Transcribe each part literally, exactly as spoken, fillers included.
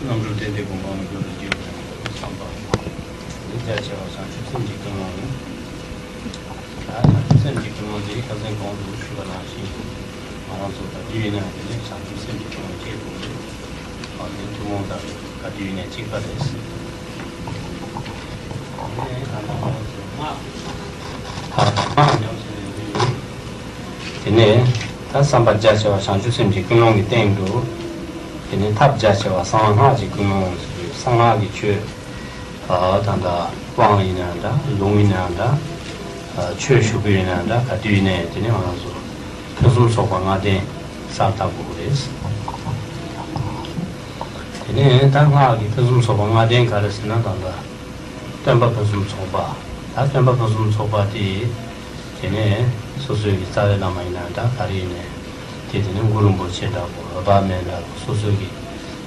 རྣམ་གྲོལ་རྟེན་འབྲེལ་སྒོམ་སྤང་ལ་འགོད་པའི་རྒྱུ་བསམ་པ། འདི་རྒྱ་ཆེ་བ་བྱང་ཆུབ་སེམས་ཀྱི་ཀུན་སློང་ཡིན། ད་བྱང་ཆུབ་སེམས་ཀྱི་ཀུན་སློང་དེ་ཁ་སང་གོང་དུ་ཞུས་པ་ནང་བཞིན། ང་རང་ཚོ་ག་དུས་ཡིན་ན་དེ་ནས་བྱང་ཆུབ་སེམས་ཀྱི་ཀུན་སློང་སྐྱེ་དགོས་རེད། ཨ་ནི་ཐུན་མོང་ལྟར་ག་དུས་ཡིན་ནའི་གཅིག་པ་རེད། དེ་ནས་ད་བསམ་པ་རྒྱ་ཆེ་བ་བྱང་ཆུབ་སེམས་ཀྱི་ཀུན་སློང་གི་སྟེང་དུ། དེ་ནས་ཐབས་རྒྱ་ཆེ་བ་གསང་སྔགས་ཀྱི་ཀུན་སློང་ཟེར་བའི་གསང་སྔགས་ཀྱི་ཆོས། ཨ་ད་ལྟ་དབང་ཡིན་ན་འདྲ། ལུང་ཡིན་ན་འདྲ། ཨ་ཆོས་ཞུ་རྒྱུ་ཡིན་ན་འདྲ། ག་དུས་ཡིན་ནའི་དེ་ནས་ང་རང་ཚོ་ཕུན་སུམ་ཚོགས་པ་ལྔ་ལྡན་གསལ་བཏབ་དགོས་རེད། དེ་ནས་ད་སྔགས་ཀྱི་ཕུན་སུམ་ཚོགས་པ་ལྔ་ལྡན་ག་རེ་ཟེར་ན། ད་ལྟ་སྟོན་པ་ཕུན་སུམ་ཚོགས་པ། ད་སྟོན་པ་ཕུན་སུམ་ཚོགས་པ་དེ། དེ་ནས་སོ་སོའི་གི་རྩ་བའི་བླ་མ་ཡིན་ན་འདྲ། ག་རེ་ཡིན་ནའི་དེ། དེ་ནས་གུ་རུ་རིན་པོ་ཆེ་འདྲ་པོ། འོད་དཔག་མེད་འདྲ་པོ། སོ་སོའི་གི་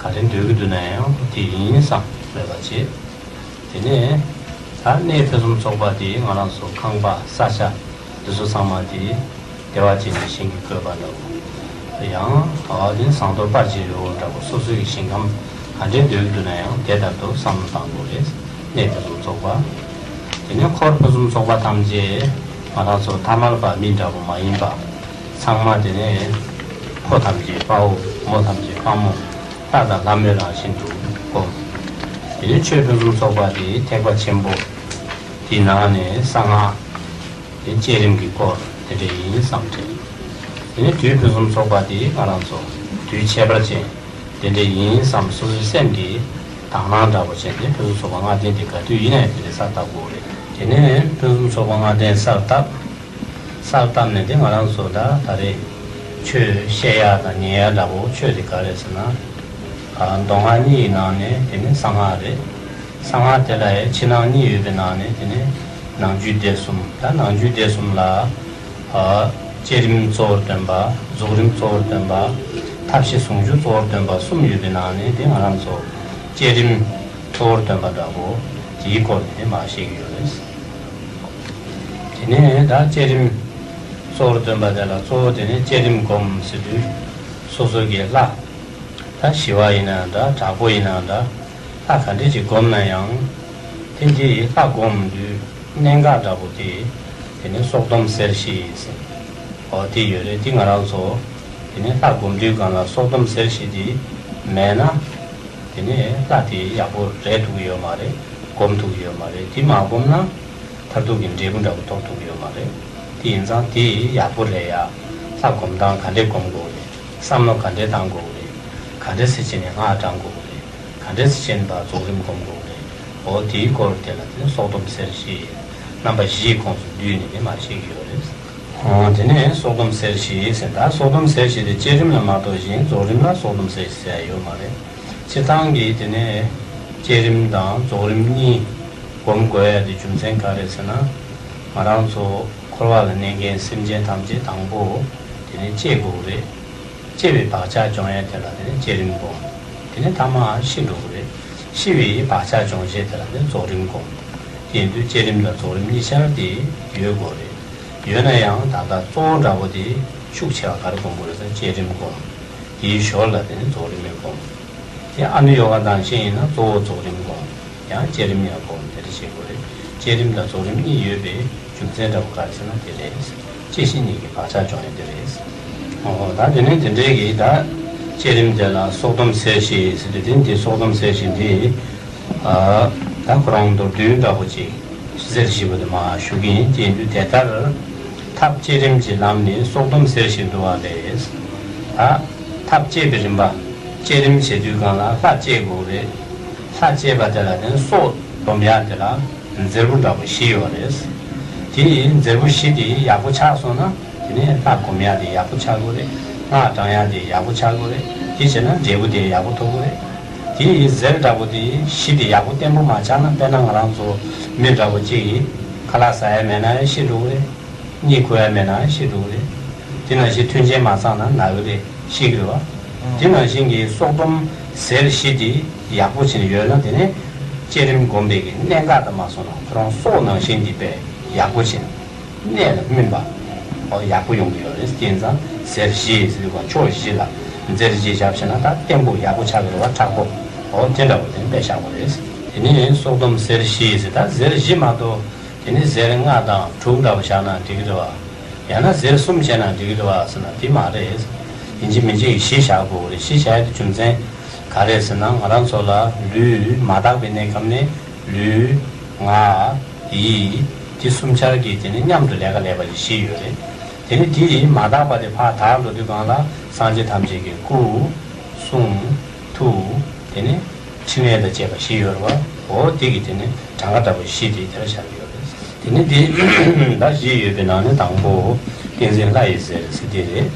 ག་རེ་འདོད་ཀྱི་འདུག་ན་ཡང་དེ་ཡིན་བསམ་མོས་པ་བྱེད། དེ་ནས་ད་གནས་ཕུན་སུམ་ཚོགས་པ་དེ་ང་རང་ཚོ་ཁང་པ་ས་ཆ་འདི་ཚོ་ཚང་མ་དེ་བདེ་བ་ཅན་གྱི་ཞིང་གིས་བཀོད་པ་འདྲ་པོ། ཡང་ཨ་དེ་ཟངས་མདོག་དཔལ་གྱི་རི་བོ་འདྲ་པོ། སོ་སོའི་གི་ཞིང་ཁམས་ག་འདྲའི་འདོད་ཀྱི་འདུག་ན་ཡང་དེ་ལྟར་དུ་བསམ་བློ་བཏང་དགོས་རེད། གནས་ཕུན་སུམ་ཚོགས་པ། དེ་ནས་འཁོར་ཕུན་སུམ་ཚོགས་པ་ཐམས་ཅད་ང་རང་ཚོ་ཐ་མལ་པ་མི་འདྲ་པོ་མ་ཡིན་པ་ཚང་མ། དེ་ནས་ཕོ་ཐམས་ཅད་དཔའ་བོ། མོ་ཐམས་ཅད་དཔའ་མོ། ལྷ་དང་ལྷ་མོའི་རང་བཞིན་དུ་བསྒོམ། དེ་ནས་ཆོས་ཕུན་སུམ་ཚོགས་པ་དེ་ཐེག་པ་ཆེན་པོ་དེའི་ནང་ནས་གསང་སྔགས་དེ་བསྐྱེད་རིམ་གྱི་སྐོར་དེ་འདྲ་ཡིན་བསམ་དྲན། དེ་ནས་དུས་ཕུན་སུམ་ཚོགས་པ་དེ་ང་རང་ཚོ་དུས་ཁྱད་པར་ཅན་དེ་འདྲ་ཡིན་བསམ་སོ་སོའི་སེམས་ཀྱིས་དང་བླངས་འདྲ་པོ་བྱས་ཏེ་ཕུན་སུམ་ཚོགས་པ་ལྔ་ལྡན་དེ་ག་དུས་ཡིན་ན་ཡང་དེ་འདྲ་གསལ་བཏབ་དགོས་རེད། དེ་ནས་ཕུན་སུམ་ཚོགས་པ་ལྔ་ལྡན་གསལ་བཏབ། གསལ་བཏབ་ནས་དེ་ང་རང་ཚོ་ད་ད་རེས་ཆོས་བཤད་ཡག་དང་ཉན་ཡག་འདྲ་པོ་ཆོས་དེ་ག་རེད་ཟེར་ན། ཨ་མདོ་སྔགས་གཉིས་ཀྱི་ནང་ནས་དེ་ནས་གསང་སྔགས་རེད། གསང་སྔགས་དེ་ལ་ཡང་ཕྱི་ནང་གཉིས་ཡོད་པའི་ནང་ནས་དེ་ནས་ནང་རྒྱུད་སྡེ་གསུམ། ད་ནང་རྒྱུད་སྡེ་གསུམ་ལ་ཨ་བསྐྱེད་རིམ་གཙོ་བོར་སྟོན་པ། རྫོགས་རིམ་གཙོ་བོར་སྟོན་པ། ཐབས་ཤེས་ཟུང་འཇུག་གཙོ་བོར་སྟོན་པ་གསུམ་ཡོད་པའི་ནང་ནས་དེ་ང་རང་ཚོ་བསྐྱེད་རིམ་གཙོ་བོར་སྟོན་པ་འདྲ་པོ་དེའི་སྐོར་དེ་མར་བཤད་ཀྱི་ཡོད་རེད། དེ་ནས་ད་བསྐྱེད་རིམ་གཙོ་བོར་སྟོན་པ་དེ་ལ་གཙོ་བོ་དེ་ནས་བསྐྱེད་རིམ་སྒོམ་ཟེར་དུས་སོ་སོ་གི་ལྷ། ད་ཞི་བ་ཡིན་ན་འདྲ། དྲག་པོ་ཡིན་ན་འདྲ། ལྷ་ག་འདྲས་ཅིག་བསྒོམ་ན་ཡང་། དེ་འདི་ལྷ་བསྒོམ་དུས་གནད་འགག་འདྲ་པོ་དེ། དེ་ནས་སྲོག་སྡོམ་གཟེར་བཞི་ཟེར། འོ་དེ་ཡོད་རེད། དེ་ང་རང་ཚོ་དེ་ནས་ལྷ་བསྒོམ་དུས་སྒང་ལ་སྲོག་སྡོམ་གཟེར་བཞི་དེ་མེད་ན། དེ་ནས་ལྷ་དེ་ཡག་པོ་རེད་ཐུབ་ཀྱི་ཡོད་མ་རེད། བསྒོམ་ཐུབ་ཀྱི་ཡོད་མ་རེད། དེ་མ་བསྒོམ་ན་མཐར་ཐུག་གི་འབྲས་བུ་འདྲ་པོ་ཐོབ་ཐུབ་ཀྱི་ཡོད་མ་རེད། དེ་ཡིན་ཙང་དེ་ཡག་པོ་རེད་ཡ། ལྷ་བསྒོམ་སྟངས་ག་འདྲས་བསྒོམ་དགོས་རེད། བསམ་བློ་ག་འདྲས་བཏང་དགོས་རེད། ག་འདྲས་སེ་བྱས་ནས་སྔགས་བགྲང་དགོས་རེད། ག་འདྲས་སེ་བྱས་ནས་ཕར་རྫོགས་རིམ་སྒོམ་དགོས་རེད། འོ་དེའི་སྐོར་དེ་ལ་དེ་ནས་སྲོག་སྡོམ་གཟེར་བཞི། རྣམ་པ་བཞིའི་ཁོངས་སུ་བསྡུས་ནས་དེ་མར་བཤད་ཀྱི་ཡོད་རེད། འོ་དེ་ནས་སྲོག་སྡོམ་གཟེར་བཞི་ཟེར། ད་སྲོག་སྡོམ་གཟེར་བཞི་དེ་བསྐྱེད་རིམ་ལ་མ་གཏོགས་གཞན་རྫོགས་རིམ་ལ་སྲོག་སྡོམ་གཟེར་བཞི་ཟེར་ཡ་ཡོད་མ་རེད། སྤྱིར་བཏང་གི་དེ་ནས་བསྐྱེད་རིམ་དང་རྫོགས་རིམ་གཉིས་སྒོམ་དགོས་ཡ་དེ་རྒྱུ་མཚན་ག་རེ་ཟེར་ན། ང་རང་ཚོ་འཁོར་བ་ལ་གནས་མཁན་སེམས་ཅན་ཐམས་ཅད་དང་པོ་དེ་ནས་སྐྱེ་དགོས་རེད། སྐྱེ་བའི་བག་ཆགས་སྦྱོང་ཡ་དེ་ལ་དེ་ནས་བསྐྱེད་རིམ་སྒོམ། དེ་ནས་ཐ་མ་ཤི་འགྲོ་གི་རེད། ཤི་བའི་བག་ཆགས་སྦྱོང་བྱེད་དེ་ལ་དེ་ནས་རྫོགས་རིམ་སྒོམ། དེ་ཡིན་དུས་བསྐྱེད་རིམ་དང་རྫོགས་རིམ་གཉིས་ཆར་དེ་ཡོད་དགོས་རེད། ཡོད་ན་ཡང་ད་ལྟ་གཙོ་བོ་འདྲ་པོ་དེ་ཤུགས་ཆེ་བ་ག་རེ་སྒོམ་དགོས་རེད་ཟེར་ན་བསྐྱེད་རིམ་སྒོམ། དེའི་ཞོར་ལ་དེ་ནས་རྫོགས་རིམ་སྒོམ། དེ་ཨ་ནུ་ཡོ་ག་དང་བཞི་ཡིན་ན་གཙོ་བོ་རྫོགས་རིམ་སྒོམ། ཡང་བསྐྱེད་རིམ་ཡང་སྒོམ། དེ་འདྲ་བྱེད་དགོས་རེད། བསྐྱེད་རིམ་དང་རྫོགས་རིམ་གཉིས་ཡོད་པའི་རྒྱུ་མཚན་འདྲ་པོ་ག་རེ་ཟེར་ན་དེ་རེད། སྐྱེ་ཤི་གཉིས་ཀྱི་བག་ཆགས་སྦྱོང་ཡ་དེ་རེད། འོ་ད་དེ་ནས་དེ་འདྲའི་གི་ད་བསྐྱེད་རིམ་དེ་ལ་སྲོག་སྡོམ་གཟེར་བཞི་ཟེར་དུས་དེ་འདི་སྲོག་སྡོམ་གཟེར་བཞི་འདི། ཨ་ད་ཁོ་རང་མདོར་བསྡུས་འདྲ་པོ་ཅིག་གཟེར་བཞི་པོ་དེ་མར་ཞུ་གི་ཡིན། དེ་ཡིན་དུས་དེ་ལྟར་ཐབས་བསྐྱེད་རིམ་གྱི་ལམ་ནི་སྲོག་སྡོམ་གཟེར་བཞི་འདུ་བ་ལས། ད་ཐབས་བསྐྱེད་པའི་རིམ་པ། བསྐྱེད་རིམ་བྱེད་དུས་སྒང་ལ་ལྷ་བསྐྱེད་དགོས་རེད། ལྷ་བསྐྱེད་པ་དེ་ལ་ནི་སྲོག་སྡོམ་ཡ་དེ་ལ་འཛེར་པོ་འདྲ་པོ་བཞི་ཡོད་རེད། དེ་ཡི་འཛེར་པོ་བཞི་དེ་ཡག་པོ་ཆགས་སོང་ན་དེ་ནས་ལྷ་སྒོམ་ཡ་དེ་ཡག་པོ་ཆགས་དགོས་རེད། སྔགས་བགྲང་ཡ་དེ་ཡག་པོ་ཆགས་དགོས་རེད། དེ་བྱས་ན་འབྲས་བུ་དེ་ཡག་པོ་ཐོབ་དགོས་རེད། དེ་ཡི་གཟེར་འདྲ་པོ་དེ་བཞི་དེ་ཡག་པོ་བརྟན་པོ་མ་ཆགས་ན། དཔེར་ན་ང་རང་ཚོ་མི་འདྲ་པོ་གཅིག་གིས་ཁ་ལག་ཟ་ཡ་མེད་ན་ཤི་འགྲོ་གི་རེད། གཉིད་ཁུག་ཡ་མེད་ན་ཤི་འགྲོ་གི་རེད། དེ་ནང་བཞིན་མཐུན་རྐྱེན་མ་ཚང་ན་ན་གི་རེད། ཤི་གི་རེད་བ། དེ་ནང་བཞིན་གྱི་སྲོག་སྡོམ་གཟེར་བཞི་དེ་ ཡག་པོ་བྱས་ནས་ཡོད་ན། དེ་ནས་བསྐྱེད་རིམ་སྒོམ་པའི་གི་གནད་འགག་དུ་མ་སོང་ན། ཁོ་རང་སྲོག་ནང་བཞིན་གྱི་དཔེ་ཡག་པོ་བྱས་ནས་གནད་ལ་སྨིན་པ། ཨོ་ཡག་པོ་ཡོང་གི་ཡོད་རེད། དེ་ཡིན་ཙང་གཟེར་བཞི་ཟེར་བ་ཕྱོགས་བཞི་ལ་གཟེར་བཞི་བཞག་བྱས་ན། ད་བརྟན་པོ་ཡག་པོ་ཆགས་ཀྱི་རེད་བ། མཁྲེགས་པོ། ཨོ་དེ་འདྲ་བོ་དེ་དཔེ་བཞག་པ་རེད། དེ་ནས་སྲོག་སྡོམ་གཟེར་བཞི་ཟེར། ད་གཟེར་བཞི་མ་གཏོགས་དེ་ནས་གཟེར་ལྔ་དང་དྲུག་འདྲ་བོ་བཞག་ན་འགྲིག་གི་རེད་བ། ཡང་ན་གཟེར་གསུམ་བྱས་ན་འགྲིག་གི་རེད་བ་ཟེར་ན་དེ་མ་རེད། ཡིན་གཅིག་མིན་གཅིག་བཞི་བཞག་དགོས་རེད། བཞི་བཞག་ཡ་དེ་རྒྱུ་མཚན་ག་རེ་ཟེར་ན། ང་རང་ཚོ་ལ་ལུས་མ་དག་པའི་གནས་སྐབས་ནས་ལུས་ངག་ཡིད་དེ་གསུམ་ཆར་གྱི་དེ་ནི་མཉམ་དུ་ལས་ཀ་ལས་པ་ཞིག་བཞི་ཡོད་རེད། དེ་ནི་དེ་མ་དག་པ་དེ་ཕར་དག་འགྲོ་དུས་སྒང་ལ་སངས་རྒྱས་ཐམས་ཅད་ཀྱི་སྐུ། གསུང་། ཐུགས། དེ་ནི་ཕྲིན་ལས་དང་བཅས་པ་བཞི་ཡོད་རེད་བ། འོ་དེ་གི་དེ་ནི་གྲངས་ཀ་འདྲ་པོ་བཞི་དེ་དེར་བཞག་གི་ཡོད་རེད། དེ་ནི་དེ་ད་བཞི་ཡོད་པའི་ནང་ནས་དང་པོ་ཏིང་འཛིན་ལྷ་ཡི་གཟེར་ཟེར་དེ་རེད།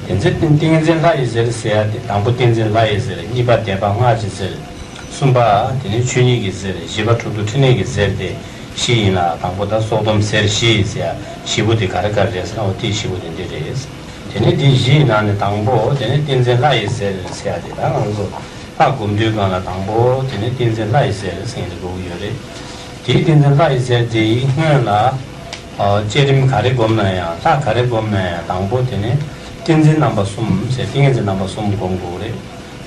དེ་ཚེ་ཏིང་ཏིང་འཛིན་ལྷ་ཡི་གཟེར་ཟེར་ཡ་དེ། དང་པོ་ཏིང་འཛིན་ལྷ་ཡི་གཟེར། གཉིས་པ་བཟླས་པ་སྔགས་ཀྱི་གཟེར། གསུམ་པ་དེ་ནི་ཆོས་ཉིད་ཀྱི་གཟེར། བཞི་པ་དྲུག་ཏུ་ཕྲིན་ལས་ཀྱི་གཟེར་དེ་བཞི་ཡིན་ལ། དང་པོ་ད་སྲོག་སྡོམ་གཟེར་བཞི་ཟེར་ཡ་བཞི་པོ་དེ་ག་རེ་ག་རེ་རེད་ཟེར་ན། འོ་དེ་བཞི་པོ་དེ་འདི་རེད། དེ་ནས་དེ་བཞིའི་ནང་ནས་དང་པོ་དེ་ནས་ཏིང་འཛིན་ལྷ་ཡི་གཟེར་ཟེར་ཡ་དེ། ད་ང་ཚོ་ལྷ་སྒོམ་དུས་སྒང་ལ་དང་པོ་དེ་ནས་ཏིང་འཛིན་ལྷ་ཡི་གཟེར་ཟེར་ཡ་དེ་དགོས་ཀྱི་ཡོད་རེད། དེའི་ཏིང་འཛིན་ལྷ་ཡི་གཟེར་དེའི་སྔོན་ལ་ཨ་བསྐྱེད་རིམ་ག་རེ་སྒོམ་ན་ཡང་། ལྷ་ག་རེ་སྒོམ་ན་ཡང་། དང་པོ་དེ་ནས་ཏིང་འཛིན་རྣམ་པ་གསུམ་ཟེར། ཏིང་ངེ་འཛིན་རྣམ་པ་གསུམ་སྒོམ་དགོས་རེད།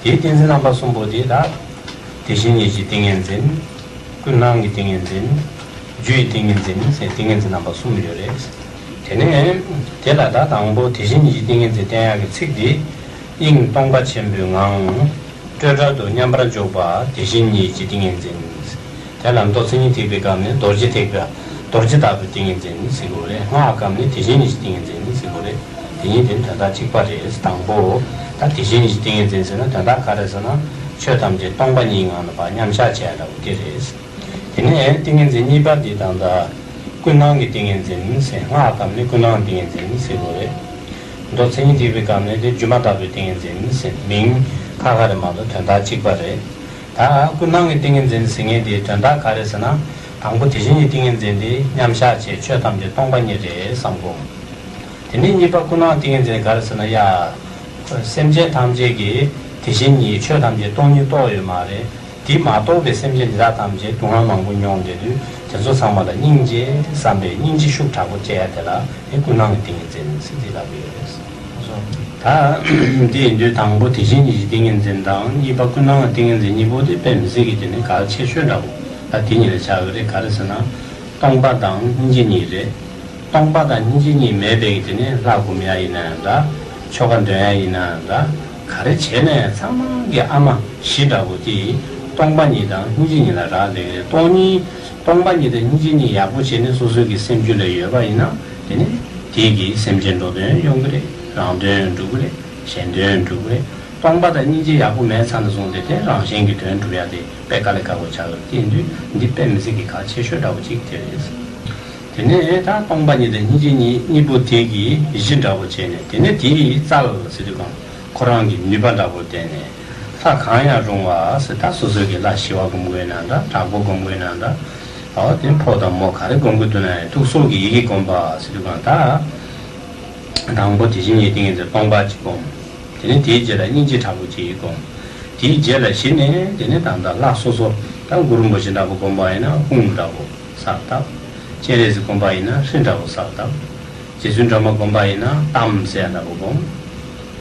དེའི་ཏིང་འཛིན་རྣམ་པ་གསུམ་པོ་དེ་ད་དེ་བཞིན་ཉིད་ཀྱི་ཏིང་ངེ་འཛིན། ཀུན་སྣང་གི་ཏིང་ངེ་འཛིན། རྒྱུ་ཡི་ཏིང་ངེ་འཛིན་ཟེར་ཏིང་ངེ་འཛིན་རྣམ་པ་གསུམ་ཡོད་རེད། དེ་ནས་དེ་ལ་ད་དང་པོ་དེ་བཞིན་ཉིད་ཀྱི་ཏིང་ངེ་འཛིན་བསྟན་ཡག་གི་ཚིག་འདི། དབྱིངས་སྟོང་པ་ཆེན་པོའི་ངང་། སྤྲོས་བྲལ་དུ་མཉམ་པར་འཇོག་པ་དེ་བཞིན་ཉིད་ཀྱི་ཏིང་ངེ་འཛིན། དེ་ལ་མདོ་མཚན་ཉིད་ཐེག་པའི་སྐབས་ནས་རྡོ་རྗེ་ཐེག་པ། རྡོ་རྗེ་ལྟ་བུའི་ཏིང་ངེ་འཛིན་ཟེར་དགོས་རེད། སྔགས་སྐབས་ནས་དེ་བཞིན་ཉིད་ཀྱི་ཏིང་ངེ་འཛིན་ཟེར་དགོས་རེད། དེ་གཉིས་དེ་དོན་དག་གཅིག་པ་རེད། དང་པོ་ད་དེ་བཞིན་ཉིད་ཀྱི་ཏིང་ངེ་འཛིན་ཟེར་ན་དོན་དག་ག་རེ་ཟེར་ན། ཆོས་ཐམས་ཅད་སྟོང་པ་ཉིད་ངང་ལ་ཕར་མཉམ་བཞག་བྱས་འདྲ་བོ་དེ་རེད། དེ་ནས་ཏིང་ངེ་འཛིན་གཉིས་པ་འདི་དང་ད་ཀུན་སྣང་གི་ཏིང་ངེ་འཛིན་ཟེར། སྔགས་སྐབས་ནས་ཀུན་སྣང་ཏིང་ངེ་འཛིན་ཟེར་དགོས་རེད། མདོ་མཚན་ཉིད་ཐེག་པའི་སྐབས་ནས་དེ་སྒྱུ་མ་ལྟ་བུའི་ཏིང་ངེ་འཛིན་ཟེར། མིང་ཁ་ཁ་རེད་མ་གཏོགས་དོན་དག་གཅིག་པ་རེད། ད་ཀུན་སྣང་གི་ཏིང་ངེ་འཛིན་ཟེར་མཁན་དེའི་དོན་དག་ག་རེ་ཟེར་ན། དང་པོ་དེ་བཞིན་གྱི་ཏིང་ངེ་འཛིན་དེ་མཉམ་བཞག་བྱས་ཆོས་ཐམས་ཅད་སྟོང་པ་ཉིད་རེད་བསམ་དགོས། དེ་ནས་གཉིས་པ་ཀུན་སྣང་ཏིང་ངེ་འཛིན་ག་རེ་ཟེར་ན། ཡ། སེམས་ཅན་ཐམས་ཅད་ཀྱི་དེ་བཞིན་ཉིད་ཆོས་ཐམས་ཅད་སྟོང་ཉིད་རྟོགས་ཡོད་མ་རེད། དེ་མ་རྟོགས་པའི་སེམས་ཅན་འདི་དག་ཐམས་ཅད་སྡུག་བསྔལ་མང་པོ་མྱོང་བསྡད་དུས། དེ་ཚོ་ཚང་མ་ལ་སྙིང་རྗེ་བསམ་པའི་སྙིང་རྗེ་ཤུགས་དྲག་པོ་སྐྱེ་ཡ་དེ་ལ་ནི་ཀུན་སྣང་གི་ཏིང་ངེ་འཛིན་ཟེར་འདི་ལབ་ཀྱི་ཡོད་རེད། ད་འདི་ཡིན་དུས་དང་པོ་དེ་བཞིན་ཉིད་ཀྱི་ཏིང་ངེ་འཛིན་དང་གཉིས་པ་ཀུན་སྣང་གི་ཏིང་ངེ་འཛིན་གཉིས་པོ་དེ་དཔེ་མི་སྲིད་ཀྱི་དེ་ནི་གལ་ཆེ་ཤོས་འདྲ་བོ་ད་དེ་གཉིས་ལ་ཆགས་ཀྱི་རེད། ག་རེ་ཟེར་ན། སྟོང་པ་དང་སྙིང་རྗེ་གཉིས་རེད། སྟོང་པ་དང་སྙིང་རྗེ་གཉིས་མེད་པའི་དེ་ནས་ལྷ་སྒོམ་ཡ་ཡིན་ན་ཡང་འདྲ། ཆོ་ག་འདོན་ཡ་ཡིན་ན་ཡང་འདྲ། ག་རེ་བྱས་ན་ཡང་ཚང་མ་གི་ཨ་མ་གཞི་འདྲ་བོ་དེ་སྟོང་པ་ཉིད་དང་སྙིང་རྗེ་ཉིད་ལ་རག་ལས་ཀྱི་རེད། སྟོང་ཉིད། སྟོང་པ་ཉིད་དང་སྙིང་རྗེ་ཉིད་ཡག་པོ་བྱས་ནས་སོ་སོའི་གི་སེམས་རྒྱུད་ལ་ཡོད་པ་ཡིན་ན། དེ་ནི་དེ་གིས་སེམས་ཅན་འགྲོ་དོན་ཡོང་གི་རེད། རང་དོན་འགྲུབ་ཀྱི་རེད། གཞན་དོན་འགྲུབ་ཀྱི་རེད། སྟོང་པ་དང་སྙིང་རྗེ་ཡག་པོ་མེད་ཚར་ནས་བཟུང་སྟེ་དེ་རང་གཞན་གྱི་དོན་སྒྲུབ་ཡ་དེ་དཔེ་དཀའ་ལས་ཁག་པོ་ཆགས་ཀྱི་རེད། དེ་ཡིན་དུས་འདི་དཔེ་མི་སྲིད་ཀྱི་གལ་ཆེ་ཤོས་འདྲ་བོ་ཅིག་དེ་རེད། དེ་ནས་ད་སྟོང་པ་ཉིད་དང་སྙིང་རྗེ་ཉིད་གཉིས་པོ་དེ་གི་གཞི་འདྲ་བོ་བྱས་ནས། དེ་ནས་དེའི་རྩལ་ཟེར་དུས་གང་ཁོ་རང་གི་ནུས་པ་འདྲ་བོ་བསྟན་ནས། ལྷ་གང་ཡང་རུང་བ་ཟེར། ད་སོ་སོ་གི་ལྷ་ཞི་བ་སྒོམ་དགོས་ན་འདྲ། དྲག་པོ་སྒོམ་དགོས་ན་འདྲ། འོ་དེ་ཕོ་དང་མོ་ག་རེ་སྒོམ་དགོས་འདུག་ན་ཡང་ཐུགས་སྲོག་གི་ཡི་གེ་སྒོམ་པ་ཟེར་དུས་གང་ད། དང་པོ་དེ་བཞིན་ཉིད་ཏིང་ངེ་འཛིན་སྟོང་པ་གཅིག་སྒོམ། དེ་ནས་དེའི་རྗེས་ལ་སྙིང་རྗེ་དྲག་པོ་གཅིག་སྒོམ། དེའི་རྗེས་ལ་གཞི་ནས་དེ་ནས་ད་ལྟ་ལྷ་སོ་སོ་ད་གུ་རུ་རིན་པོ་ཆེ་འདྲ་པོ་སྒོམ་པ་ཡིན་ན་ཧཱུྃ་འདྲ་པོ་གསལ་བཏབ། སྤྱན་རས་གཟིགས་སྒོམ་པ་ཡིན་ན་ཧྲཱིཿ་འདྲ་པོ་གསལ་བཏབ། རྗེ་བཙུན་སྒྲོལ་མ་སྒོམ་པ་ཡིན་ན་ཏཾ་ཟེར་ཡ་འདྲ་པོ་སྒོམ།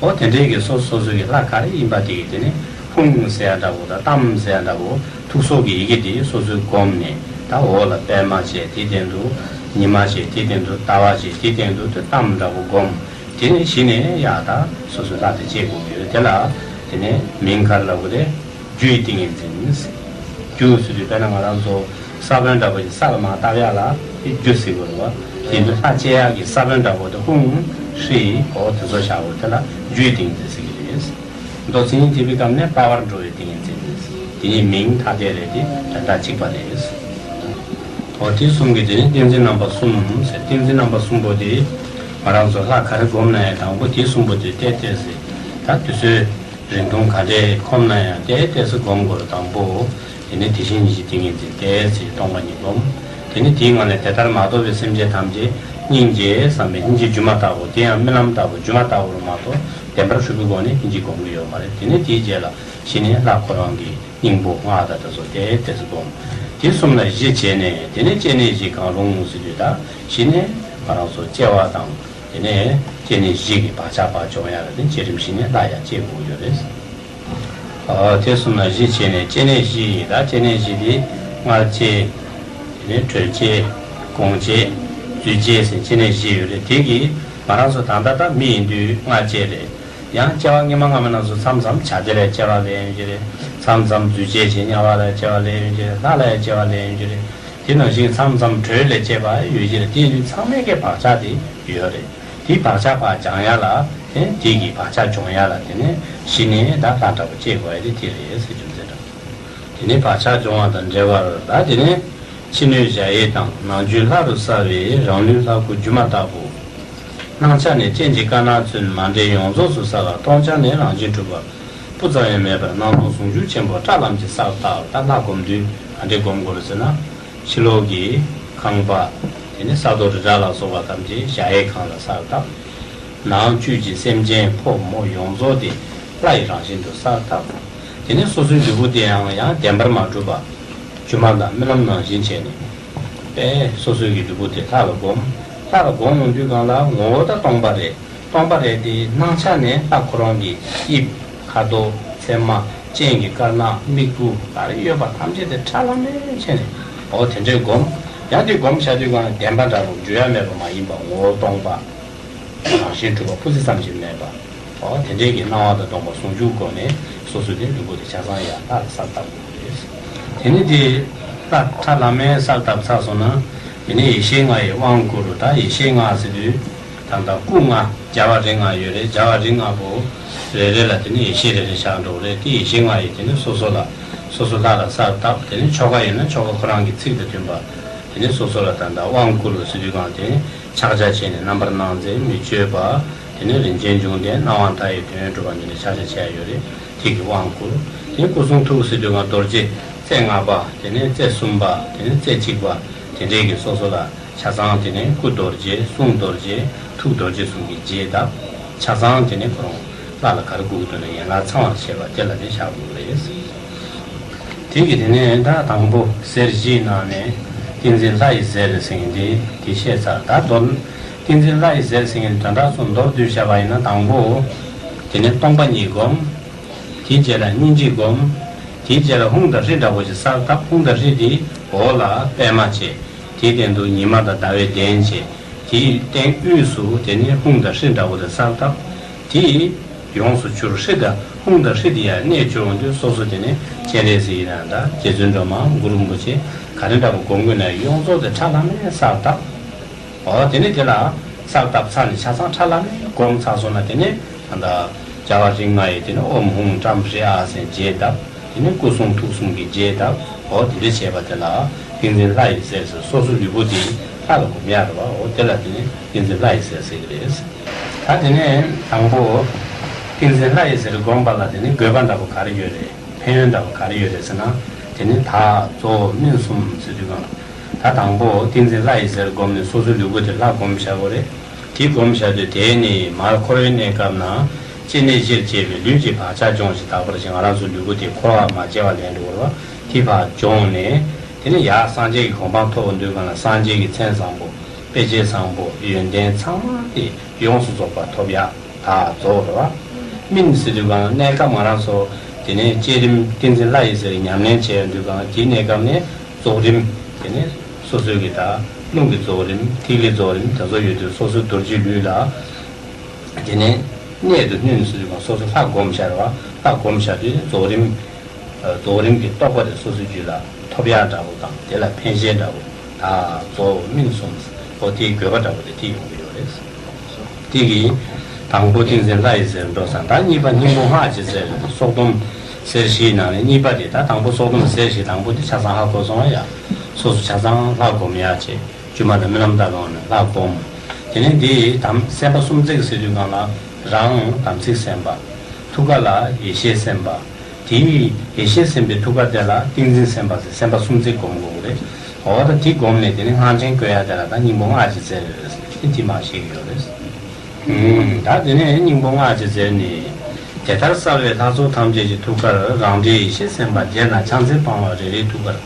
འོ་དེ་འདྲའི་གི་སོ་སོ་སོ་སོ་གི་ལྷ་ག་རེ་ཡིན་པ་དེ་གི་དེ་ནས་ཧཱུྃ་ཟེར་ཡ་འདྲ་པོ་དང་ཏཾ་ཟེར་ཡ་འདྲ་པོ་ཐུགས་སྲོག་གི་ཡི་གེ་དེ་སོ་སོས་སྒོམ་ནས། ད་འོག་ལ་པདྨ་བྱས། དེའི་སྟེང་དུ་ཉི་མ་བྱས། དེའི་སྟེང་དུ་ཟླ་བ་བྱས། དེའི་སྟེང་དུ་དེ་ཏཾ་འདྲ་པོ་སྒོམ། དེ་ནས་གཞི་ནས་ཡ་ད་སོ་སོའི་ལྷ་དེ་སྐྱེ་དགོས་ཀྱི་ཡོད། དེ་ལ་དེ་ནས་མིང་ག་རེ་ལབ་དགོས་རེད། རྒྱུ་ཡི་ཏིང་ངེ་འཛིན། རྒྱུ་ཟེར་དུས་དཔེར་ན་ང་རང་ཚོ་ས་བོན་འདྲ་པོ་ཞིག་ས་ལ་མར་བཏབ་ཡ་ལ་དེ་རྒྱུ་ཟེར་དགོས་རེད་བ། དེ་ནི་ལྷ་སྐྱེ་ཡག་གི་ས་བོན་འདྲ་པོ་དེ་ཧཱུྃ་ཧྲཱིཿ་འོ་དེ་ཚོ་བཞག་དགོས། དེ་ལ་རྒྱུ་ཡི་ཏིང་ངེ་འཛིན་ཟེར་གྱི་རེད། མདོ་མཚན་ཉིད་ཐེག་པའི་སྐབས་ནས་དཔའ་བར་འགྲོ་བའི་ཏིང་ངེ་འཛིན། དེ་གཉིས་མིང་ཐ་དད་རེད་དེ་དོན་དག་གཅིག་པ་རེད། འོ་དེ་གསུམ་གྱི་དེ་ནི་ཏིང་འཛིན་རྣམ་པ་གསུམ་ཟེར། ཏིང་འཛིན་རྣམ་པ་གསུམ་པོ་དེ་ང་རང་ཚོ་ལྷ་ག་རེ་སྒོམ་ན་ཡང་དང་པོ་དེ་གསུམ་པོ་དེ་ཏོག་ཙམ་ད་དུས་ཚོད་རིང་ཐུང་ག་འདྲས་ཁོམ་ན་ཡང་ཏོག་ཙམ་སྒོམ་དགོས་རེད། དང་པོ། དེ་ནས་དེ་བཞིན་ཉིད་ཀྱི་ཏིང་ངེ་འཛིན་ཏོག་ཙམ་སྟོང་པ་ཉིད་སྒོམ། དེ་ནས་དེའི་ངང་ནས་དེ་ལྟར་མ་རྟོགས་པའི་སེམས་ཅན་ཐམས་ཅད་སྙིང་རྗེ་བསམ་པའི་སྙིང་རྗེ་སྒྱུ་མ་ལྟ་བུ། དེ་ཡང་རྨི་ལམ་ལྟ་བུ་སྒྱུ་མ་ལྟ་བུ་རུ་མ་གཏོགས་བདེན་པར་ཧྲིལ་པོའི་སྒོ་ནས་སྙིང་རྗེ་སྒོམ་གྱི་ཡོད་མ་རེད། དེ་ནས་དེའི་རྗེས་ལ་གཞི་ནས་ལྷ་ཁོ་རང་གི་ སྙིང་པོ་ལྔ་དང་དེ་ཚོ་དེ་དེ་ཚོ་སྒོམ། དེ་གསུམ་ལ་བཞི་བྱས་ནས་དེ་ནས་སྐྱེ་གནས་བཞི་གང་རུང་ཟེར་དུས་ད་གཞི་ནས་ང་རང་ཚོ་སྐྱེ་བ་དང་དེ་ནས་སྐྱེ་གནས་བཞི་གི་བག་ཆགས་པ་སྦྱོང་ཡ་ལ་དེ་བསྐྱེད་རིམ་བཞི་ནས་སླར་ཡང་སྐྱེ་དགོས་ཡོད་རེད། ཨ་དེ་གསུམ་ལ་བཞི་བྱས་ནས་སྐྱེ་གནས་བཞི་ཡིན། ད་སྐྱེ་གནས་བཞི་དེ་མངལ་སྐྱེས། དེ་ནས་དྲོད་སྐྱེས། སྒོང་སྐྱེས། རྫུས་སྐྱེས་ཟེར་སྐྱེ་གནས་བཞི་ཡོད་རེད། དེ་གིས་ང་རང་ཚོ་ད་ལྟ་ད་མི་ཡིན་དུས་མངལ་སྐྱེས་རེད། ཡང་སྐྱེ་བ་སྔ་མ་སྔ་མ་རྣམས་སུ་མཚམས་མཚམས་བྱ་དེ་ལས་སྐྱེ་བ་ལེན་ཡོང་གི་རེད། མཚམས་མཚམས་རྫུས་སྐྱེས་བྱས་དམྱལ་བ་ལས་སྐྱེ་བ་ལེན་ཡོང་གི་རེད། ལྷ་ལས་སྐྱེ་བ་ལེན་ཡོང་གི་རེད། དེ་ནང་བཞིན་མཚམས་མཚམས་དྲོད་ལས་སྐྱེ་བ་ཡོད་ཀྱི་རེད། དེ་ཡིན་དུས་ཚང་མའི་གི་བག་ཆགས་དེ་ཡོད་རེད། དེའི་བག་ཆགས་པ་སྦྱང་ཡ་ལ་དེ་དེ་གི་བག་ཆགས་སྦྱོང་ཡ་ལ་དེ་ནས་གཞི་ནས་ད་ལྷ་འདྲ་པོ་སྐྱེ་དགོས་ཡ་དེ་དེ་རེད་ཟེར་རྒྱུ་མཚན་འདྲ། དེ་ནས་བག་ཆགས་སྦྱོང་བ་དང་འབྲེལ་བར་ད་དེ་ནས་ཕྱི་སྣོད་གཞལ་ཡས་དང་ནང་རྒྱུད་ལྷ་རུ་གསལ་བའི་རང་ལུས་ལྷ་སྐུ་སྒྱུ་མ་ལྟ་བུ། སྣང་ཆ་ནས་སྤྱན་གྱི་དཀར་ནག་ཚུན་མ་འདྲེས་ཡོངས་རྫོགས་སུ་གསལ་བ། མཐོང་ཆ་ནས་རང་བཞིན་གྲུབ་པ་སྤུ་ཙམ་ཡང་མེད་པར་སྣང་སྟོང་ཟུང་འཇུག་ཆེན་པོ་ཁྲ་ལམ་གྱིས་གསལ་བཏབ། ད་ལྷ་སྒོམ་དུས་ག་འདྲས་སྒོམ་དགོས་རེད་ཟེར་ན། ཕྱི་ལོགས་ཀྱི་ཁང་པ། དེ་ནས་ས་རྡོ་རི་བྲག་ལ་སོགས་པ་ཐམས་ཅད་གཞལ་ཡས་ཁང་ལ་གསལ་བཏབ། ནང་བཅུད་ཀྱི་སེམས་ཅན་ཕོ་མོ་ཡོངས་རྫོགས་དེ་ལྷ་ཡི་རང་བཞིན་དུ་གསལ་བཏབ། དེ་ནས་སོ་སོའི་ལུས་པོ་དེ་ཡང་ཡང་བདེན་པར་མ་གྲུབ་པ། སྒྱུ་མ་དང་རྨི་ལམ་ནང་བཞིན་བྱས་ནས། པས་སོ་སོའི་གི་ལུས་པོ་དེ་ལྷ་ལ་བསྒོམ། ལྷ་ལ་བསྒོམ་ཡོང་དུས་སྒང་ལ་ངོ་བོ་ད་སྟོང་པ་རེད། སྟོང་པ་རེད་དེ་སྣང་ཆ་ནས་ལྷ་ཁོ་རང་གི་དབྱིབས། ཁ་དོག། མཚན་མ། སྤྱན་གྱི་དཀར་ནག་མིག་སྤུ་ག་རེ་ཡོད་པ་ཐམས་ཅད་དེ་ཁྲ་ལམ་མེར་ཕྱིན་ནས། འོ་དེ་འདྲའི་སྒོམ། ཡང་དེ་སྒོམ་བྱ་དུས་སྒང་བདེན་པ་འདྲ་པོ་འགྱུར་ཡ་མེད་པ་མ་ཡིན་པ་ངོ་བོ་སྟོང་པ། རང་བཞིན་གྲུབ་པ་སྤུ་ཙི་ཙམ་ཞིག་མེད་པ། འོ་དེ་འདྲའི་གི་སྣང་བ་དང་སྟོང་པ་ཟུང་འཇུག་སྒོ་ནས་སོ་སོ་དེ་ལུས་པོ་དེ་ཆ་ཚང་ཡར་ལྷ་ལ་གསལ་བཏབ་དགོས་རེད། དེ་ནས་དེ་ལྷ་ཁྲ་ལམ་མེར་གསལ་བཏབ་ཚར་སོང་ན། དེ་ནས་ཡེ་ཤེས་ལྔ་ཡི་དབང་བསྐུར་རོ། ད་ཡེ་ཤེས་ལྔ་ཟེར་དུས་ད་ལྟ་སྐུ་ལྔ་བྱ་བ་རིགས་ལྔ་ཡོད་རེད། བྱ་བ་རིགས་ལྔ་པོ་རེ་རེ་ལ་དེ་ནས་ཡེ་ཤེས་རེ་རེ་བཞག་འགྲོ་གི་རེད། དེ་ཡེ་ཤེས་ལྔ་ཡི་དེ་ནས་སོ་སོ་ལ་སོ་སོ་ལྷ་ལ་གསལ་བཏབ། དེ་ནས་ཆོ་ག་ཡིན་ན་ཆོ་ག་ཁོ་རང་གི་ཚིག་དང་མཐུན་པ། དེ་ནས་སོ་སོ་ལ་ད་ལྟ་དབང་བསྐུར་རོ་ཟེར་དུས་སྒང་དེ་ནས། ཕྱག་རྒྱ་བྱས་ནས་རྣམ་པར་སྣང་མཛད་མི་བསྐྱོད་པ། དེ་ནས་རིན་ཆེན་འབྱུང་ལྡན་སྣང་བ་མཐའ་ཡས་དོན་གྲུབ་པ་འདི་ནས་ཕྱག་རྒྱ་བྱས་ཡོད་རེད། དེ་གི་དབང་བསྐུར། དེ་ནས་སྐུ་གསུང་ཐུགས་ཟེར་དུས་སྒང་རྡོ་རྗེ་རྩེ་ལྔ་པ། དེ་ནས་རྩེ་གསུམ་པ། དེ་ནས་རྩེ་གཅིག་པ། དེ་འདྲའི་གི་སོ་སོ་ལ་ཆ་ཚང་། དེ་ནས་སྐུ་རྡོ་རྗེ། གསུང་རྡོ་རྗེ། ཐུགས་རྡོ་རྗེ་གསུམ་གྱི་རྗེས་གདབ། ཆ་ཚང་དེ་ནས་ཁོ་རང་ལྷ་ལ་ག་རེ་དགོས་ཀྱི་འདུག་ན་ཡན་ལག་ཚང་བར་བྱེད་པ་དེ་ལ་དེ་བཞག་དགོས་རེད། དེ་གི་དེ་ནས་ད་དང་པོ་ཟེར་བཞིའི་ནང་ནས་ཏིང་འཛིན་ལྷ་ཡི་ཟེར་ཟེར་མཁན་དེ་དེ་བཤད་ཚར། ད་མདོར་ཏིང་འཛིན་ལྷ་ཡི་ཟེར་ཟེར་མཁན་དེ་དོན་དག་ཚོ་མདོར་བསྡུས་བྱས་པ་ཡིན་ན། དང་པོ་དེ་ནས་སྟོང་པ་ཉིད་བསྒོམ། དེའི་རྗེས་ལ་སྙིང་རྗེ་བསྒོམ། དེའི་རྗེས་ལ་ཧཱུྃ་དང་ཧྲཱིཿ་འདྲ་པོ་ཞིག་གསལ་བཏབ། ཧཱུྃ་དང་ཧྲཱིཿ་དེ་འོག་ལ་པད་མ་བྱས། དེའི་སྟེང་དུ་ཉི་མ་དང་ཟླ་བའི་གདན་བྱས། དེའི་སྟེང་དབུས་སུ་དེ་ནས་ཧཱུྃ་དང་ཧྲཱིཿ་འདྲ་པོ་དེ་གསལ་བཏབ། དེ་ཡོངས་སུ་གྱུར། ཧྲཱིཿ་དང་ཧཱུྃ་དང་ཧྲཱིཿ་དེ་ཡར་གནས་གྱུར་འོང་དུས་སོ་སོ་དེ་ནས་སྤྱན་རས་གཟིགས་ཡིན་ན་འདྲ། རྗེ་བཙུན་སྒྲོལ་མ། གུ་རུ་རིན་པོ་ཆེ། ག་རེ་འདྲ་པོ་སྒོམ་དགོས་ན་ཡོངས་རྫོགས་དེ་ཁྲ་ལམ་མེར་གསལ་བཏབ། འོ་དེ་ནས་དེ་ལ་གསལ་བཏབ་ཚར་ནས་ཆ་ཚང་ཁྲ་ལམ་མེར་བསྒོམ་ཚར་སོང་ན། དེ་ནས་ད་ལྟ་བྱ་བ་རིགས་ལྔ་ཡི་དེ་ནས་ཨོཾ་ཧཱུྃ་ཊཱིཿ་ཧྲཱིཿ་ཨཱཿ་ཟེར་རྗེས་གདབ། དེ་ནས་སྐུ་གསུང་ཐུགས་གསུམ་གྱི་རྗེས་གདབ། འོ་དེ་འདྲ་བྱས་པ་དེ་ལ་ཏིང་འཛིན་ལྷ་ཡི་ཟེར་ཟེར། སོ་སོ་ལུས་པོ་དེ་ལྷ་ལ་བསྒོམ་ཡག་རེད་པ། འོ་དེ་ལ་དེ་ནས་ཏིང་འཛིན་ལྷ་ཡི་ཟེར་ཟེར་གྱི་རེད། ད་དེ་ནས་དང་པོ་ཏིང་འཛིན་ལྷ་ཡི་ཟེར་བསྒོམ་པ་ལ་དེ་ནས་དགོས་པ་འདྲ་པོ་ག་རེ་ཡོད་རེད། ཕན་ཡོན་འདྲ་པོ་ག་རེ་ཡོད་རེད་ཟེར་ན། དེ་ནི་དག་རྫོགས་སྨིན་གསུམ་ཟེར་དུས་སྒང་། ད་དང་པོ་ཏིང་འཛིན་ལྷ་ཡི་ཟེར་བསྒོམས་ནས་སོ་སོའི་ལུས་པོ་དེ་ལྷ་བསྒོམ་བཞག་དགོས་རེད། དེ་བསྒོམ་བཞག་དུས་དེ་ནི་མར་འཁོར་བའི་གནས་སྐབས་ན་སྐྱེ་གནས་བཞིར་སྐྱེས་པའི་ལུས་ཀྱི་བག་ཆགས་སྦྱོང་ཞིང་དག་པར་བྱེད། ང་རང་ཚོའི་ལུས་པོ་དེ་འཁོར་བ་མ་སྐྱེ་བ་ལེན་འགྲོ་བར་བ་དེ་ཕར་སྦྱོང་ནས། དེ་ནི་ཡར་སངས་རྒྱས་ཀྱི་གོ་འཕང་ཐོབ་པར་འདོད་པ་ན་སངས་རྒྱས་ཀྱི་མཚན་བཟང་པོ། དཔེ་བྱད་བཟང་པོ། ཡོན་ཏན་ཚང་མ་དེ་ཡོངས་སུ་རྫོགས་པ་ཐོབ་ཡག་དག་རྫོགས་རེད་པ། སྨིན་ཟེར་དུས་སྒང་གནས་སྐབས་ང་རང་ཚོ་དེ་ནས་བསྐྱེད་རིམ་ཏིང་འཛིན་ལྷ་ཡི་ཟེར་ཉམས་ལེན་བྱས་ཡོང་དུས་སྒང་དེའི་གནས་སྐབས་ནས་རྫོགས་རིམ། དེ་ནས་སོ་སོའི་གི་ད་རླུང་གི་རྫོགས་རིམ། ཐིག་ལེ་རྫོགས་རིམ། དེ་ཚོ་ཡོད་དུས་སོ་སོའི་རྡོ་རྗེའི་ལུས་ལ། དེ་ནས་གནད་དུ་བསྣུན་ཟེར་དུས་སྒང་སོ་སོ་ལྷ་བསྒོམ་བཞག་རེད་པ། ལྷ་བསྒོམ་བཞག་དུས་རྫོགས་རིམ། རྫོགས་རིམ་གྱི་རྟོགས་པ་དེ་སོ་སོའི་རྒྱུད་ལ་ཐོབ་ཡག་འདྲ་པོ་དང་། དེ་ལ་ཕན་ཆེན་འདྲ་པོ། དག་རྫོགས་སྨིན་གསུམ། འོ་དེའི་དགོས་པ་འདྲ་པོ་དེ་དེ་ཡོང་གི་ཡོད་རེད། དེ་གི་དང་པོ་ཏིང་འཛིན་ལྷ་ཡི་ཟེར་འགྲོ་ཙང་། ད་གཉིས་པ་སྙིང་པོ་སྔགས་ཀྱི་ཟེར། སྲོག་སྡོམ་ཟེར་བཞིའི་ནང་ནས་གཉིས་པ་དེ། ད་དང་པོ་སྲོག་སྡོམ་ཟེར་བཞི། དང་པོ་དེ་ཆ་ཚང་ཧ་གོ་སོང་བ་ཡ། སོ་སོ་ཆ་ཚང་ལྷ་བསྒོམ་ཡག་བྱེད། སྒྱུ་མ་དང་རྨི་ལམ་དག་གང་ནས་ལྷ་བསྒོམ། དེ་ནས་འདི་དམ་སེམས་དཔའ་སུམ་བརྩེགས་ཟེར་དུས་སྒང་ལ་རང་དམ་ཚིག་སེམས་དཔའ། ཐུགས་ཀ་ལ་ཡེ་ཤེས་སེམས་དཔའ། དེའི་ཡེ་ཤེས་སེམས་དཔའི་ཐུགས་ཀ་དེ་ལ་ཏིང་འཛིན་སེམས་དཔའ་ཟེར་སེམས་དཔའ་སུམ་བརྩེགས་སྒོམ་དགོས་རེད། འོ་ད་དེ་སྒོམ་ནས་དེ་ནས་སྔགས་ཆེན་བཀོད་ཡ་དེ་ལ་ད་སྙིང་པོ་སྔགས་ཀྱི་རྫས་རེད་ཟེར་ཏེ་དེ་མ་ཤེས་ཀྱི་ཡོད་རེད། ཨུམ། ད་དེ་ནས་སྙིང་པོ་སྔགས་ཀྱི་རྫས་ནི། དེ་ལྟར་གསལ་བའི་ལྷ་ཚོགས་ཐམས་ཅད་ཀྱི་ཐུགས་ཀར་རང་འབྲས་ཡེ་ཤེས་སེམས་དཔའ་བརྒྱད་དང་ཕྱག་མཚན་སྤངས་པ་རེ་རེའི་ཐུགས་ཀར་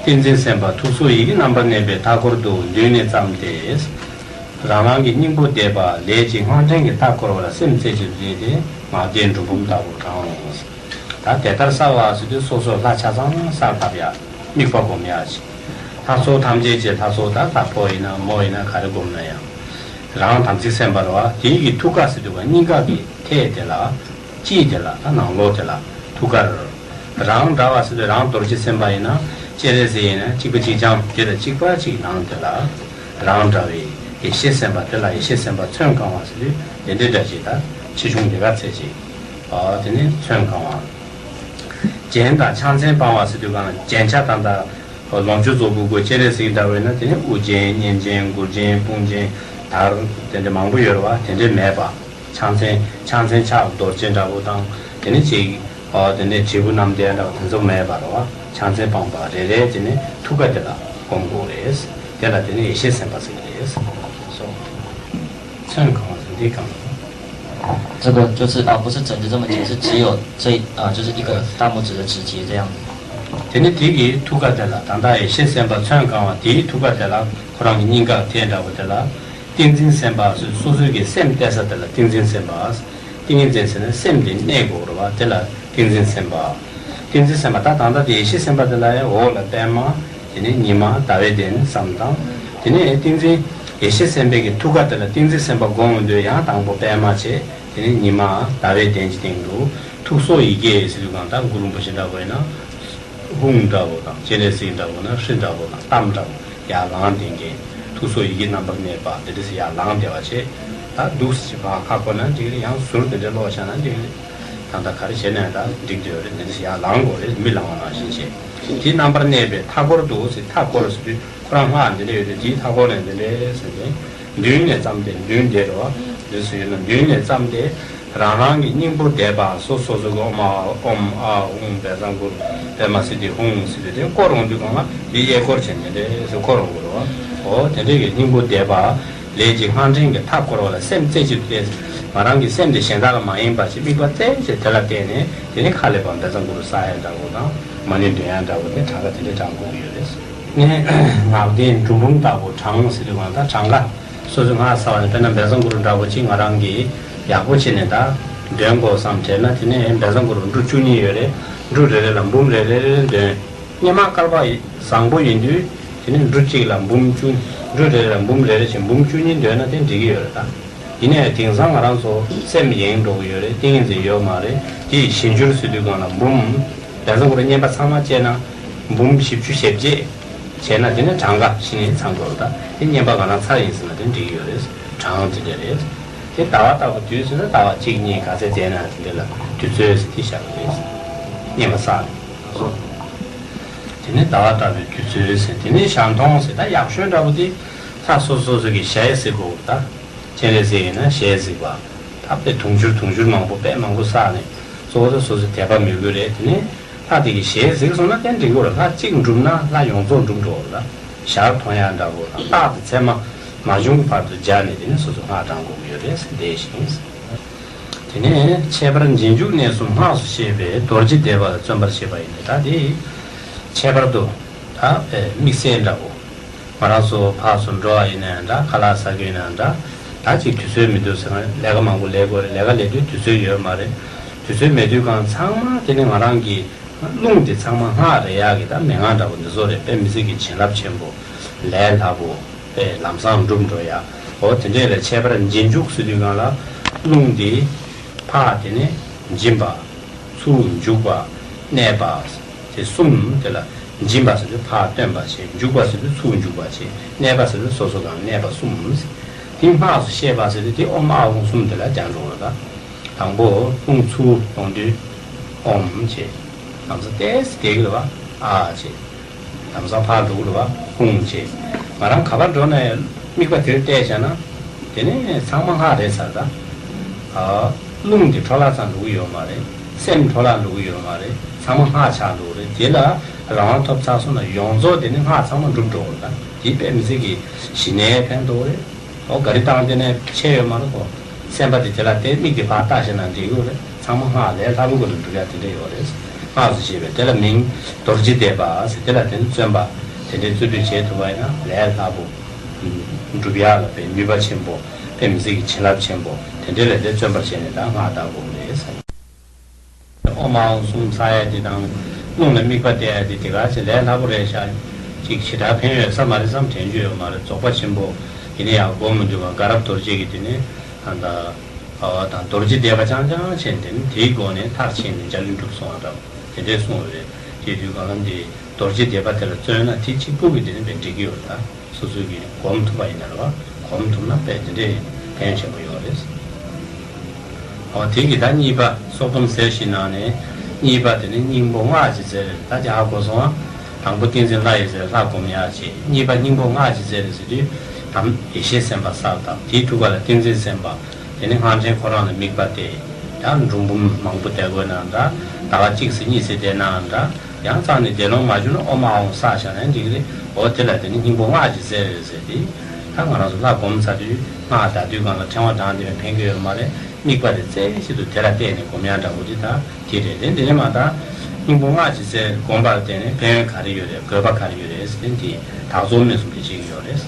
ཏིང་འཛིན་སེམས་དཔའ་ཐུགས་སྲོག་ཡི་གེ་རྣམ་པར་གནས་པའི་མཐའ་སྐོར་དུ་མདུན་ནས་བརྩམས་ཏེ། རང་རང་གི་སྙིང་པོ་བཟླས་པ་ལས་ཀྱི་སྔགས་ཕྲེང་གི་མཐའ་བསྐོར་བ་ལ་སེམས་རྩེ་གཅིག་ཏུ་གཏད་དེ་ངག་བཟླས་འབྲུ་འབུམ་ལྟ་བུ་དྲངས། ད་དེ་ལྟར་གསལ་བ་ཟེར་དུས་སོ་སོ་ལྷ་ཆ་ཚང་གསལ་བཏབ་ཡ། དམིགས་པ་སྒོམ་ཡ་ཅིག་ལྷ་ཚོགས་ཐམས་ཅད་ཀྱི་ལྷ་ཚོགས་ད་ལྷ་ཕོ་ཡིན་ན་མོ་ཡིན་ན་ག་རེ་བསྒོམ་ན་ཡང་། རང་དམ་ཚིག་སེམས་དཔའ་རེད་བ། དེའི་གི་ཐུགས་ཀ་ཟེར་དུས་བ་སྙིང་ག་གི་ཐད་དེ་ལ། དཀྱིལ་དེ་ལ་ད་ནང་ལོགས་དེ་ལ་ཐུགས་ཀར། རང་འདྲ་བ་ཟེར་དུས་རང་རྡོ་རྗེ་སེམས་དཔའ་ཡིན་ན་སྤྱན་རས་གཟིགས་ཡིན་ན་གཅིག་པ་གཅིག་རྐྱང་དེ་དང་གཅིག་པ་གཅིག་ནང་དེ་ལ། རང་འདྲ་བའི་ཡེ་ཤེས་སེམས་དཔའ་དེ་ལ་ཡེ་ཤེས་སེམས་དཔའ་ཚོན་གང་བ་ཟེར་དུས་དེ་འདྲའི་འདྲ་ཅིག་ད་ཆེ་ཆུང་དེ་ག་ཚད་ཅིག་ཨ་དེ་ནི་ཚོན་གང་བ། རྒྱན་དང་ཕྱག་མཚན་སྤངས་པ་ཟེར་དུས་གང་ལ་རྒྱན་ཆ་དང་ད་ལོངས་སྤྱོད་རྫོགས་སྐུ་སྐུ་སྤྱན་རས་གཟིགས་འདྲ་བས་ན་དེ་ནི་དབུ་རྒྱན་སྙན་རྒྱན་མགུལ་རྒྱན་དཔུང་རྒྱན་དར་དེ་འདྲ་མང་པོ་ཡོད་རེད་བ། དེ་འདྲ་མེད་པ། ཕྱག་མཚན་ཕྱག་མཚན་ཕྱག་རྡོ་རྗེ་འདྲ་པོ་དང་དེ་ནི་ཅིག་ཨོ་དེ་ནི་དྲིལ་བུ་རྣམ་ལྡན་འདྲ་པོ་དེ་ཚོ་མེད་པ་རེད་བ། ཕྱག་མཚན་སྤངས་པ་རེ་རེ་དེ་ནི་ཐུགས་ཀ་དེ་ལ་སྒོམ་དགོས་རེད། དེ་ལ་དེ་ནི་ཡེ་ཤེས་སེམས་དཔའ་ཟེར་གྱི་རེད། སོ། ཚོན་གང་བ་ཟེར་འདི་གང་། 这个就是啊，不是整个这么紧，是只有这啊，就是一个大拇指的指节这样子。 དེ་ནི་དེ་གི་ཐུགས་ཀ་དེ་ལ་ད་ལྟ་ཡེ་ཤེས་སེམས་དཔའ་ཚོན་གང་བ་དེའི་ཐུགས་ཀ་དེ་ལ་ཁོ་རང་གི་སྙིང་ག་དེ་འདྲ་བོ་དེ་ལ་ཏིང་འཛིན་སེམས་དཔའ་སོ་སོ་སོའི་གི་སེམས་གཏད་ས་དེ་ལ་ཏིང་འཛིན་སེམས་དཔའ། ཏིང་ངེ་འཛིན་ཟེར་ན་སེམས་དེ་གནས་དགོས་རེད་བ། དེ་ལ་ཏིང་འཛིན་སེམས་དཔའ། ཏིང་འཛིན་སེམས་དཔའ་ད་ད་ལྟ་དེ་ཡེ་ཤེས་སེམས་དཔའ་དེ་ལ་ཡང་འོག་ལ་པད་མ། དེ་ནས་ཉི་མ་ཟླ་བའི་གདན་བསམ་དང་། དེ་ནས་ཏིང་འཛིན་ཡེ་ཤེས་སེམས་དཔའི་གི་ཐུགས་ཀ་དེ་ལ་ཏིང་འཛིན་སེམས་དཔའ་སྒོམ་འོང་དུས་ཡང་དང་པོ་པད་མ་བྱས། དེ་ནས་ཉི་མ་ཟླ་བའི་གདན་གྱི་སྟེང་དུ་ཐུགས་སྲོག་ཡི་གེ་ཟེར་དུས་གང་ལྟར་གུ་རུ་རིན་པོ་ཆེ་འདྲ་བོ་ཡིན་ན། ཧཱུྃ་འདྲ་བོ་དང་སྤྱན་རས་གཟིགས་འདྲ་བོ་ན་ཧྲཱིཿདྲ་བོ་དང་ཏཾ་འདྲ་བོ་ཡར་ལངས་བསྡད་མཁན། ཐུགས་སྲོག་ཡི་གེ་རྣམ་པར་གནས་པ་དེ་འདྲ་ཟེར་ཡར་ལངས་བསྡད་པ་བྱས། ད་འདུག་སེ་ཕར་ཁ་བསྐོར་ན་འགྲིག་རེད། ཡང་ཟུར་དེ་འདྲ་ལོག་བཞག་ན་འགྲིག་རེད། ད་ལྟ་ག་རེ་བྱས་ན་ད་འགྲིག་བསྡད་ཡོད་རེད། འདི་འདྲ་ཟེར་ཡར་ལངས་དགོས་རེད། མི་ལངས་པ་ནང་བཞིན་བྱས། དེའི་རྣམ་པར་གནས་པའི་མཐའ་སྐོར་དུ་ཟེར། མཐའ་སྐོར་ཟེར་དུས་ཁོ་རང་སྔགས་འདི་འདྲ་ཡོད་དུས་དེའི་མཐའ་སྐོར་ནས་འདི་འདྲ་ཟེར་ཏེ། མདུན་ནས་བརྩམས་ཏེ་མདུན་དེ་རུ་འདི་སུ་ཡོད་ན་མདུན་ནས་བརྩམས་ཏེ། རང་རང་གི་སྙིང་པོ་བཟླས་པ་སོ་སོ་སོ་གི་ཨོཾ་ཨཱཿཧཱུྃ་བཛྲ་གུ་རུ་པདྨ་སིདྡྷི་ཧཱུྃ་ཟེར་དུས་དེ་བསྐོར་འོང་དུས་གང་ལ་དེ་གཡས་སྐོར་བྱས་ནས་དེ་འདྲས་སུ་བསྐོར་འོང་གི་རེད་བ། འོ་དེ་འདྲས་ཀྱི་སྙིང་པོ་བཟླས་པ་ལས་ཀྱི་སྔགས་ཕྲེང་གི་མཐའ་བསྐོར་བ་ལ་སེམས་རྩེ་གཅིག་ཏུ་གཏད། ང་རང་གི་སེམས་དེ་གཞན་དག་ལ་མ་ཡེངས་པ་ཞིག་དམིགས་པ་རྩེ་གཅིག་དེ་ལ་གཏད་ནས་དེ་ནས་ཁ་ལས་པ་བཛྲ་གུ་རུ་བསག་ཡ་འདྲ་བོ་དང་མ་ཎི་འདོན་ཡ་འདྲ་བོ་དེ་གྲངས་ཀ་དེ་འདྲས་བགྲང་དགོས་ཀྱི་ཡོད་རེད། ནས་ངག་བཟླས་འབྲུ་འབུམ་ལྟ་བུ་བགྲང་ཟེར་དུས་གང་ལྟར་གྲངས་ཀ་སོ་སོའི་སྔགས་བཟླས་པ་ནས་དཔེར་ན་བཛྲ་གུ་རུ་འདྲ་བོ་ཅིག་ང་རང་གིས་ཡག་པོ་བྱས་ནས་ད་འདོན་དགོས་བསམ་བྱས་ན། དེ་ནས་བཛྲ་གུ་རུ་འབྲུ་བཅུ་གཉིས་ཡོད་རེད། འབྲུ་རེ་རེ་ལ་འབུམ་རེ་རེ་རེ་འདོན། སྔོན་མ་བསྐལ་པ་བཟང་པོ་ཡིན་དུས་དེ་ནས་འབྲུ་གཅིག་ལ་འབུམ་བཅུ། འབྲུ་རེ་རེ་ལ་འབུམ་རེ་རེ་བྱས་འབུམ་བཅུ་གཉིས་འདོན་ན་དེ་འགྲིག་གི་ཡོད་རེད་ད། ཡིན་ནའི་དེང་སང་ང་རང་ཚོ་སེམས་ཡེངས་འགྲོ་གི་ཡོད་རེད། ཏིང་ངེ་འཛིན་ཡོད་མ་རེད། དེ་ཡི་གཞི་འགྱུར་ཟེར་དུས་གང་ལ་འབུམ། བཛྲ་གུ་རུ་བསྙེན་པ་ཚང་མ་བྱས་ན་འབུམ་བཞི་བཅུ་ཞེ་བརྒྱད་བྱས་ན་དེ་ནི་གྲངས་ཀ་གཞི་ནས་ཚང་དགོས་རེད་ད། དེ་བསྙེན་པ་གང་ལ་ཚར་ཡིན་ཟེར་ན་དེ་འགྲིག་གི་ཡོད་རེད། གྲངས་དེ་འདྲ་རེད། དེ་ཟླ་བ་ལྟ་བུ་དུས་ཟེར་ན་ཟླ་བ་གཅིག་གཉིས་ག་ཚད་བསྡད་ན་དེ་འདྲ་ལ་དུས་ཚོད་ཟེར་དེ་བཞག་གི་རེད། བསྙེན་པ་བསགས་ནས། དེ་ནས་ཟླ་བ་ལྟ་བུའི་དུས་ཚོད་ཟེར། དེ་ནས་ཞལ་མཐོང་ཟེར། ད་ཡག་ཤོས་འདྲ་བོ་དེ་ལྷ་སོ་སོ་སོ་གི་ཞལ་གཟིགས་དགོས་ད། སྤྱན་རས་གཟིགས་ཡིན་ན་ཞལ་གཟིགས་པ། ད་དཔེ་དུང་ཕྱུར་དུང་ཕྱུར་མང་པོ་དཔེ་མང་པོ་བསགས་ནས་གཙོ་བོ་དེ་སོ་སོའི་དད་པ་མོས་གུས་རེད། དེ་ནས་ལྷ་དེ་གི་ཞལ་གཟིགས་སོང་ན་དེ་འགྲིག་གི་རེད། ལྷ་གཅིག་འགྲུབ་ན་ལྷ་ཡོངས་རྫོགས་འགྲུབ་འགྲོ་གི་རེད། ཞལ་མཐོང་ཡ་འདྲ་བོ་དང་རྟགས་དེ་མཚན་མ་མ་བྱུང་བར་དུ་སྦྱར་ནས་དེ་ནས་སོ་སོ་སྔགས་བགྲང་དགོས་ཀྱི་ཡོད་རེད་ཟེར་འདས་ཤིང་། དེ་ནས་ཁྱད་པར་རྗེས་འཇུག་གནས་གསུམ་སྔགས་སུ་ཤེས་པའི་རྡོ་རྗེ་བཟླས་པ་ལ་བརྩོན་པར་བྱེད་པ་ཡིན་ཏེ། ད་དེ་ཁྱད་པར་དུ་ད་དམིགས་བསལ་འདྲ་བོ། ང་རང་ཚོ་ཕར་ཚུར་འགྲོ་བ་ཡིན་ན་ཡང་འདྲ། ཁ་ལག་ཟ་གི་ཡིན་ན་ཡང་འདྲ། ད་ཅིག་དུས་ཚོད་མི་འདུག་ཟེར་ན་ལས་ཀ་མང་པོ་ལས་དགོས་རེད། ལས་ཀ་ལས་དུས་དུས་ཚོད་ཡོད་མ་རེད། དུས་ཚོད་མེད་དུས་གང་ཚང་མ་དེ་ནི་ང་རང་གི་རླུང་དེ་ཚང་མ་སྔགས་རེད་ཡག་གི་ད་མན་ངག་འདྲ་བོ་འདི་ཚོ་རེད། དཔེ་མི་སྲིད་ཀྱི་བྱིན་རླབས་ཆེན་པོ་ལས་སླ་པོ་དཔེ་ལམ་སང་འགྲུབ་འགྲོ་ཡ། འོ་དེ་འདྲས་ལ་ཁྱད་པར་རྗེས་འཇུག་ཟེར་དུས་གང་ལ་རླུང་དེ་ཕར་དེ་ནི་འབྱིན་པ། ཚུར་འཇུག་པ། གནས་པ། དེ་གསུམ་དེ་ལ་འབྱིན་པ་ཟེར་དུས་ཕར་བཏོན་པ་བྱས། འཇུག་པ་ཟེར་དུས་ཚུར་འཇུག་པ་བྱས། གནས་པ་ཟེར་དུས་སོ་སོ་གང་གནས་པ་གསུམ་ཟེར། དེ་སྔགས་སུ་ཤེས་པ་ཟེར་དུས་དེ་ཨོཾ་ཨཱཿཧཱུྃ་གསུམ་དེ་ལ་སྦྱར་འགྲོ་བ་དང་། དང་པོ་རླུང་ཚུར་གཏོང་དུས་ཨོཾ་བྱས། ལམ་སང་ཏོག་ཙམ་བསྡད་ཀྱི་རེད་བ། ཨ་བྱས། ལམ་སང་ཕར་འགྲོ་གི་རེད་བ། ཧཱུྃ་བྱས། ང་རང་ག་པར་འགྲོ་ན་ཡང་དམིགས་པ་དེར་གཏད་བྱས་ན། དེ་ནས་ཚང་མ་སྔགས་རེད་ཚར་ད། ཨ། རླུང་དེ་འཕྲོ་བརླག་ཙམ་འགྲོ་གི་ཡོད་མ་རེད། སེམས་འཕྲོ་བརླག་འགྲོ་གི་ཡོད་མ་རེད། ཚང་མ་སྔགས་ཆགས་འགྲོ་གི་རེད། དེ་ལ་རང་དབང་ཐོབ་ཚར་སོང་ན་ཡོངས་རྫོགས་དེ་ནི་སྔགས་ཚང་མ་འགྲུབ་འགྲོ་གི་རེད་ད། དེ་དཔེ་མི་སྲིད་ཀྱི་ཞི་གནས་ཕན་ཐོགས་རེད། འོ་ག་རེ་བཏང་དེ་ནས་ཆད་ཡོད་མ་རེད་གོ། སེམས་པ་དེ་དེ་ལ་དེ་དམིགས་དེ་ཕར་བལྟ་ཤེས་ན་འགྲིག་གི་རེད། ཚང་མ་སྔགས་ལས་སླ་པོ་ཁོ་ལ་འགྲུབ་ཡ་དེ་འདྲ་ཡོད་རེད། སྔགས་སུ་བཤད་པའི་དེ་ལ་མིང་རྡོ་རྗེ་བཟླས་པ་ཟེར། དེ་ལ་དེ་ནི་བརྩོན་པ་དེ་འདྲའི་བརྩོན་འགྲུས་བྱེད་ཐུབ་པ་ཡིན་ན་ལས་སླ་པོ། འགྲུབ་ཡ་ལ་དཔེ་ནུས་པ་ཆེན་པོ། དཔེ་མི་སྲིད་ཀྱི་བྱིན་རླབས་ཆེན་པོ་དེ་འདྲའི་ལས་དེ་བརྩོན་པར་བྱས་ནས་ད་སྔགས་བཟླ་དགོས་རེད་ཟེར། ཨོཾ་ཨཱཿཧཱུྃ་གསུམ་བསགས་ཡ་དེ་དང་རླུང་ལ་དམིགས་པ་གཏད་ཡ་དེ་དེ་ག་ཚེ་ལས་སླ་པོ་རེད་ཤག་ཅིག་ཞེ་དྲག་ཕན་ཡོད་ས་མ་རེད་བསམ་དྲན་རྒྱུ་ཡོད་མ་རེད། རྫོགས་པ་ཆེན་པོ་ཡིན་ན་ཡང་སྒོམ་མི་འདུག་ག་དགའ་རབ་རྡོ་རྗེ་གི་དེ་ནི་ཨ་ད་ཨ་དང་རྡོ་རྗེ་བཟླས་པ་རྐྱང་རྐྱང་བྱས་ནས་དེ་ནི་དེའི་སྒོ་ནས་མཐར་ཕྱིན་ནས་འཇའ་ལུས་འགྲུབ་སོང་བ་འདྲ་བོ་དེ་འདྲས་གསུངས་ཡོད་རེད། དེ་དུས་གང་ལ་འདི་རྡོ་རྗེ་བཟླས་པ་དེ་ལ་བརྩོན་ན་དེ་གཅིག་པུ་གི་དེ་ནི་བས་འགྲིག་གི་ཡོད་རེད། ད་སོ་སོ་གིས་སྒོམ་ཐུབ་པ་ཡིན་ན་རེད་བ། སྒོམ་ཐུབ་ན་དཔེ་དེ་འདྲའི་ཕན་ཆེན་པོ་ཡོད་རེད། འོ་དེ་གི་ད་གཉིས་པ་སྲོག་སྡོམ་ཟེར་ཞིག་ནང་ནས་གཉིས་པ་དེ་ནི་སྙིང་པོ་སྔགས་ཀྱི་རྫས་རེད། ད་ཅི་ཧ་གོ་སོང་ཨ། དང་པོ་ཏིང་འཛིན་ལྷ་ཡི་རྫས་ལྷ་སྒོམ་ཡག་བྱེད། གཉིས་པ་སྙིང་པོ་སྔགས་ཀྱི་རྫས་རེད་ཟེར་དུས་དམ་ཡེ་ཤེས་སེམས་དཔའ་གསལ་དང་དེའི་ཐུགས་ཀ་ལ་ཏིང་འཛིན་སེམས་དཔའ། དེ་ནི་སྔགས་ཕྲེང་ཁོ་རང་ལ་དམིགས་པ་གཏད། ཡང་འབྲུ་འབུམ་མང་པོ་བཟླས་དགོས་ནའང་འདྲ། ཟླ་བ་གཅིག་ཙམ་གཉིས་ཙམ་བསྡད་ནའང་འདྲ། ཡང་རྩ་ནས་བཟླས་ལོང་མ་བྱུང་ན་ཨོཾ་ཨཱཿཧཱུྃ་བསགས་བཞག་ནའང་འགྲིག་གི་རེད། འོ་དེ་ལ་དེ་ནི་སྙིང་པོ་སྔགས་ཀྱི་རྫས་རེད་ཟེར་ཏེ། ད་ང་རང་ཚོ་ལྷ་སྒོམ་ཚར་དུས་སྔགས་བཟླ་དུས་སྒང་ལ་ཕྲེང་བ་བགྲངས་བསྡད་པས་ཕན་གྱི་ཡོད་མ་རེད། དམིགས་པ་དེ་རྩེ་གཅིག་ཏུ་དེ་ལ་གཏད་ནས་སྒོམ་ཡག་འདྲ་པོ་དེ་ད་དེ་རེད། དེ་འདི་ནས་མ་ད་སྙིང་པོ་སྔགས་ཀྱི་རྫས་སྒོམ་པར་བརྟེན་ནས་ཕན་ཡོན་ག་རེ་ཡོད་རེད། དགོས་པ་ག་རེ་ཡོད་རེད་ཟེར་ཏེ་དེ་དག་རྫོགས་སྨིན་གསུམ་དེ་བྱེད་ཀྱི་ཡོད་རེད།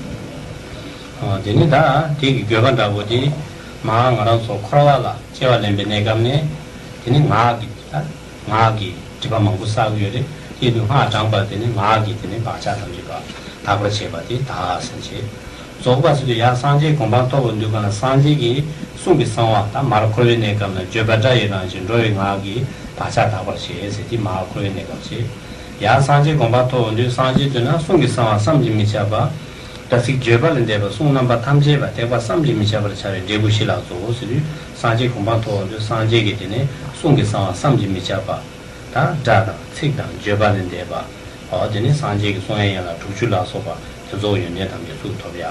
ཨ་དེ་ནི་ད་དེ་གི་དགོས་པ་འདྲ་པོ་དེ་མ་ང་རང་ཚོ་འཁོར་བ་ལ་སྐྱེ་བ་ལེན་པའི་གནས་སྐབས་ནས་དེ་ནི་ངག་གི་ད་ངག་གི་སྒྲིབ་པ་མང་པོ་བསགས་ཀྱི་ཡོད་རེད། དེ་དུས་སྔགས་བགྲངས་པ་དེ་ནི་ངག་གི་དེ་ནི་བག་ཆགས་ཐམས་ཅད་པ་དག་པར་བྱེད་པ་དེ་དག་ཟེར་བྱེད། རྫོགས་པ་ཟེར་དུས་ཡང་སངས་རྒྱས་གོ་འཕང་ཐོབ་པའི་དུས་སྒང་ལ་སངས་རྒྱས་ཀྱི་གསུང་གི་གསང་བ་ད་མར་འཁོར་བའི་གནས་སྐབས་ན་བརྗོད་པ་སྒྲ་ཡི་རང་བཞིན་འགྲོ་བའི་ངག་གི་བག་ཆགས་དག་པར་བྱེད་ཟེར་དེ་མར་འཁོར་བའི་གནས་སྐབས་བྱེད། ཡང་སངས་རྒྱས་གོ་འཕང་ཐོབ་པའི་དུས་སངས་རྒྱས་དུས་ན་གསུང་གི་གསང་བ་བསམ་གྱིས་མི་ཁྱབ་པ། སྒྲ་ཚིག་བརྗོད་པ་ལས་འདས་པ་གསུང་རྣམ་པ་ཐམས་ཅད་པ་ཐེག་པ་བསམ་གྱིས་མི་ཁྱབ་པར་བྱ་བའི་འབྲས་བུ་ཞི་ལ་རྫོགས་ཟེར་དུས་སངས་རྒྱས་གོ་འཕང་ཐོབ་པའི་དུས་སངས་རྒྱས་ཀྱི་དེ་ནས་གསུང་གི་གསང་བ་བསམ་གྱིས་མི་ཁྱབ་པ། ད་སྒྲ་དང་ཚིག་དང་བརྗོད་པ་ལས་འདས་པ། འོ་དེ་ནི་སངས་རྒྱས་ཀྱི་གསུང་ཡན་ལ་དྲུག་ཅུ་ལ་སོགས་པ་དེ་ཚོ་ཡོན་ཏན་ཐམས་ཅད་ཚུར་ཐོབ་ཡ།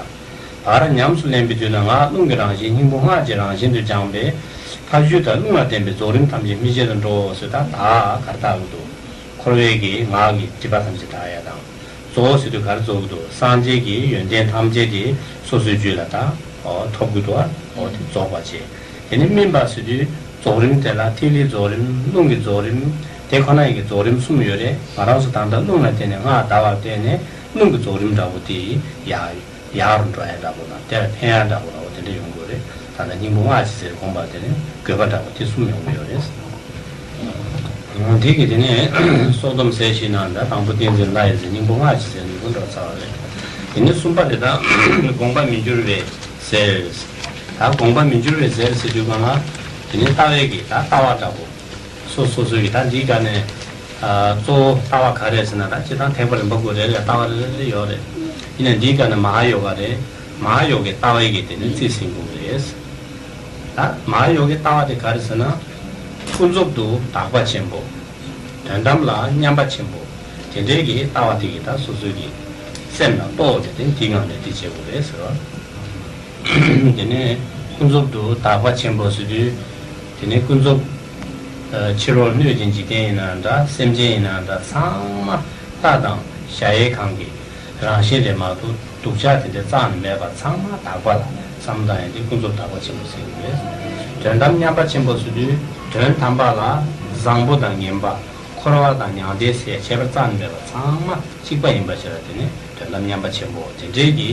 བར་ཉམས་སུ་ལེན་པའི་དུས་ན་ངག་རླུང་གི་རང་བཞིན་སྙིང་པོ་སྔགས་ཀྱི་རང་བཞིན་དུ་སྦྱངས་པས་ཕ་རྒྱུད་དང་རླུང་ལ་བརྟེན་པའི་རྫོགས་རིམ་ཐམས་ཅད་མི་བརྗེད་དུ་འགྲོ་ཟེར། ད་ད་གར་ལྟ་བུ་དུ་འཁོར་བའི་གི་ངག་གི་སྒྲིབ་པ་ཐམས་ཅད་དག་ཡ་དང་། རྫོགས་ཟེར་དུས་གར་རྫོགས་ཀྱི་འདུག་སངས་རྒྱས་ཀྱི་ཡོན་ཏན་ཐམས་ཅད་དེ་སོ་སོའི་རྒྱུད་ལ་ད་འོ་ཐོབ་ཀྱི་འདུག་འོ་དེ་རྫོགས་པ་བྱེད། དེ་ནི་སྨིན་པ་ཟེར་དུས་རྫོགས་རིམ་དེ་ལ་ཐིག་ལེའི་རྫོགས་རིམ་རླུང་གི་རྫོགས་རིམ་དེ་ཁོ་ན་ཡི་གི་རྫོགས་རིམ་གསུམ་ཡོད་རེད། ང་རང་ཚོ་ད་ལྟ་རླུང་ལ་བརྟེན་ནས་སྔགས་བཟླ་བར་བརྟེན་ནས་རླུང་གི་རྫོགས་རིམ་འདྲ་པོ་དེ་ཡག་ཡག་རུ་འགྲོ་ཡ་འདྲ་པོ་དང་དེ་ལ་ཕན་ཡ་འདྲ་པོ་འདྲ་པོ་དེ་འདྲ་ཡོང་དགོས་རེད། ད་ལྟ་སྙིང་པོ་སྔགས་ཀྱི་རྫས་སྒོམ་པ་དེ་ནི་དགོས་པ་འདྲ་པོ་དེ་གསུམ་ཡོང་གི་ཡོད་རེད། འདི་གི་དེ་ནས་སྲོག་སྡོམ་ཟས་ཞིག་ནང་འདྲ་དང་པོ་ཏིང་འཛིན་ལྷ་ཡི་ཟས་སྙིང་པོ་སྔགས་ཀྱི་ཟས་ནུས་པོ་འགྲོ་ཚར་བ་རེད། དེ་ནས་གསུམ་པ་དེ་དག་དགོངས་པ་མི་འགྱུར་བའི་ཟས། ད་དགོངས་པ་མི་འགྱུར་བའི་ཟས་ཟེར་དུས་གང་ལ་དེ་ནི་ལྟ་བའི་གི་ད་ལྟ་བ་འདྲ་པོ། སོ་སོ་སོའི་གི་ད་འདིའི་སྒང་ནས་ཨ་གཙོ་བོ་ལྟ་བ་ག་རེ་ཟེར་ན་ད་སྤྱིར་བཏང་ཐེག་པ་རིམ་པ་དགུ་རེ་རེ་ལ་ལྟ་བ་རེ་རེ་རེ་ཡོད་རེད། ཡིན་ནའི་འདིའི་སྒང་ནས་མ་ཧཱ་ཡོ་ག་རེད། མ་ཧཱ་ཡོ་གའི་ལྟ་བའི་གི་དེ་ནི་རྩིས་ཟིན་དགོས་རེད། ད་མ་ཧཱ་ཡོ་གའི་ལྟ་བ་དེ་ག་རེ་ཟེར་ན། ཀུན་རྫོབ་ཏུ་དག་པ་ཆེན་པོ། དོན་དམ་ལ་མཉམ་པ་ཆེན་པོ། དེ་འདྲའི་གི་ལྟ་བ་དེ་གི་ད་སོ་སོའི་གི་སེམས་ལ་རྟོགས་ཏེ་དེ་འདིའི་ངང་ནས་དེ་བྱེད་དགོས་རེད་ཟེར་བ། དེ་ནས་ཀུན་རྫོབ་ཏུ་དག་པ་ཆེན་པོ་ཟེར་དུས། དེ་ནས་ཀུན་རྫོབ། ཕྱི་རོལ་སྣོད་ཀྱི་འཇིག་རྟེན་ཡིན་ན་འདྲ་སེམས་ཅན་ཡིན་ན་འདྲ་ཚང་མ་ལྷ་དང་གཞལ་ཡས་ཁང་གི་རང་བཞིན་རེད་མ་གཏོགས་སྡུག་ཅག་དེ་འདྲ་རྩ་ནས་མེད་པ་ཚང་མ་དག་པ་ལ་བསམ་བློ་བཏང་ཡ་དེ་ཀུན་རྫོབ་དག་པ་ཆེན་པོ་ཟེར་གྱི་རེད། དོན་དམ་མཉམ་པ་ཆེན་པོ་ཟེར་དུས་དོན་དམ་པ་ལ་བཟང་པོ་དང་ངན་པ་འཁོར་བ་དང་མྱང་འདས་ཟེར་ཁྱད་པར་རྩ་ནས་མེད་པ་ཚང་མ་གཅིག་པ་ཡིན་པ་ཞིག་ལ་དེ་ནི་དོན་དམ་མཉམ་པ་ཆེན་པོ་དེ་འདྲའི་གི་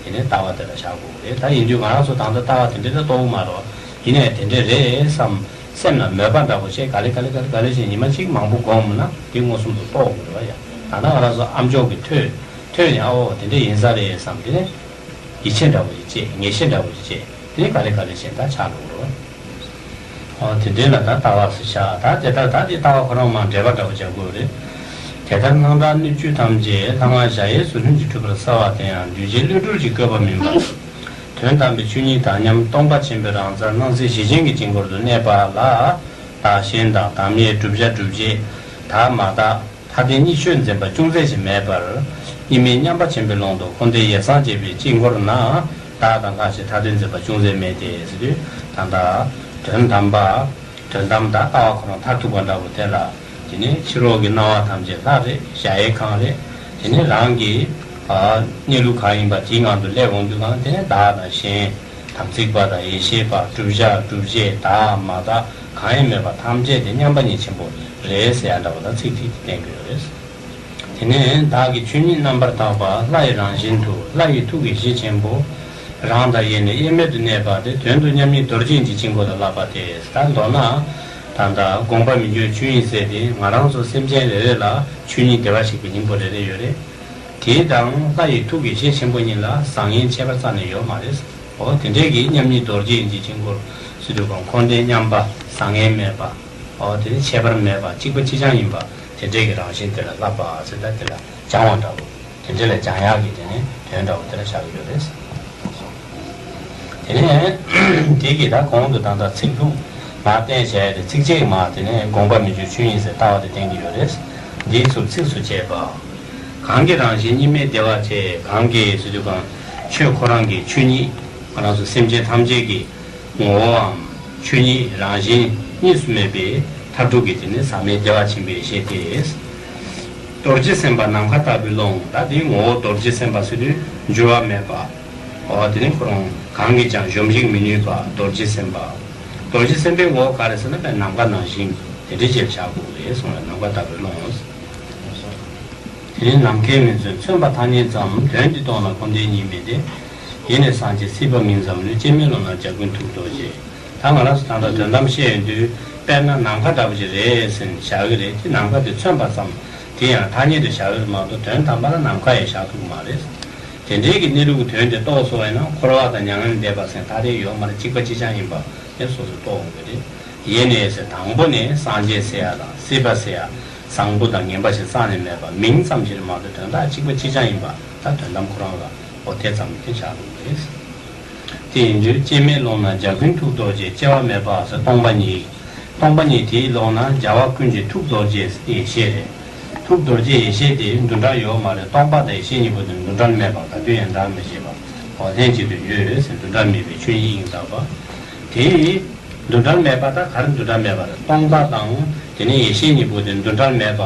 དེ་ནི་ལྟ་བ་དེ་ལ་བཞག་དགོས་རེད། ད་ཡིན་དུས་ང་རང་ཚོ་ད་ལྟ་ལྟ་བ་དེ་འདྲའི་ལ་རྟོགས་མ་རོགས་ཡིན་ནའི་དེ་འདྲའི་རེད་བསམ། སེམས་ལ་མོས་པ་འདྲ་པོ་བྱས་ག་ལེ་ག་ལེ་ག་ལེ་ག་ལེ་བྱས་ཉི་མ་གཅིག་མང་པོ་སྒོམ་ན་དེ་མངོན་སུམ་དུ་རྟོགས་དགོས་རེད་བ་ཡ། ད་ལྟ་ང་རང་ཚོ་ཨ་མཆོག་གིས་ཐོས་ཐོས་ནས་ཨ་འོ་དེ་འདྲ་ཡིན་ས་རེད་བསམ་དེ་ནས་ཡིད་ཆེས་འདྲ་པོ་ཞིག་བྱས་ངེས་ཤེས་འདྲ་པོ་ཞིག་བྱས་དེ་ནས་ག་ལེ་ག་ལེ་བྱས་ད་ཆགས་འགྲོ་གི་རེད་བ། འོ་དེ་འདྲའི་ལ་ད་ལྟ་བ་སུ་བྱ་ད་དེ་ལྟར་ད་དེ་ལྟ་བ་ཁོ་རང་མར་འགྲེལ་པ་འདྲ་པོ་བྱ་དགོས་རེད། དེ་ལྟར་སྣང་གྲགས་སྣོད་བཅུད་ཐམས་ཅད་ལྷ་སྔགས་གཞལ་ཡས་སུ་ལྷུན་གྱིས་གྲུབ་པར་གསལ་བ་དེ་ཡང་འདུས་བྱས་བློས་གྲོལ་གྱི་བཀོད་པ་མིན་པར། དོན་དམ་པའི་ཆོས་ཉིད་དག་མཉམ་སྟོང་པ་ཆེན་པོའི་རང་རྩལ་སྣང་སྲིད་གཞི་ཅན་གྱི་དཀྱིལ་འཁོར་དུ་གནས་པ་ལ་བདག་གཞན་དང་དམ་ཡས་བསྒྲུབ་བྱ་སྒྲུབ་བྱེད་བདག་མ་བདག་ཐ་དད་གཉིས་ཆོས་འཛིན་པ་ཅུང་ཟད་ཅིག་མེད་པར་གཉིས་མེད་མཉམ་པ་ཆེན་པོའི་ཀློང་དུ་འཁོར་འདས་ཡེ་སངས་རྒྱས་པའི་དཀྱིལ་འཁོར་ན་བདག་དང་ལྷག་བཅས་ཐ་དད་འཛིན་པ་ཅུང་ཟད་མེད་དེ་ཟེར་དུས་ད་ལྟ་དོན་དམ་པ། དོན་དམ་དང་ལྟ་བ་ཁོ་རང་མཐར་ཐུག་པ་འདྲ་པོ་དེ་ལ། དེ་ནས་ཕྱི་རོལ་གྱི་སྣང་བ་ཐམས་ཅད་ལྷ་རེད། གཞལ་ཡས་ཁང་རེད། དེ་ནས་རང་གི་གནས་ལུགས་གང་ཡིན་པ་དེའི་ངང་དུ་སླེབས་འོང་དུས་གང་དེ་ནས་བདག་དང་གཞན། དམ་ཚིག་པ་དང་ཡེ་ཤེས་པ། བསྒྲུབ་བྱ་སྒྲུབ་བྱེད་བདག་མ་བདག་ གང་ཡང་མེད་པ་ཐམས་ཅད་དེ་མཉམ་པ་ཉིད་ཆེན་པོ་རེད་ཟེར་ཡ་འདྲ་བོ་དང་ཚིག་ཐིག་དེ་བསྟན་གྱི་ཡོད་རེད། དེ་ནས་བདག་གི་ཆོས་ཉིད་རྣམ་པར་དག་པ་ལྷ་ཡི་རང་བཞིན་དུ་ལྷ་ཡི་ཐུགས་ཀྱི་ཡེ་ཤེས་ཆེན་པོ་རང་དང་ཡེ་ནས་དབྱེར་མེད་དུ་གནས་པ་དེ་དོན་དུ་མཉམ་ཉིད་རྡོ་རྗེ་འཇིགས་ཆེན་པོ་ལ་བསླབ་པ་སྟེ། ད་མདོར་ན་ད་ལྟ་དགོངས་པ་མི་འགྱུར་ཆོས་དབྱིངས་ཟེར་དེ་ང་རང་ཚོ་སེམས་ཅན་རེ་རེ་ལ་ཆོས་ཉིད་བདེ་བར་གཤེགས་པའི་སྙིང་པོ་རེ་རེ་ཡོད་རེད། དེ་དང་ལྷ་ཡི་ཐུགས་ཀྱི་ཡེ་ཤེས་ཆེན་པོ་གཉིས་ལ་བཟང་ངན་ཁྱད་པར་རྩ་ནས་ཡོད་མ་རེད། འོ་དེ་འདྲའི་གི་མཉམ་ཉིད་རྡོ་རྗེ་འཇིགས་ཆེན་པོ་ཟེར་དུས་གང་འཁོར་འདས་མཉམ་པ་བཟང་ངན་མེད་པ། འོ་དེ་ནི་ཁྱད་པར་མེད་པ་གཅིག་པ་གཅིག་རྐྱང་ཡིན་པ་དེ་འདྲའི་གི་རང་བཞིན་དེ་ལ་བསླབ་པ་ཟེར་ད་དེ་ལ་སྦྱང་བ་འདྲ་བོ། དེ་འདྲ་ལ་སྦྱང་ཡག་གི་དེ་ནི་དོན་འདྲ་བོ་དེ་ལ་བཞག་གི་ཡོད་རེད། དེ་ནས་དེ་གི་ད་གོང་དུ་ད་ལྟ་ཚིག་ལྷུག་མ་བསྟན་བྱས་ཏེ་ཚིགས་བཅད་མ་དེ་ནས་དགོངས་པ་མི་འགྱུར་ཆོས་དབྱིངས་ཟེར་ལྟ་བ་དེ་བསྟན་གྱི་ཡོད་རེད། འདིའི་ཚུལ་ཚིགས་སུ་བཅད་པ། གང་གི་རང་བཞིན་གཉིས་མེད་བདེ་བ་ཆེ། གང་གི་ཟེར་དུས་གང་ཆོས་ཁོ་རང་གི་ཆོས་ཉིད་ང་རང་ཚོ་སེམས་ཅན་ཐམས་ཅད་ཀྱི་ངོ་བོའམ་ཆོས་ཉིད་རང་བཞིན་གཉིས་སུ་མེད་པའི་མཐར་ཐུག་གི་དེ་ནི་ཟག་མེད་བདེ་བ་ཆེན་པོའི་ཡེ་ཤེས་ཏེ། རྡོ་རྗེ་སེམས་དཔའ་ནམ་མཁའ་ལྟ་བུའི་ཀློང་། ད་དེའི་ངོ་བོ་རྡོ་རྗེ་སེམས་དཔའ་ཟེར་དུས་འགྱུར་བ་མེད་པ། འོ་དེ་ནི་ཁོ་རང་གང་གིས་ཀྱང་གཞོམ་གཞིག་མི་ནུས་པ་རྡོ་རྗེ་སེམས་དཔའ། རྡོ་རྗེ་སེམས་དཔའི་ངོ་བོ་ག་རེ་ཟེར་ན་དཔེ་ནམ་མཁའ་ནང་བཞིན་དེ་འདྲའི་ཅིག་བྱ་དགོས་རེད་གསུངས་ལ་ནམ་མཁའ་ལྟ་བུའི་ཀློང་། དེ་ནི་ནམ་མཁའི་མིང་མཚོན་མཚོན་པ་ཐ་སྙད་ཙམ། དོན་འདི་རྟོགས་ན་འཁོར་འདས་གཉིས་མེད་དེ། ཡེ་ནས་སངས་རྒྱས་སྲིད་པ་མིང་ཙམ་ལུས། སྐྱེ་མེད་ཀློང་ན་འཇའ་ཀུན་ཐུགས་རྡོ་རྗེ། ད་ང་རང་ཚོ་ད་ལྟ་དོན་དམ་བཤད་ཡོང་དུས་དཔེར་ན་ནམ་མཁའ་འདྲ་པོ་ཞིག་རེད་ཟེར་ནས་བཞག་གི་རེད་དེ་ནམ་མཁའ་དེ་མཚོན་པ་ཙམ་དེ་ཡང་ཐ་སྙད་དུ་བཞག་གི་རེད་མ་གཏོགས་དོན་དམ་པ་ལ་ནམ་མཁའ་ཡང་བཞག་ཐུབ་ཀྱི་མ་རེད། དེ་འདྲའི་གི་གནས་ལུགས་ཀྱི་དོན་དེ་རྟོགས་སོང་བས་ན་འཁོར་བ་དང་མྱ་ངན་ལས་འདས་པ་ཟེར་ཐ་དད་ཡོད་མ་རེད། གཅིག་པ་གཅིག་རྐྱང་ཡིན་པ་དེ་སོ་སོས་རྟོགས་འོང་གི་རེད། ཡེ་ནས་ཟེར་དང་པོ་ནས་སངས་རྒྱས་ཟེར་ཡ་དང་སྲིད་པ་ཟེར་ཡ་བཟང་པོ་དང་ངན་པ་ཞིག་རྩ་ནས་མེད་པ་མིང་ཙམ་ཞིག་རེད་མ་གཏོགས་དོན་དག་གཅིག་པ་གཅིག་རྐྱང་ཡིན་པ་ད་དོན་དམ་ཁོ་རང་ལ་འོ་དེ་ཙམ་དེ་བཞག་དགོས་རེད། དེ་ཡིན་དུས་སྐྱེ་མེད་ཀློང་ན་འཇའ་ཀུན་ཐུགས་རྡོ་རྗེ། སྐྱེ་བ་མེད་པ་ཟེར་སྟོང་པ་ཉིད། སྟོང་པ་ཉིད་དེའི་ཀློང་ན་རྒྱལ་བ་ཀུན་གྱི་ཐུགས་རྡོ་རྗེ་ཡེ་ཤེས་རེད། ཐུགས་རྡོ་རྗེ་ཡེ་ཤེས་དེ་འདུ་འབྲལ་ཡོད་མ་རེད། སྟོང་པ་དང་ཡེ་ཤེས་གཉིས་པོ་དེ་འདུ་འབྲལ་མེད་པ་ག་དུས་ཡང་འབྲལ་མི་བྱེད་པ། འོ་ལྷན་ཅིག་ཏུ་ཡོད་ཟེར་འདུ་འབྲལ་མེད་པའི་ཆོས་ཉིད་དབྱིངས་དག་པ། དེ་འདུ་འབྲལ་མེད་པ་ད་ག་རེ་འདུ་འབྲལ་མེད་པ་རེད། སྟོང་པ་དང་དེ་ནས་ཡེ་ཤེས་གཉིས་པོ་དེ་འདུ་འབྲལ་མེད་པ།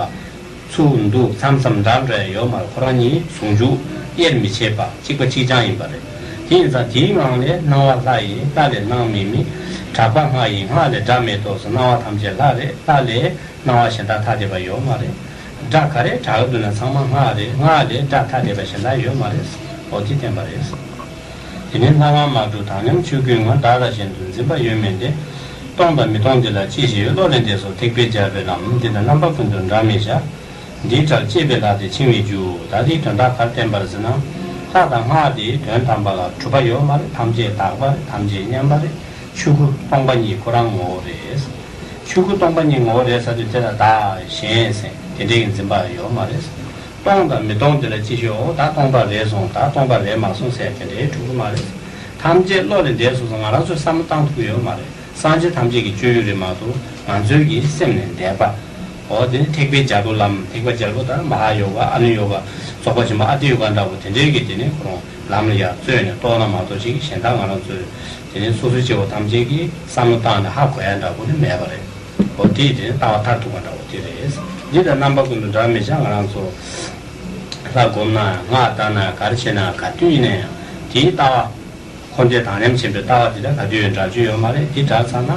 ཚུར་འདུ་མཚམས་མཚམས་འདྲ་འདྲ་ཡོད་མ་རེད། ཁོ་རང་གཉིས་ཟུང་འཇུག་དབྱེར་མི་ཕྱེད་པ་གཅིག་པ་གཅིག་རྐྱང་ཡིན་པ་རེད། དེ་ཡིན་ཙང་དེའི་ངང་ལས་སྣང་བ་ལྷ་ཡིན། ལྷ་ལས་སྣང་མེད་མིན། གྲགས་པ་སྔགས་ཡིན། སྔགས་ལས་སྒྲ་མེད་དོ་ཟེར་སྣང་བ་ཐམས་ཅད་ལྷ་རེད། ལྷ་ལས་སྣང་བ་གཞན་དག་ཐ་དད་པ་ཡོད་མ་རེད། སྒྲ་ག་རེ་གྲགས་འདུག་ན་ཚང་མ་སྔགས་རེད། སྔགས་ལས་སྒྲ་ཐ་དད་པ་གཞན་དག་ཡོད་མ་རེད། འོ་དེ་བསྟན་པ་རེད། དེ་ནས་སྣང་བ་མ་གྲུབ་དག་མཉམ་ཆོས་སྐུའི་ངང་། བདག་ལ་གཞན་དུ་འཛིན་པ་ཡོད་མིན་ཏེ། སྟོང་དང་མི་སྟོང་འདི་ལ་ཅི་ཞིག་ཡོད། བློ་ལས་འདས་སོ་ཐེག་པའི་རྒྱལ་པོའི་ལམ། འདི་དང་རྣམ་པ་ཀུན་ཏུ་འདྲ་མི་བྱ། འདི་ལྟར་སྤྱད་པས་ལྷ་དེ་འཆིང་བའི་རྒྱུ། ད་དེའི་དོན་དག་ག་རེ་བསྟན་པ་རེད་ཟེར་ན། ལྷ་དང་སྔགས་དེའི་དོན་དམ་པ་ལ་གྲུབ་པ་ཡོད་མ་རེད། ཐམས་ཅད་དག་པ་རེད། ཐམས་ཅད་མཉམ་པ་རེད། ཆོས་སྐུ་སྟོང་པ་ཉིད་ཁོ་རང་ངོ་བོ་རེད། ཆོས་སྐུ་སྟོང་པ་ཉིད་ངོ་བོ་རེད་ཟེར་དུས་དེ་ལ་བདག་གཞན་ཟེར་དེ་འདྲའི་འཛིན་པ་ཡོད་མ་རེད། སྟོང་དང་མི་སྟོང་དེ་ལ་ཅི་ཞིག་འོ་ད་སྟོང་པ་རེད་གསུངས། ད་སྟོང་པ་རེད་མ་གསུངས་ཟེར་དེ་འདྲའི་གྲུབ་ཀྱི་མ་རེད། ཐམས་ཅད་བློ་ལས་འདས་སོང་ཙང་ང་རང་ཚོས་བསམ་བློ་བཏང་ཐུབ་ཀྱི་ཡོད་མ་རེད། སངས་རྒྱས་ཐམས་ཅད་ཀྱི་སྤྱོད་ཡུལ་རེད་མ་གཏོགས་ང་ཚོའི་གི་སེམས་ནས་འདས་པ། འོ་དེ་ནི་ཐེག་པའི་རྒྱལ་པོ་ལམ། ཐེག་པ་རྒྱལ་པོ་ད་མ་ཧཱ་ཡོ་ག་ཨ་ནུ་ཡོ་ག་རྫོགས་པ་ཆེན་པོ་ཨ་ཏི་ཡོ་ག་འདྲ་པོ་དེ་འདྲའི་གི་དེ་ནི་ཁོ་རང་ལམ་ལ་ཡར་བཙོས་ནས་རྟོགས་ན་མ་གཏོགས་ཅིག་གཞན་དག་ང་རང་ཚོའི་དེ་ནི་སོ་སོའི་སྐྱེ་བོ་ཐམས་ཅད་ཀྱིས་བསམ་བློ་བཏང་ནས་ཧ་གོ་ཡ་འདྲ་པོ་ནི་མེད་པ་རེད། འོ་དེ་དེ་ནི་ལྟ་བ་མཐར་ཐུག་པ་འདྲ་པོ་དེ་རེད། འདི་དང་རྣམ་པ་ཀུན་ཏུ་འདྲ་མི་བྱ། ང་རང་ཚོ་ལྷ་སྒོམ་ན་ཡང་སྔགས་བཏང་ན་ཡང་ག་རེ་བྱེད་ན་ཡང་ག་དུས་ཡིན་ན་ཡང་དེའི་ལྟ་བ། འཁོར་འདས་དག་མཉམ་ཆེན་པོའི་ལྟ་བ་འདི་འདྲ་ག་དུས་ཡང་འདྲ་རྒྱུ་ཡོད་མ་རེད། འདི་འདྲ་ཚར་ན་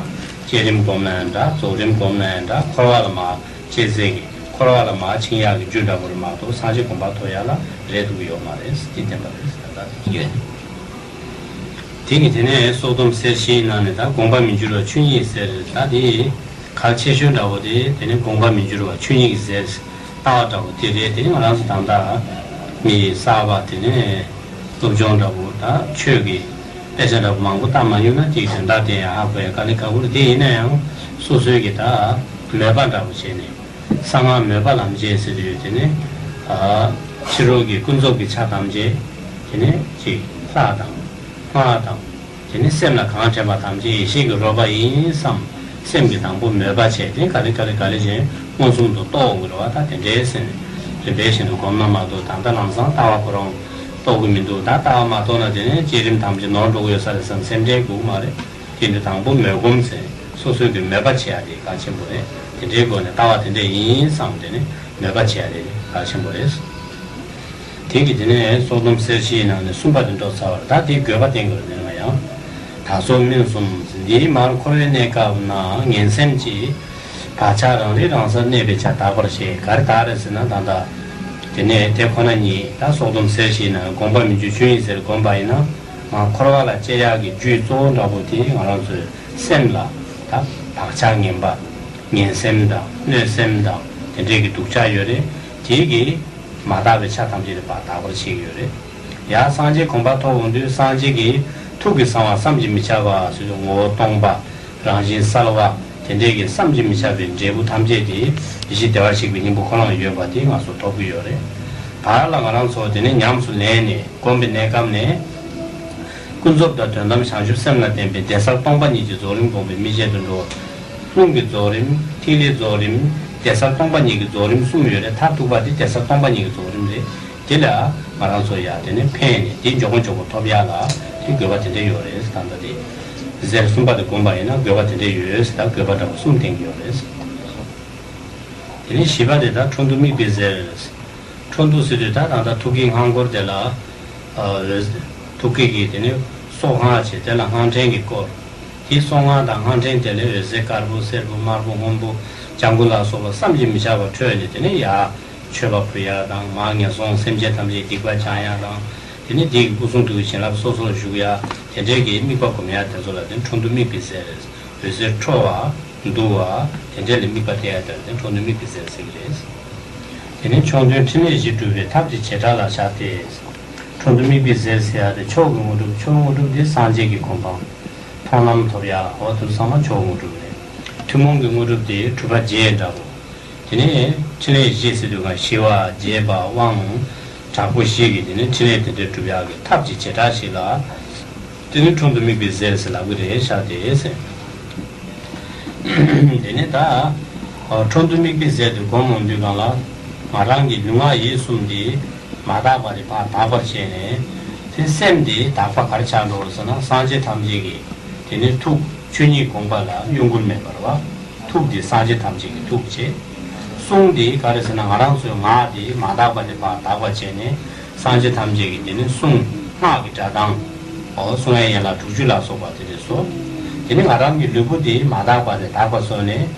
བསྐྱེད་རིམ་སྒོམ་ན་ཡང་འདྲ། རྫོགས་རིམ་སྒོམ་ན་ཡང་འདྲ། འཁོར་བ་ལ་མར་སྐྱེ་ཚད་ཀྱི་འཁོར་བ་ལ་མར་འཆིང་ཡག་གི་རྒྱུ་འདྲ་པོ་རེད་མ་གཏོགས་སངས་རྒྱས་གོ་འཕང་ཐོབ་ཡག་ལ་རེད་འདུག་གི་ཡོད་མ་རེད། འདི་བསྟན་པ་རེད། ད་ལྟ་ཡོད། དེ་གི་དེ་ནས་སྲོག་སྡོམ་གསེར་བཞིའི་ནང་ནས་ད་དགོངས་པ་མི་འགྱུར་བ་ཆོས་ཉིད་ཟེར། ད་དེ་གལ་ཆེ་ཤོས་འདྲ་པོ་དེ་དེ་ནས་དགོངས་པ་མི་འགྱུར་བ་ཆོས་ཉིད་ཀྱི་ཟེར་ལྟ་བ་འདྲ་པོ་དེ་རེད། དེ་ནི་ང་རང་ཚོ་ད་ལྟ་མི་གསར་པ་དེ་ནས་སློབ་སྦྱོང་འདྲ་པོ་ད་ཆོས་ཀྱི་དཔེ་ཆ་འདྲ་པོ་མང་པོ་བལྟ་མ་མྱོང་ན་དེའི་དོན་དག་དེ་ཡང་ཧ་གོ་ཡ་དཀའ་ལས་ཁག་པོ་རེད། དེ་ཡིན་ན་ཡང་སོ་སོའི་གི་ད་མོས་པ་འདྲ་པོ་བྱས་ནས་གསང་སྔགས་མོས་པ་ལམ་བྱེད་ཟེར་དུས་དེ་ནི་ཕྱི་རོལ་གྱི་ཀུན་རྫོབ་ཀྱི་ཆ་ཐམས་ཅད་དེ་ནི་ཅིག་ལྷ་དང་སྔགས་དང་། དེ་ནི་སེམས་ལ་གང་དྲན་པ་ཐམས་ཅད་ཡེ་ཤེས་ཀྱི་རོལ་པ་ཡིན་བསམ། སེམས་ཀྱི་དང་པོ་མོས་པ་བྱས་ཏེ་ག་ལེ་ག་ལེ་ག་ལེ་བྱས་མངོན་སུམ་དུ་རྟོགས་དགོས་རེད་བ། ད་དེ་འདྲའི་སེམས་རིམ་པས་བཞིན་དུ་སྒོམ་ན་མ་གཏོགས་ད་ལྟ་ལམ་སང་ལྟ་བ་ཁོ་རང་རྟོགས་ཀྱི་མི་འདུག་ད་ལྟ་བ་མ་རྟོགས་ན་དེ་ནས་བསྐྱེད་རིམ་ཐམས་ཅད་ནོར་འགྲོ་གི་ཡོད་ས་རེད་བསམ་སེམས་ཁྲལ་དགོས་ཀྱི་མ་རེད། དེ་འདྲ་དང་པོ་མོས་སྒོམ་ཟེར་སོ་སོའི་གི་མོས་པ་བྱེད་ཡ་དེ་གལ་ཆེན་པོ་རེད། དེ་འདྲའི་སྒོ་ནས་ལྟ་བ་དེ་འདྲ་ཡིན་བསམ་དེ་ནས་མོས་པ་བྱེད་ཡ་དེ་གལ་ཆེན་པོ་རེད། དེ་གི་དེ་ནས་སྲོག་སྡོམ་གསེར་བཞིའི་ནང་ནས་གསུམ་པ་དེ་འགྲོ་ཚར་བ་རེད། ད་དེའི་དགོས་པ་བསྟན་དགོས་རེད། དེ་ནས་ཡང་ དག་སོགས་སྨིན་གསུམ། འདིའི་མར་འཁོར་བའི་གནས་སྐབས་ན་ངན་སེམས་ཀྱིས་བག་ཆགས་རང་རིག་རང་སར་གནས་པའི་ཆ་དག་པར་བཤད། ག་རེ་དག་རེད་ཟེར་ན། ད་ལྟ་དེ་ནས་དེ་ཁོ་ན་ཉིད་ད་སྲོག་སྡོམ་ཟེར་ཞིག་ན་སྒོམ་པ་མི་འགྱུར་ཆོས་ཉིད་ཟེར་སྒོམ་པ་ཡིན་ན། མར་འཁོར་བ་ལ་སྐྱེ་ཡག་གི་རྒྱུའི་གཙོ་བོ་འདྲ་པོ་དེ་ང་རང་ཚོའི་སེམས་ལ་ད་བག་ཆགས་ངན་པ་ངན་སེམས་དང་གནོད་སེམས་དང་དེ་འདྲས་ཀྱི་སྡུག་ཅག་ཡོད་རེད། དེ་གི་མ་དག་པའི་ཆ་ཐམས་ཅད་དེ་ཕར་དག་པར་བྱེད་ཀྱི་ཡོད་རེད། ཡང་སངས་རྒྱས་གོ་འཕང་ཐོབ་འོང་དུས་སངས་རྒྱས་ཀྱི་ཐུགས་ཀྱི་གསང་བ་བསམ་གྱིས་མི་ཁྱབ་པ་ཟེར་དུས་ངོ་བོ་སྟོང་པ་རང་བཞིན་གསལ་བ་དེ་འདྲས་ཀྱི་བསམ་གྱིས་མི་ཁྱབ་པའི་འབྲས་བུ་ཐམས་ཅད་དེ་ཡེ་ཤེས་བདེ་བར་གཤེགས་པའི་སྙིང་པོ་ཁོ་རང་ཡོད་པ་དེ་ང་ཚོ་ཐོབ་ཀྱི་ཡོད་རེད། བར་ལ་ང་རང་ཚོ་དེ་ནས་ཉམས་སུ་ལེན་ནས་སྒོམ་པའི་གནས་སྐབས་ནས། ཀུན་རྫོབ་དང་དོན་དམ་བྱང་ཆུབ་སེམས་ལ་བརྟེན་པའི་བདེ་གསལ་སྟོང་པ་ཉིད་ཀྱི་རྫོགས་རིམ་སྒོམ་པའི་མི་ཆེད་དུ་འགྲོ། རླུང་གི་རྫོགས་རིམ། ཐིག་ལེ་རྫོགས་རིམ། བདེ་གསལ་སྟོང་པ་ཉིད་ཀྱི་རྫོགས་རིམ་གསུམ་ཡོད་རེད། མཐར་ཐུག་པ་དེ་བདེ་གསལ་སྟོང་པ་ཉིད་ཀྱི་རྫོགས་རིམ་རེད། དེ་ལ་ང་རང་ཚོ་ཡ་དེ་ནས་ཕན་ནས་དེ་མགྱོགས་པོ་མགྱོགས་པོ་ཐོབ་ཡག་ལ་དེ་དགོས་པ་དེ་འདྲ་ཡོད་རེད། ད་ལྟ་དེ་ཟེར་གསུམ་པ་དེ་བསྒོམ་པ་ཡིན་ན་དགོས་པ་དེ་འདྲ་ཡོད་ཟེར། ད་དགོས་པ་འདྲ་པོ་གསུམ་བསྟན་གྱི་ཡོད་རེད། དེ་ནས་བཞི་པ་དེ་ད་འཕྲོ་འདུ་དམིགས་པའི་ཟེར། འཕྲོ་འདུ་ཟེར་དུས་ད་ད་ལྟ་ཐུགས་ཀའི་སྔགས་འཁོར་དེ་ལ། འོད་ཐུགས་ཀའི་གི་དེ་ནས་སྲོག་སྔགས་བྱས། དེ་ལ་སྔགས་ཕྲེང་གིས་བསྐོར། དེའི་སྲོག་སྔགས་དང་སྔགས་ཕྲེང་དེ་ལས་འོད་ཟེར་དཀར་པོ་སེར་པོ་དམར་པོ་སྔོན་པོ་ལྗང་གུ་ལ་སོགས་པ་བསམ་གྱིས་མི་ཁྱབ་པ་འཕྲོས་ནས་དེ་ནས་ཡར་མཆོད་པ་ཕུལ་ཡག་དང་། མར་ངན་སོང་སེམས་ཅན་ཐམས་ཅད་སྡིག་པ་སྦྱང་ཡག་དང་། དེ་ནས་དེའི་སྐུ་གསུང་ཐུགས་ཀྱི་བྱིན་རླབས་སོ་སོར་ཞུགས་ཡག་དེ་འདྲའི་གི་དམིགས་པ་སྒོམ་ཡག་དེ་ཚོ་ལ་དེ་འཕྲོ་འདུ་དམིགས་པའི་ཟེར། འོད་ཟེར་འཕྲོ་བ། འདུ་བ། དེ་འདྲ་ལ་དམིགས་པ་གཏད་ཡག་དེ་ལ་དེ་འཕྲོ་འདུ་དམིགས་པའི་ཟེར་ཟེར་གྱི་རེད། དེ་ནས་ཆོས་དོན་ཕྲིན་ལས་བཞི་སྒྲུབ་པའི་ཐབས་ཀྱི་བྱེ་བྲག་ལ་བཞག་སྟེ། འཕྲོ་འདུ་དམིགས་པའི་ཟེར་ཟེར་ཡག་དེ་མཆོག་གི་དངོས་གྲུབ། མཆོག་དངོས་གྲུབ་དེ་སངས་རྒྱས་ཀྱི་གོ་འཕང་མཐོང་ལམ་ཐོབ་ཡག་འོ་དེ་ཚང་མ་མཆོག་དངོས་གྲུབ་རེད། ཐུན་མོང་གི་དངོས་གྲུབ་དེ་གྲུབ་པ་བརྒྱད་འདྲ་པོ། དེ་ནས་ཕྲིན་ལས་བཞི་ཟེར་དུས་གང་ཞི་བ་རྒྱས་པ་དབང་དྲག་པོ་བཞི་གི་དེ་ནས་ཕྲིན་ལས་དེ་འདྲ་སྒྲུབ་ཡག་གི་ཐབས་ཀྱི་བྱེ་བྲག་ཞིག་ལ། དེ་ནི་འཕྲོ་འདུ་དམིགས་པའི་ཟེར་ཟེར་ལབ་ཀྱི་རེད་ཤག་དེ་ཟེར། དེ་ནི་ད་འཕྲོ་འདུ་དམིགས་པའི་ཟེར་དེ་སྒོམ་འོང་དུས་གང་ལ་ང་རང་གི་ལུས་ངག་ཡིད་གསུམ་དེ་མ་དག་པ་དེ་ཕར་དག་པར་བྱས་ནས། དེ་སེམས་དེ་དག་པ་ག་རེ་ཆགས་འགྲོ་ཟེར་ན། སངས་རྒྱས་ཐམས་ཅད་ཀྱི་དེ་ནི་ཐུགས་ཆོས་ཉིད་དགོངས་པ་ལ་གཡོ་འགུལ་མེད་པ་རེད་བ། ཐུགས་དེ་སངས་རྒྱས་ཐམས་ཅད་ཀྱི་ཐུགས་བྱས། གསུང་དེ་ག་རེ་ཟེར་ན། ང་རང་ཚོའི་ངག་དེ་མ་དག་པ་དེ་ཕར་དག་པ་བྱས་ནས། སངས་རྒྱས་ཐམས་ཅད་ཀྱི་དེ་ནི་གསུང་སྔགས་ཀྱི་སྒྲ་གདངས། འོ་གསུང་ཡན་ལག་དྲུག་ཅུ་ལ་སོགས་པ་དེ་འདྲས་སོ། དེ་ནི་ང་རང་གི་ལུས་པོ་དེ་མ་དག་པ་དེ་དག་པ་བཟོས་ནས།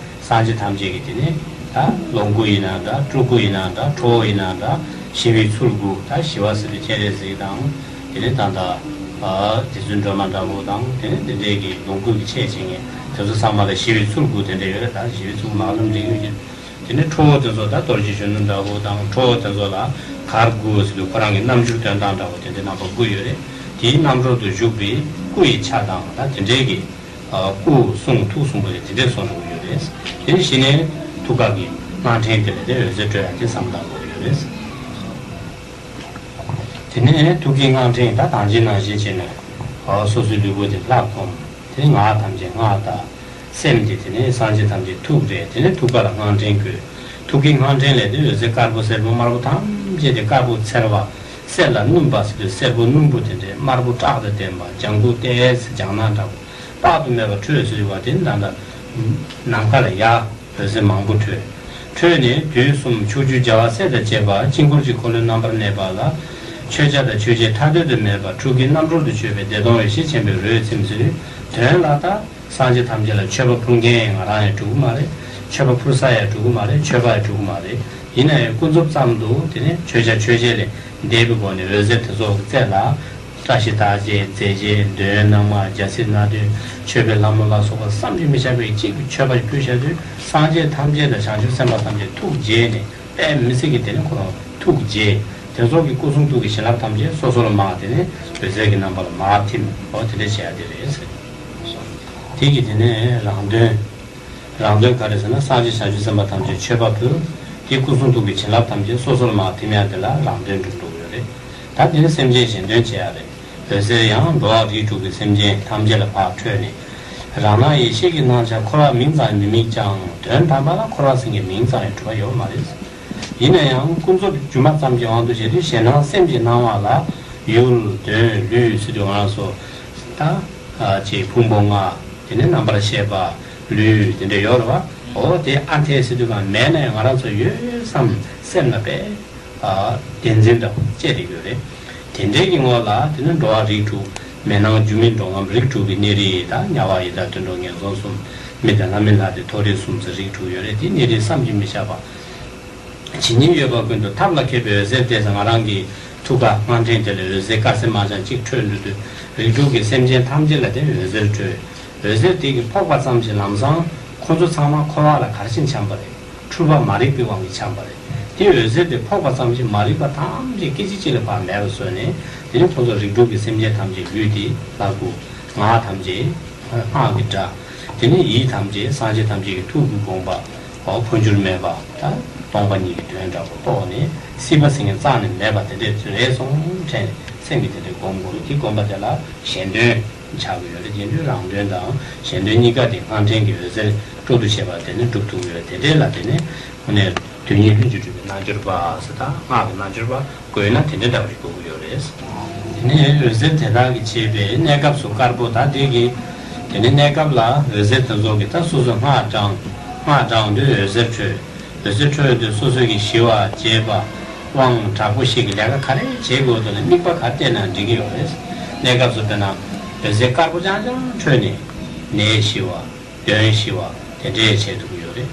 སངས་རྒྱས་ཐམས་ཅད་ཀྱི་དེ་ནི་ད་ལོངས་སྐུ་ཡིན་ན་འདྲ། སྤྲུལ་སྐུ་ཡིན་ན་འདྲ། ཁྲོ་བོ་ཡིན་ན་འདྲ། ཞི་བའི་ཚུལ་དགུ། ད་ཞི་བ་ཟེར་དུས་སྤྱན་རས་གཟིགས་དང་། དེ་ནི་ད་ལྟ་རྗེ་བཙུན་སྒྲོལ་མ་འདྲ་པོ་དང་། དེ་ནི་དེ་འདྲས་ཀྱི་ལོངས་སྐུ་གི་ཆས་བྱེད་མཁན་དེ་ཚོ་ཚང་མ་ལ་ཞི་བའི་ཚུལ་དགུ་དེ་འདྲས་ཡོད་རེད། ད་ཞི་བའི་ཚུལ་དགུ་མ་ལམ་འགྲིག་ཡོད་ཀྱི། དེ་ནས་ཁྲོ་བོ་དེ་ཚོ་ད་རྡོ་རྗེ་གཞོན་ནུ་འདྲ་པོ་དང་། ཁྲོ་བོ་དེ་ཚོ་ལ་གར་དགུ་ཟེར་དུས་ཁོ་རང་གི་རྣམ་འགྱུར་སྟོན་སྟངས་འདྲ་པོ་དེ་འདྲའི་རྣམ་པ་དགུ་ཡོད་རེད། དེའི་རྣམ་རོལ་དུ་བཞུགས་པའི་སྐུ་ཡི་ཆ་དང་། ད་དེ་འདྲའི་གི་སྐུ་གསུང་ཐུགས་གསུམ་པོ་དེ་དེ་འདྲའི་བཟོ་འགྲོ་གི་ཡོད་རེད། དེ་ནས་གཞི་ནས་ཐུགས་ཀ་གི་སྔགས་ཕྲེང་དེ་ལ་དེ་འོད་ཟེར་སྤྲོ་ཡག་དེ་བསམ་བཏང་དགོས་ཀྱི་ཡོད་རེད། དེ་ནས་ཐུགས་ཀའི་སྔགས་ཕྲེང་ད་གང་ཅི་ནང་བཞིན་བྱས་ནས་སོ་སོའི་ལུས་པོ་དེ་ལྷ་བསྒོམ། དེ་ནས་ངག་ཐམས་ཅད་སྔགས་བཏགས། སེམས་དེ་དེ་ནས་སངས་རྒྱས་ཐམས་ཅད་ཐུགས་རེད། དེ་ནས་ཐུགས་ཀ་ལ་སྔགས་ཕྲེང་བཀོད། ཐུགས་ཀའི་སྔགས་ཕྲེང་ལས་དེ་འོད་ཟེར་དཀར་པོ་སེར་པོ་དམར་པོ་ཐམས་ཅད་དེ། དཀར་པོ་འཚེར་བ། སེར་ལ་སྣུམ་པ་ཟེར་དུས་སེར་པོ་སྣུམ་པོ་དེ་འདྲས། དམར་པོ་བཀྲག་དང་ལྡན་པ། ལྗང་གུ་ཏོག་ཙམ་ལྗང་ནག་འདྲ་པོ། དཔག་ཏུ་མེད་པ་འཕྲོས་ཟེར་བ་དེ་ད་ལྟ་ནམ་མཁའ་ལ་ཡར་འོད་ཟེར་མང་པོ་འཕྲོས། འཕྲོས་ནས་དུས་གསུམ་ཕྱོགས་བཅུའི་རྒྱལ་བ་སྲས་དང་བཅས་པ་དཀྱིལ་འཁོར་གྱི་འཁོར་ལོའི་རྣམ་པར་གནས་པ་ལ། མཆོད་བྱ་དང་མཆོད་བྱེད་ཐ་དད་དུ་མེད་པ་ཁྲུས་ཀྱི་རྣམ་གྲོལ་དུ་མཆོད་པའི་བདེ་སྟོང་འོད་ཞེས་བྱ་བའི་རོས་ཚིམས་སུ། དོན་ལ་ད་སངས་རྒྱས་ཐམས་ཅད་ལ་མཆོད་པ་ཕུལ་མཁན་ང་རང་ཡང་འགྲིག་གི་མ་རེད། མཆོད་པ་ཕུལ་ས་ཡང་འགྲིག་གི་མ་རེད། མཆོད་པ་ཡང་འགྲིག་གི་མ་རེད། ཡིན་ན་ཡང་ཀུན་རྫོབ་ཙམ་དུ་དེ་ནས་མཆོད་བྱ་མཆོད་བྱེད་ལས་འདས་པའི་སྒོ་ནས་འོད་ཟེར་དེ་ཚོ་གི་རྩེ་ལ། བཀྲ་ཤིས་རྟགས་བརྒྱད། རྫས་བརྒྱད། འདོད་ཡོན་སྣང་བ། རྒྱལ་སྲིད་སྣ་བདུན། མཆོད་པའི་ལྷ་མོ་ལ་སོགས་པ་བསམ་གྱིས་མི་ཁྱབ་པའི་གཅིག་གི་མཆོད་པ་ཕུལ་བྱ་དུས། སངས་རྒྱས་ཐམས་ཅད་དང་བྱང་ཆུབ་སེམས་དཔའ་ཐམས་ཅད་ཐུགས་དགྱེས་ནས། དཔེ་མི་སྲིད་ཀྱི་དེ་ནི་ཁོ་རང་ཐུགས་དགྱེས། དེ་ཚོ་གི་སྐུ་གསུང་ཐུགས་ཀྱི་བྱིན་རླབས་ཐམས་ཅད་སོ་སོར་མར་དེ་ནི་འོད་ཟེར་གྱི་རྣམ་པ་ལ་མར་ཐིམ། འོ་དེ་འདྲ་བྱེད་ཡ་དེ་རེད་ཟེར། དེ་གི་དེ་ནས་རང་དོན། རང་དོན་ག་རེ་ཟེར་ན། སངས་རྒྱས་བྱང་ཆུབ་སེམས་དཔའ་ཐམས་ཅད་མཆོད་པ་ཕུལ། དེ་སྐུ་གསུང་ཐུགས་ཀྱི་བྱིན་རླབས་ཐམས་ཅད་སོ་སོར་མར་ཐིམ་ཡ་དེ་ལ་རང་དོན་སྒྲུབ་འགྲོ་གི་ཡོད་རེད། ད་དེ་ནི་སེམས་ཅན་གཞན་དོན་བྱེད་ཡ་རེད། འོད་ཟེར་ཡང་འགྲོ་བ་རིགས་དྲུག་གི་སེམས་ཅན་ཐམས་ཅད་ལ་ཕར་འཕྲོས་ནས། རང་སྣང་ཡེ་ཤེས་ཀྱི་སྣང་ཆ་འཁོར་བ་མིང་ཙམ་ཡང་མི་དམིགས་ཀྱང་། དོན་དམ་པ་ལ་འཁོར་བ་ཟེར་མཁན་མིང་ཙམ་ཡང་གྲུབ་པ་ཡོད་མ་རེད། ཡིན་ན་ཡང་ཀུན་རྫོབ་སྒྱུ་མ་ཙམ་གྱི་དབང་དུ་བྱས་དུས་གཞན་སྣང་སེམས་ཀྱི་སྣང་བ་ལ་ཡུལ་དོན་ལུས་ཟེར་དུས་ང་རང་ཚོ་ད་ཅེས་ཕུང་པོ་ལྔ། དེ་ནས་རྣམ་པར་ཤེས་པ། ལུས་དེ་འདྲ་ཡོད་རེད་བ། འོ་དེ་ཨ་འཐས་ཟེར་དུས་གང་མེད་ན་ཡང་ང་རང་ཚོ་ཡོད་བསམ་སེམས་ལ་དཔེ། བདེན་འཛིན་འདྲ་པོ་སྐྱེ་བསྡད་ཡོད་རེད། དེ་འདྲའི་གི་ངོ་ལ་དེ་ནི་འགྲོ་བ་རིགས་དྲུག་ མེ་ནང་རྒྱུ་མེ་འགྲོ་ངམ་རིགས་དྲུག་གི་གནས་རིས་དང་། དམྱལ་བ་ཡི་དྭགས་དུད་འགྲོ་ངན་སོང་གསུམ། མི་དང་ལྷ་མིན་ལྷ་དེ་མཐོ་རིས་གསུམ་ཟེར་རིགས་དྲུག་ཡོད་རེད། དེ་གནས་རིས་བསམ་གྱིས་མི་ཁྱབ་པ། ཇི་སྙེད་ཡོད་པ་ཀུན་ཏུ་ཐབས་ལ་མཁས་པའི་འོད་ཟེར་དེས། ང་རང་གི་ཐུགས་ཀ་སྔགས་ཕྲེང་དེ་ལ་འོད་ཟེར་དཀར་སེར་དམར་ལྗང་གཅིག་འཕྲོས་འགྲོ་དུས། རིགས་དྲུག་གི་སེམས་ཅན་ཐམས་ཅད་ལ་དེ་འོད་ཟེར་འཕྲོས། འོད་ཟེར་དེ་གིས་ཕོག་པ་ཙམ་གྱིས་ལམ་སང་ཁོ་ཚོ་ཚང་མ་འཁོར་བ་ལ་གར་ཞིང་འཁྱམས་པ་རེད། འཁྲུལ་པ་མ་རིག་པའི་དབང་གིས་འཁྱམས་པ་རེད། དེ་འོད་ཟེར་དེ་ཕོག་པ་ཙམ་གྱིས་མ་རིག་པ་ཐམས་ཅད་སྐད་ཅིག་གཅིག་ལ་ཕར་མེད་པར་བཟོས་ནས། དེ་ནས་ཁོ་ཚོ་རིགས་དྲུག་གི་སེམས་ཅན་ཐམས་ཅད་ལུས་དེ་ལྷ་སྐུ། ངག་ཐམས་ཅད་སྔགས་ཀྱི་སྒྲ། དེ་ནས་ཡིད་ཐམས་ཅད་སངས་རྒྱས་ཐམས་ཅད་ཀྱི་ཐུགས་ཀྱི་དགོངས་པ། འོ་འཕོ་འགྱུར་མེད་པ་དང་སྟོང་པ་ཉིད་ཀྱི་དོན་འདྲ་པོ་རྟོགས་ནས། སྲིད་པ་ཟེར་མཁན་རྩ་ནས་མེད་པ་དེ་འདྲས་རེད་སོང་དྲན་ནས་སེམས་ཀྱིས་དེ་འདྲས་སྒོམ་དགོས། དེ་སྒོམ་པ་དེ་ལ་གཞན་དོན་ཆགས་ཀྱི་ཡོད་རེད། རྗེས་ཟློས་རང་དོན་དང་གཞན་དོན་གཉིས་ཀ་དེ་སྔགས་ཕྲེང་གི་འོད་ཟེར་སྤྲོ་བསྡུ་བྱས་པ་དེ་ནི་འགྲུབ་ཐུབ་ཀྱི་ཡོད་རེད། དེ་འདྲས་ལ་དེ་ནི་དངོས་གནས་དོན་གཉིས་ལྷུན་གྱིས་གྲུབ་པའི་རྣལ་འབྱོར་པ་ཟེར་དང་། སྔགས་ཀྱི་རྣལ་འབྱོར་པ་དགོས་ན་དེ་འདྲས་འདྲ་པོ་ཞིག་དགོས་ཀྱི་ཡོད་རེད། དེ་ནས་འོད་ཟེར་དེ་དག་གིས་བྱས་པའི་གནས་སྐབས་སུ་དཀར་པོ་དང་དེ་གི། དེ་ནས་གནས་སྐབས་ལ་འོད་ཟེར་དེ་ཚོ་གིས་ད་སོ་སོ་སྔགས་བགྲང་། སྔགས་བགྲང་དུས་འོད་ཟེར་འཕྲོས། འོད་ཟེར་འཕྲོས་དུས་སོ་སོ་གི་ཞི་བ་བྱེད་པ། དབང་དྲག་པོ་ཞིག་གི་ལས་ཀ་ག་རེ་བྱེད་དགོས་འདུག་ན་དམིགས་པ་ག་རེ་བསྟན་ན་འགྲིག་གི་ཡོད་རེད། གནས་སྐབས་སུ་དཔེར་ན་འོད་ཟེར་དཀར་པོ་རྐྱང་རྐྱང་འཕྲོས་ནས་ནད་ཞི་བ། གདོན་ཞི་བ་དེ་འདྲས་བྱེད་ཐུབ་ཀྱི་ཡོད་རེད།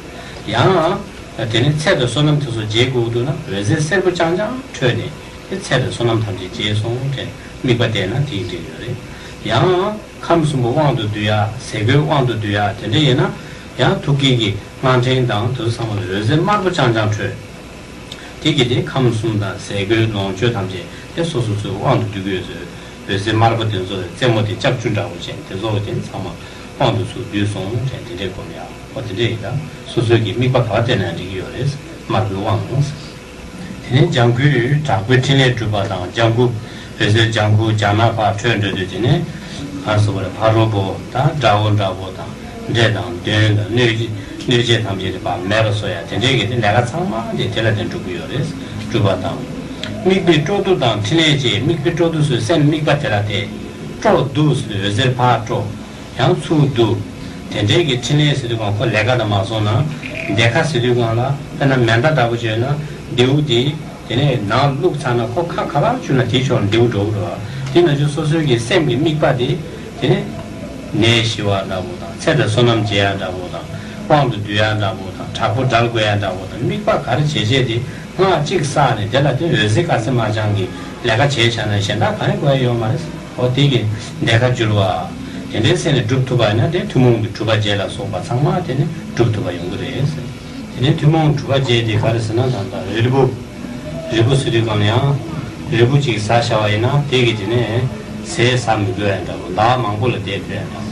ཡང་དེ་ནི་ཚེ་དང་བསོད་ནམས་དེ་ཚོ་རྒྱས་དགོས་འདུག་ན་འོད་ཟེར་སེར་པོ་རྐྱང་རྐྱང་འཕྲོས་ནས་དེ་ཚེ་དང་བསོད་ནམས་ཐམས་ཅད་རྒྱས་སོང་དྲན་དམིགས་པ་བསྟན་ན་དེ་ཡིན་འགྲིག་ཡོད་རེད། ཡང་ཁམས་གསུམ་པོ་དབང་དུ་བསྡུ་ཡ། ཟས་གོས་དབང་དུ་བསྡུ་ཡ་དེ་འདྲས་ཡིན་ན་ཡང་ཐུགས་ཀྱི་གི་སྔགས་ཕྲེང་དང་དེ་ཚོ་ཚང་མ་ལ་འོད་ཟེར་དམར་པོ་རྐྱང་རྐྱང་འཕྲོས། དེ་གིས་དེ་ཁམས་གསུམ་དང་ཟས་གོས་ལོངས་སྤྱོད་ཐམས་ཅད་དེ་སོ་སོ་སོའི་དབང་དུ་བསྡུ་དགོས་ཟེར། འོད་ཟེར་དམར་པོ་དེ་ཚོ་རྩེ་མོ་དེ་ལྕགས་ཀྱུ་འདྲ་བོ་ཅན་དེ་ཚོ་དེ་ཚང་མ་དབང་དུ་ཚུར་བསྡུས་སོང་དྲན་དེ་འདྲས་སྒོམ་ཡ། འོ་དེ་འདྲས་ཡིན་ད་སོ་སོའི་གི་དམིགས་པ་ག་བ་བསྟན་ན་འགྲིག་གི་ཡོད་རེད། དམར་པོའི་དབང་། དེ་ནས་ལྗང་གུས་དྲག་པོའི་ཕྲིན་ལས་སྒྲུབ་པ་དང་། ལྗང་གུ་འོད་ཟེར་ལྗང་གུ་རྒྱང་ན་ཕར་འཕྲོས་འགྲོ་དུས་དེ་ནས་ག་རེ་ཟེར་དགོས་རེད། ཕ་རོལ་པོ་དང་དགྲ་བོ་འདྲ་བོ་དང་། འདྲེ་དང་གདོན་དང་གནོད་གནོད་བྱེད་ཐམས་ཅད་དེ་ཕར་མེད་པ་བཟོ་ཡ་དེ་འདྲས་ཀྱི་དེ་ལས་ཀ་ཚང་མ་དེ་དེ་ལ་བརྟེན་འགྲུབ་ཀྱི་ཡོད་རེད། སྒྲུབ་པ་དང་། དམིགས་པའི་སྤྲོ་བསྡུ་དང་ཕྲིན་ལས་བཅས། དམིགས་པའི་སྤྲོ་བསྡུ་ཟེར་སེམས་དམིགས་པ་དེ་ལ་དེ། སྤྲོ་བསྡུ་ཟེར་དུས་འོད་ཟེར་ཕར་སྤྲོ། ཡང་ཚུར་བསྡུ། དེ་འདྲས་ཀྱི་ཕྲིན་ལས་ཟེར་དུས་གང་ཁོ་ལས་ཀ་དང་མ་སོང་ན། མདེའུ་ཁ་ཟེར་དུས་གང་ལ་དཔེར་ན་མེ་མདའ་འདྲ་པོ་བྱས་ན་མདེའུ་དེ། དེ་ནས་ནང་བླུགས་ཚར་ན་ཁོ་ཁ་ག་པར་བཅུག་ན་དེའི་ཕྱོགས་ལ་མདེའུ་འགྲོ་གི་རེད་བ། དེ་ནང་བཞིན་སོ་སོའི་གི་སེམས་ཀྱི་དམིགས་པ་དེ། དེ་ནས་ནད་ཞི་བ་འདྲ་པོ་དང་། ཚེ་དང་བསོད་ནམས་རྒྱས་ཡ་འདྲ་པོ་དང་། དབང་དུ་བསྡུ་ཡ་འདྲ་པོ་དང་། དྲག་པོ་བསྒྲལ་དགོས་ཡ་འདྲ་པོ་དང་། དམིགས་པ་ག་རེ་བྱས་བྱས་དེ་སྔགས་གཅིག་བསགས་ནས་དེ་ལ་དེ་འོད་ཟེར་དཀར་སེར་དམར་ལྗང་གི་ལས་ཀ་བྱས་བྱས་ན་གཞན་དག་ག་རེ་དགོས་ཡ་ཡོད་མ་རེད། འོ་དེ་གི་འདས་ཁ་བསྒྱུར་བ། དེ་འདྲའི་སེམས་ནས་སྒྲུབ་ཐུབ་པ་ཡིན་ན་དེ་ཐུན་མོང་གི་སྒྲུབ་པ་རྗེས་ལ་སོགས་པ་ཚང་མ་དེ་ནི་སྒྲུབ་ཐུབ་པ་ཡོང་གི་རེད། དེ་ནས་ཐུན་མོང་སྒྲུབ་པ་བཅས་དེ་ག་རེ་ཟེར་ན་ད་ལྟ་རིལ་བུ། རིལ་བུ་ཟེར་དུས་གང་ལ་ཡང་། རིལ་བུ་གཅིག་ཟ་བྱ་བ་ཡིན་ན་དེ་གི་དེ་ནས་ཟས་ཟ་མི་དགོས་ཡ་འདྲ་བོ། ཟླ་བ་མང་པོ་ལ་བསྡད་ཐུབ་ཡ་འདྲ་བོ།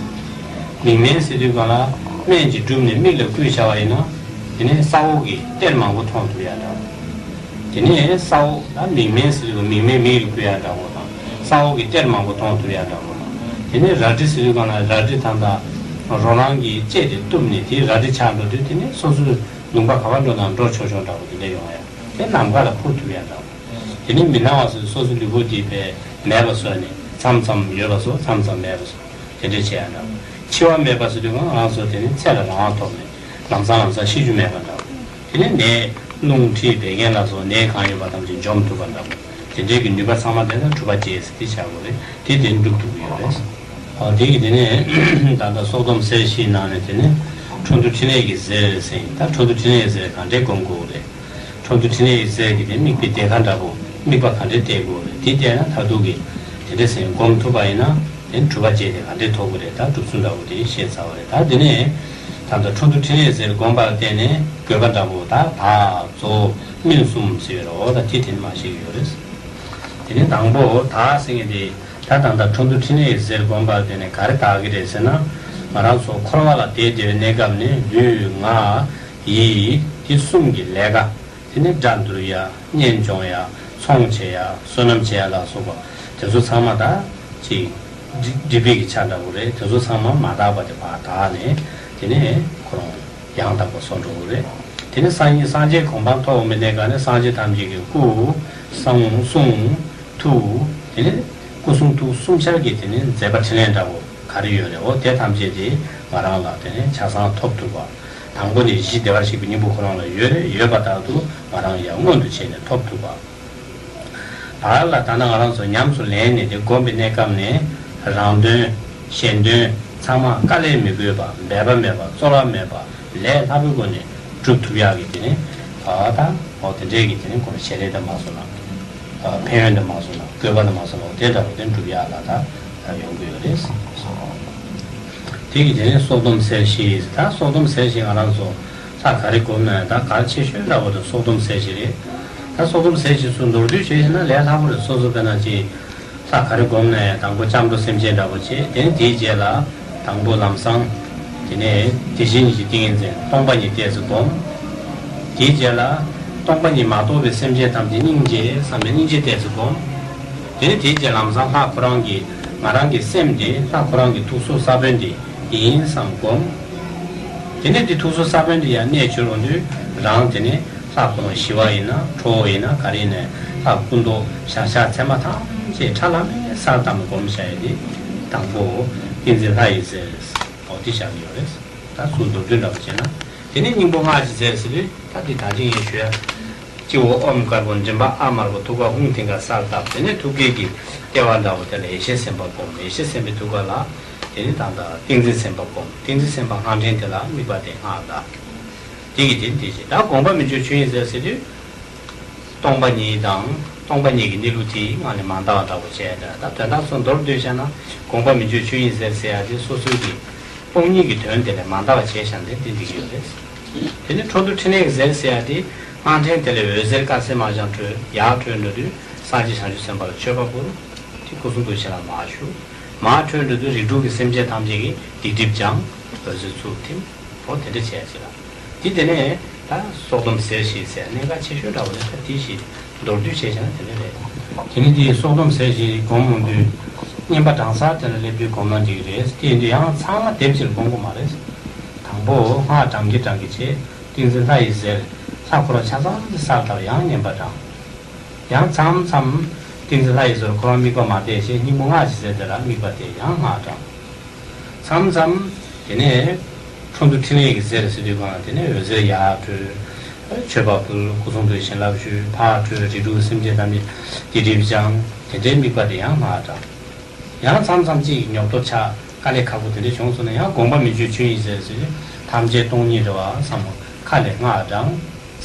མིག་སྨན་ཟེར་དུས་གང་ལ་སྨན་གྱིས་བསྒྲུབས་ནས་མིག་ལ་བསྐུས་བྱ་བ་ཡིན་ན་དེ་ནས་ས་འོག་གི་གཏེར་མང་པོ་མཐོང་ཐུབ་ཡ་འདྲ་བོ། དེ་ནས་ས་འོག་ལ་མིག་སྨན་ཟེར་དུས་མིག་སྨན་མིག་ལ་བསྐུས་ཡ་འདྲ་བོ་དང་། ས་འོག་གི་གཏེར་མང་པོ་མཐོང་ཐུབ་ཡ་འདྲ་བོ་དང་། དེ་ནས་རལ་གྲི་ཟེར་དུས་གང་ལ་རལ་གྲི་ད་ལྟ་རོ་ལངས་ཀྱི་ལྕེ་དེ་གཏུབས་ནས་དེའི་རལ་གྲི་ཆག་འགྲོ་དུས་དེ་ནས་སོ་སོའི་ལུང་པ་ག་པར་འགྲོ་ན་འགྲོ་ཆོག་ཆོག་འདྲ་བོ་དེ་འདྲ་ཡོང་ཡ། དེ་ནམ་མཁའ་ལ་འཕུར་ཐུབ་ཡ་འདྲ་བོ། དེ་ནས་མི་སྣང་བ་ཟེར་སོ་སོའི་ལུས་པོ་དེ་བས་མེད་པ་བཟོས་ནས་མཚམས་མཚམས་ཡོད་པ་བཟོ། མཚམས་མཚམས་མེད་པ་བཟོ། དེ་འདྲ་བྱེད་ཡ་འདྲ་བོ། འཆི་བ་མེད་པ་ཟེར་དུས་ང་རང་ཚོ་དེ་ནི་ཚེ་ལ་རང་དབང་ཐོབ་ནས་ལམ་སང་ལམ་སང་ཤི་རྒྱུ་མེད་པ་འདྲ་བོ། དེ་ནི་ནད་རླུང་མཁྲིས་བད་ཀན་ལ་སོགས་ནད་གང་ཡོད་པ་ཐམས་ཅད་འཇོམས་ཐུབ་པ་འདྲ་བོ། དེ་འདྲའི་གི་ནུས་པ་ཚང་མ་ལྡན་ན་གྲུབ་པ་རྗེས་ཟེར་དེ་བྱ་དགོས་རེད། དེ་དེ་ནི་འགྲུབ་ཐུབ་ཀྱི་ཡོད་རེད། ཨ་དེ་གི་དེ་ནི་ད་ལྟ་སྲོག་སྡོམ་གསལ་བཤད་ནང་ནས་དེ་ནི་འཕྲོ་འདུ་འཕྲིན་ལས་ཀྱི་གཟེར་ཟེར་ཡིན། ད་འཕྲོ་འདུ་འཕྲིན་ལས་ཀྱི་གཟེར་གང་འདྲས་སྒོམ་དགོས་རེད། འཕྲོ་འདུ་འཕྲིན་ལས་ཀྱི་གཟེར་གྱི་དེ་དམིགས་པའི་གདེངས་ཁ་འདྲ་པོ། དམིགས་པ་ག་འདྲས་གཏད་དགོས་རེད། དེ་གཏད་ན་མཐར་ཐུག་གི་དེ་འདྲས་ཟེར་སྒོམ་ཐུབ་པ་ཡིན་ན་དེ་ནི་གྲུབ་པ་རྗེས་དེ་ག་འདྲས་ཐོབ་ཀྱི་རེད། ད་གྲུབ་ཚུལ་འདྲ་པོ་དེ་བཤད་ཚར་བ་རེད། ད་དེ་ནས་ད་ལྟ་འཕྲོ་འདུ་འཕྲིན་ལས་ཀྱི་གཟེར་སྒོམ་པར་བརྟེན་ནས་དགོས་པ་འདྲ་པོ་ད་བག་རྫོགས་སྨིན་གསུམ་ཟེར་བའི་རོ་ད་དེ་དེ་ནི་མ་ཤེས་ཀྱི་ཡོད་རེད། དེ་ནས་དང་པོ་བདག་ཟེར་མཁན་དེ་ད་ད་ལྟ་འཕྲོ་འདུ་འཕྲིན་ལས་ཀྱི་གཟེར་སྒོམ་པར་བརྟེན་ནས་ག་རེ་བདག་གི་རེད་ཟེར་ན། ང་རང་ཚོ་འཁོར་བ་ལ་བསྡད་བསྡད་པའི་གནས་སྐབས་ནས་ལུས་ངག་ཡིད་དེ་གསུམ་གྱི་ལས་ཀ། དེ་ནས་དགྲ་འདུལ་ཡ། གཉེན་སྐྱོང་ཡ། ཚོང་བྱེད་ཡ། བསོད་ནམས་བྱེད་ཡ་ལ་སོགས་པ་དེ་ཚོ་ཚང་མ་ད་ཅིག་སྒྲིབ་སྒྲིབ་པའི་གི་ཆ་འདྲ་པོ་རེད། དེ་ཚོ་ཚང་མ་མ་དག་པ་དེ་ཕར་དག་ནས་དེ་ནས་ཁོ་རང་ཡང་དག་པ་བཟོ་འགྲོ་གི་རེད། དེ་ནས་སངས་རྒྱས་སངས་རྒྱས་གོ་འཕང་ཐོབ་པའི་གནས་སྐབས་ནས་སངས་རྒྱས་ཐམས་ཅད་ཀྱི་སྐུ་གསུང་གསུང་ཐུགས། དེ་ནས་སྐུ་གསུང་ཐུགས་གསུམ་ཆར་གྱི་དེ་ནས་མཛད་པ་འཕྲིན་ལས་འདྲ་པོ་ག་རེ་ཡོད་རེད། འོ་དེ་ཐམས་ཅད་དེ་ང་རང་ལ་དེ་ནས་ཆ་ཚང་ཐོབ་ཐུབ་པ། དང་པོ་ནས་གཞི་བདེ་བར་གཤེགས་པའི་སྙིང་པོ་ཁོ་རང་ལ་ཡོད་རེད། ཡོད་པ་ལྟར་དུ་ང་རང་ཡང་མངོན་དུ་བྱས་ནས་ཐོབ་ཐུབ་པ། བར་ལ་ད་ནི་ང་རང་ཚོ་ཉམས་སུ་ལེན་ནས་དེ་སྒོམ་པའི་གནས་སྐབས་ནས་ རང་དོན། གཞན་དོན། ཚང་མ་དཀའ་ལས་མི་དགོས་པ། འབད་པ་མེད་པ། རྩོལ་བ་མེད་པ། ལས་སླ་པོའི་སྒོ་ནས་སྒྲུབ་ཐུབ་ཡག་གི་དེ་ནི། ཨ་ད་འོ་དེ་འདྲས་ཀྱི་དེ་ནི་སྒོ་ནས་བྱེད་ལས་དེ་མ་སོང་ན། ཨ་ཕན་ཡོན་དེ་མ་སོང་ན། དགོས་པ་དེ་མ་སོང་ན། འོ་དེ་འདྲ་བོ་དེ་སྒྲུབ་ཡག་ལ་ད་ཡོང་གི་ཡོད་རེད། དེ་གི་དེ་ནི་སྲོག་སྡོམ་ཟེར་ཞིག་ད་སྲོག་སྡོམ་ཟེར་ཞིག་ང་རང་ཚོ་ལྷ་ག་རེ་སྒོམ་ན་ཡང་ད་གལ་ཆེ་ཤོས་འདྲ་བོ་དེ་སྲོག་སྡོམ་ཟེར་ཞིག་རེད། ད་སྲོག་སྡོམ་ཟེར་ཞིག་ཚུར་མདོར་བསྡུས་བྱས་ན་ལས་སླ་པོ་རེད། སོ་སོ་དཔེར་ན་ཅིག་ལྷ་ག་རེ་སྒོམ་ན་ཡང་དང་པོ་སྐྱབས་འགྲོ་སེམས་བསྐྱེད་འདྲ་པོ་བྱེད། དེ་ནས་དེའི་རྗེས་ལ་དང་པོ་ལམ་བཟང་། དེ་ནས་དེ་བཞིན་གཤེགས་པའི་ཏིང་ངེ་འཛིན་སྟོང་པ་ཉིད་བལྟས་ཚེ་སྒོམ། དེའི་རྗེས་ལ་སྟོང་པ་ཉིད་མ་རྟོགས་པའི་སེམས་ཅན་ཐམས་ཅད་སྙིང་རྗེ་བསམ་པའི་སྙིང་རྗེ་བལྟས་ཚེ་སྒོམ། དེ་ནས་དེའི་རྗེས་ལམ་བཟང་ལྷ་ཁོ་རང་གི་ང་རང་གི་སེམས་དེ་ལྷ་ཁོ་རང་གི་ཐུགས་སྲོག་ས་བོན་དེ་ཡིན་བསམ་སྒོམ། དེ་ནས་དེ་ཐུགས་སྲོག་ས་བོན་དེ་ཡར་གནས་གྱུར་འོང་དུས་རང་དེ་ནས་ལྷ་ཁོ་རང་ཞི་བ་ཡིན་ན་ཁྲོ་བོ་ཡིན་ན་ག་རེ་ཡིན་ན་ལྷ་སྐུ་མདོག་ཞལ་ཕྱག་མཚན་མ་ཐམས་ཅད་ཁྲ་ལམ་མེ་སར་བཏབ་ནས་སྒོམ་བྱ་ཡི་དེ། དང་པོ་ཏིང་འཛིན་ལྷ་ཡི་ཟེར། འོ་དེ་བཞག་གི་ཡོད་རེད། ད་ཚུར་མདོར་བསྡུས་འདྲ་པོ་བྱས་ན། དེ་ནས་སྙིང་པོ་སྔགས་ཀྱི་རྫས་ཟེར་དུས་ད་འདི་ད་ཅིག་ངས་ཞུ་ཡ། སྤྱི་བོ་ཨོཾ་དཀར་པོ། མགྲིན་པ་ཨཱཿདམར་པོ། ཐུགས་ཀར་ཧཱུྃ་མཐིང་ག་སར་བཏབ། དེ་ནས་ཐུགས་ཀའི་གི་ལྟེ་བ་འདྲ་བོ་དེ་ལ་ཡེ་ཤེས་སེམས་དཔའ་སྒོམ། ཡེ་ཤེས་སེམས་དཔའི་ཐུགས་ཀ་ལ་དེ་ནི་ད་ལྟ་ཏིང་འཛིན་སེམས་དཔའ་སྒོམ། ཏིང་འཛིན་སེམས་དཔའ་སྔགས་ཕྲེང་དེ་ལ་དམིགས་པ་དེ་སྔགས་བཟླ། དེ་གི་དེ་ནི་དེ་བཞིན་ད་དགོངས་པ་མི་འགྱུར་ཆོས་དབྱིངས་ཟེར་ཟེར་དུས། སྟོང་པ་ཉིད་དང་སྟོང་པ་ཉིད་ཀྱི་གནས་ལུགས་དེའི་ངང་ནས་མ་འདའ་བ་འདྲ་བོ་བྱས་ཏེ། ད་དོན་དག་ཚོ་མདོར་བསྡུས་བྱས་ན་དགོངས་པ་མི་འགྱུར་ཆོས་དབྱིངས་ཟེར་ཟེར་ཡ་དེ་སོ་སོའི་གི་སྟོང་ཉིད་ཀྱི་དོན་དེ་ལས་མ་འདའ་བ་བྱས་བཞག་ནས་དེ་འགྲིག་གི་ཡོད་རེད། དེ་ནི་འཕྲོ་འདུ་འཕྲིན་ལས་ཀྱི་རྫས་ཟེར་ཡ་དེ་སྔགས་ཕྲེང་དེ་ལས་འོད་ཟེར་དཀར་སེར་དམར་ལྗང་འཕྲོས་ཡར་འཕྲོས་འགྲོ་དུས་སངས་རྒྱས་བྱང་ཆུབ་སེམས་དཔའ་ལ་མཆོད་པ་ཕུལ། དེ་སྐུ་གསུང་ཐུགས་ཆེན་ལ་མར་ཞུགས། མར་འཕྲོས་འགྲོ་དུས་རིགས་དྲུག་གི་སེམས་ཅན་ཐམས་ཅད་ཀྱི་སྡིག་སྒྲིབ་སྦྱངས། འོད་ཟེར་ཚུར་ཐིམ། འོ་དེ་འདྲ་བྱས་ཅིག་ལ། དེ་དེ་ནས་ད་སྲོག་སྡོམ་ཟེར་ཞིག་ཟེར་གནད་འགག་ཆེ་ཤོས་འདྲ་བོ་རེད། ད་དེ་ཞིག་མདོར་བསྡུས་བྱས་བྱས་ན་དེ་འདྲ་རེད། དེ་ནས་དེ་སྲོག་སྡོམ་ཟེར་ཞིག་སྒོམ་འོང་དུས་བསྙེན་པ་བགྲང་ས་དེ་ལ་སླེབས་དུས་སྒོམ་ན་འགྲིག་གི་རེད། དེ་ཡིན་དུས་ཡང་ཚང་མ་སྡེབ་གཅིག་སྒོམ་དགོས་མ་རེད། དང་པོ་སྔགས་བགྲང་གིན་བགྲང་གིན་བྱས། ཏིང་འཛིན་ལྷ་ཡི་ཟེར། ལྷ་ཁོ་རང་ཆ་ཚང་གི་སར་བཏབ། ཡང་བསྙེན་པ་བགྲང་། ཡང་མཚམས་མཚམས་ཏིང་འཛིན་ལྷ་ཡི་ཟེར་ཁོ་རང་དམིགས་པ་མ་གཏད་བྱས། སྙིང་པོ་སྔགས་ཀྱི་རྫས་དེ་ལ་དམིགས་པ་གཏད། ཡང་སྔགས་བགྲང་། མཚམས་མཚམས་དེ་ནས་འཕྲོ་འདུ་འཕྲིན་ལས་ཀྱི་རྫས་ཟེར་དུས་གང་དེ་ནས་འོད་ཟེར་ཡར་འཕྲོས། མཆོད་པ་ཕུལ། སྐུ་གསུང་ཐུགས་བྱིན་རླབས་ཞུས། ཕར་འཕྲོས། རིགས་དྲུག་སེམས་ཅན་ཐམས་ཅད་སྡིག་སྒྲིབ་སྦྱངས། དེ་འདྲའི་དམིགས་པ་དེ་ཡང་སྔགས་བགྲང་། ཡང་མཚམས་མཚམས་ཅིག་ཉོབ་ཏོ་ཆགས། དཀའ་ལས་ཁག་པོ་དེ་འདྲ་བྱུང་སོང་ན་ཡང་དགོངས་པ་མི་འགྱུར་ཆོས་དབྱིངས་ཟེར་ཟེར། ཐམས་ཅད་སྟོང་ཉིད་རེད་བ་བསམ་མོ། ཁ་ལས་སྔགས་བགྲང་།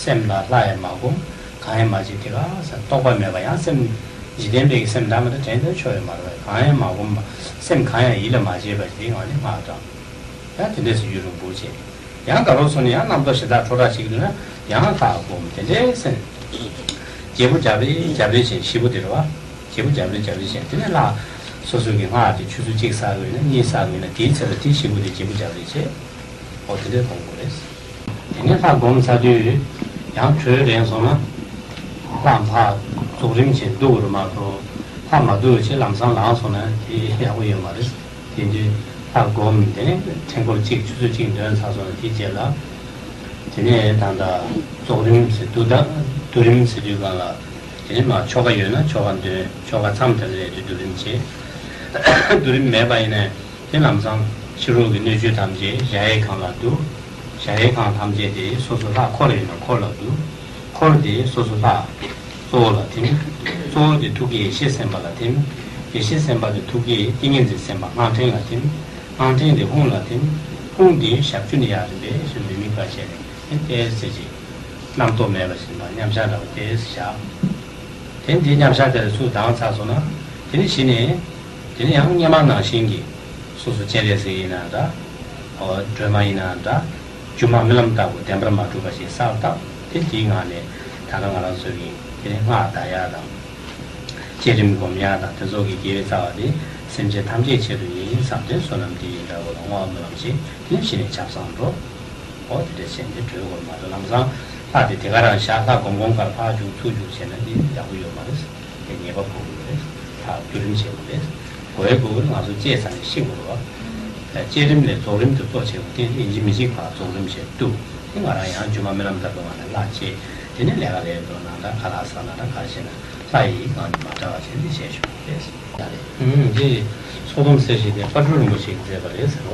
སེམས་ལ་ལྷ་ཡང་མ་སྒོམ། གང་ཡང་མ་བྱེད་དེ་ག་ཟེར། རྟོག་པ་མེད་པ་ཡང་སེམས་འཇིག་རྟེན་པའི་སེམས་འདྲ་མི་འདྲ་དྲན་དུ་ཆོག་ཡོད་མ་རེད་བ། གང་ཡང་མ་སྒོམ་པ། སེམས་གང་ཡང་ཡིད་ལ་མ་བྱེད་པ་ཞིག་དེའི་ངང་ནས་སྔགས་བགྲང་། ཡང་དེ་འདྲས་སུ་ཡུན་རིང་པོ་བྱས། ཡང་དགའ་རོགས་སོང་ནས་ཡང་རྣམ་རྟོག་ཞེ་དྲག་ཁྲོ་ར་ཞིག་འདུག་ན་ཡང་ལྷ་སྒོམ། དེ་འདྲས་སེམས་བརྗེ་པོ་རྒྱབ་རེས་རྒྱབ་རེས་བྱས། ཞེ་པོ་དེ་རེད་བ། བརྗེ་པོ་རྒྱབ་རེས་རྒྱབ་རེས་བྱས། དེ་ནས་ལྷ་སོ་སོ་གི་སྔགས་དེ་ཆུ་ཚོད་གཅིག་བསགས་ཡོད་ན་གཉིས་བསགས་ཡོད་ན་དེའི་ཚེ་ལ་དེ་ཞེ་པོ་དེ་བརྗེ་པོ་རྒྱབ་རེས་བྱས། འོ་དེ་འདྲས་གཏོང་དགོས་རེད། དེ་ནས་ལྷ་སྒོམ་ཚར་དུས་ཡང་གྲོལ་རན་སོང་ན། ལྷ་ཕར་རྫོགས་རིམ་བྱས་འདུག་རུ་མ་གཏོགས་ལྷ་མ་འདུག་བྱས་ལམ་སང་ལངས་སོང་ན་དེ་ཡག་པོ་ཡོད་མ་རེད། དེ་དུས་ལྷ་སྒོམ་དེ་ནས་ཕྲེང་སྐོར་གཅིག་ཆུ་ཚོད་གཅིག་འདོན་ཚར་སོང་ན་དེའི་རྗེས་ལ། དེ་ནས་ད་ལྟ་རྫོགས་རིམ་ཟེར་དུས་ད་བསྡུ་རིམ་ཟེར་དུས་སྒང་ལ། དེ་ནས་མར་ཆོ་ག་ཡོད་ན་ཆོ་ག་འདོན། ཆོ་ག་མཚམས་དེ་ལ་སླེབས་དུས་བསྡུ་རིམ་བྱེད། བསྡུ་རིམ་མེད་པ་ཡིན་ན། དེ་ལམ་སང་ཕྱི་རོལ་གྱི་སྣོད་བཅུད་ཐམས་ཅད་གཞལ་ཡས་ཁང་ལ་བསྡུ། གཞལ་ཡས་ཁང་ཐམས་ཅད་དེ་སོ་སོ་ལྷ་འཁོར་ཡོད་ན་འཁོར་ལ་བསྡུ། འཁོར་དེ་སོ་སོ་ལྷ། གཙོ་བོ་ལ་ཐིམ། གཙོ་བོ་དེ་ཐུགས་ཀའི་ཡེ་ཤེས་སེམས་དཔའ་ལ་ཐིམ། ཡེ་ཤེས་སེམས་དཔའ་དེ་ཐུགས་ཀའི་ཏིང་ངེ་འཛིན་སེམས་དཔའ་སྔགས་ཕྲེང་ལ་ཐིམ། སྔགས་ཕྲེང་དེ་ཧཱུྃ་ལ་ཐིམ། ཧཱུྃ་དེ་ཞབས་ཀྱུ་ནས་ཡར་རིམ་པས་ཞུ་མི་དམིགས་པ་བྱས་ནས་ཏོག་ཙམ་ཅིག་རྣམ་རྟོག་མེད་པ་བཞིན་པ་མཉམ་བཞག་འདྲ་བོ་ཏོག་ཙམ་བཞག། དེ་འདི་མཉམ་བཞག་དེ་ལ་ཚུར་ལྡང་ཚར་སོང་ན། དེ་ནས་གཞི་ནས། དེ་ནས་ཡང་སྔོན་མ་ནང་བཞིན་གྱི་སོ་སོ་སྤྱན་རས་གཟིགས་ཡིན་ན་འདྲ། འོ་སྒྲོལ་མ་ཡིན་ན་འདྲ། སྒྱུ་མ་རྨི་ལམ་ལྟ་བུ་བདེན་པར་མ་གྲུབ་པ་ཞིག་གསལ་བཏབ། དེ་དེའི་ངང་ནས་ད་ལྟ་ང་རང་ཚོ་གི་དེ་ནས་སྔགས་བཟླ་ཡག་དང་། བསྐྱེད་རིམ་སྒོམ་ཡག་དང་དེ་ཚོ་གི་དགེ་བའི་རྩ་བ་དེ་སེམས་ཅན་ཐམས་ཅད་ཆེད་དུ་ཡིན་བསམ་སྟེ་བསོད་ནམས་འདི་ཡིན་འདྲ་བོ་ལ་བསྔོ་བ་སྨོན་ལམ་ཞིག་དེ་ནས་གཞི་ནས་ཆ་ཚང་འགྲོ། འོ་དེ་འདྲ་བྱས་ནས་གྲོལ་དགོས་མ་གཏོགས་ལམ་སང་ལྷ་དེ་དེ་ག་རང་བཞག་ལྷ་སྒོམ་སྒོམ་གར་ཕར་རྒྱུག་ཚུར་རྒྱུག་བྱས་ན་འདི་ཡག་པོ་ཡོད་མ་རེད། དེ་ཉེས་པ་ཕོག་གི་རེད། ལྷ་བསྡུ་རིམ་བྱེད་དགོས་རེད། དགོས་ཡ་དགོས་གི་རེད། ང་ཚོ་བཅད་ཚར་ནས་ཤི་དགོས་རེད་བ། བསྐྱེད་རིམ་ལས་རྫོགས་རིམ་དུ་གཙོ་ཆེ་བ་དེ་ཡིན་གཅིག་མིན་གཅིག་ཕར་རྫོགས་རིམ་བྱས་བསྡུ། དེ་ང་རང་ཡང་སྒྱུ་མ་རྨི་ལམ་ལྟ་བུ་ངང་ནས་ལྷ་བསྐྱེད། དེ་ནས་ལས་ཀ་ལས་འགྲོ་ན་འདྲ། ཁ་ལག་ཟ་ན་འདྲ། ག་རེ་བྱས་ན་ལྷ་ཡི་ངང་ནས་མ་བྲལ་བ་བྱས་ནས་བྱས་ཆོག་གི་རེད། ཡ་རེད། ཨུམ། འདི་སྲོག་སྡོམ་ཟེར་ཞིག་དེ་དཔལ་སྤྲུལ་རིན་པོ་ཆེས་མཛད་པ་རེད་ཟེར་བ།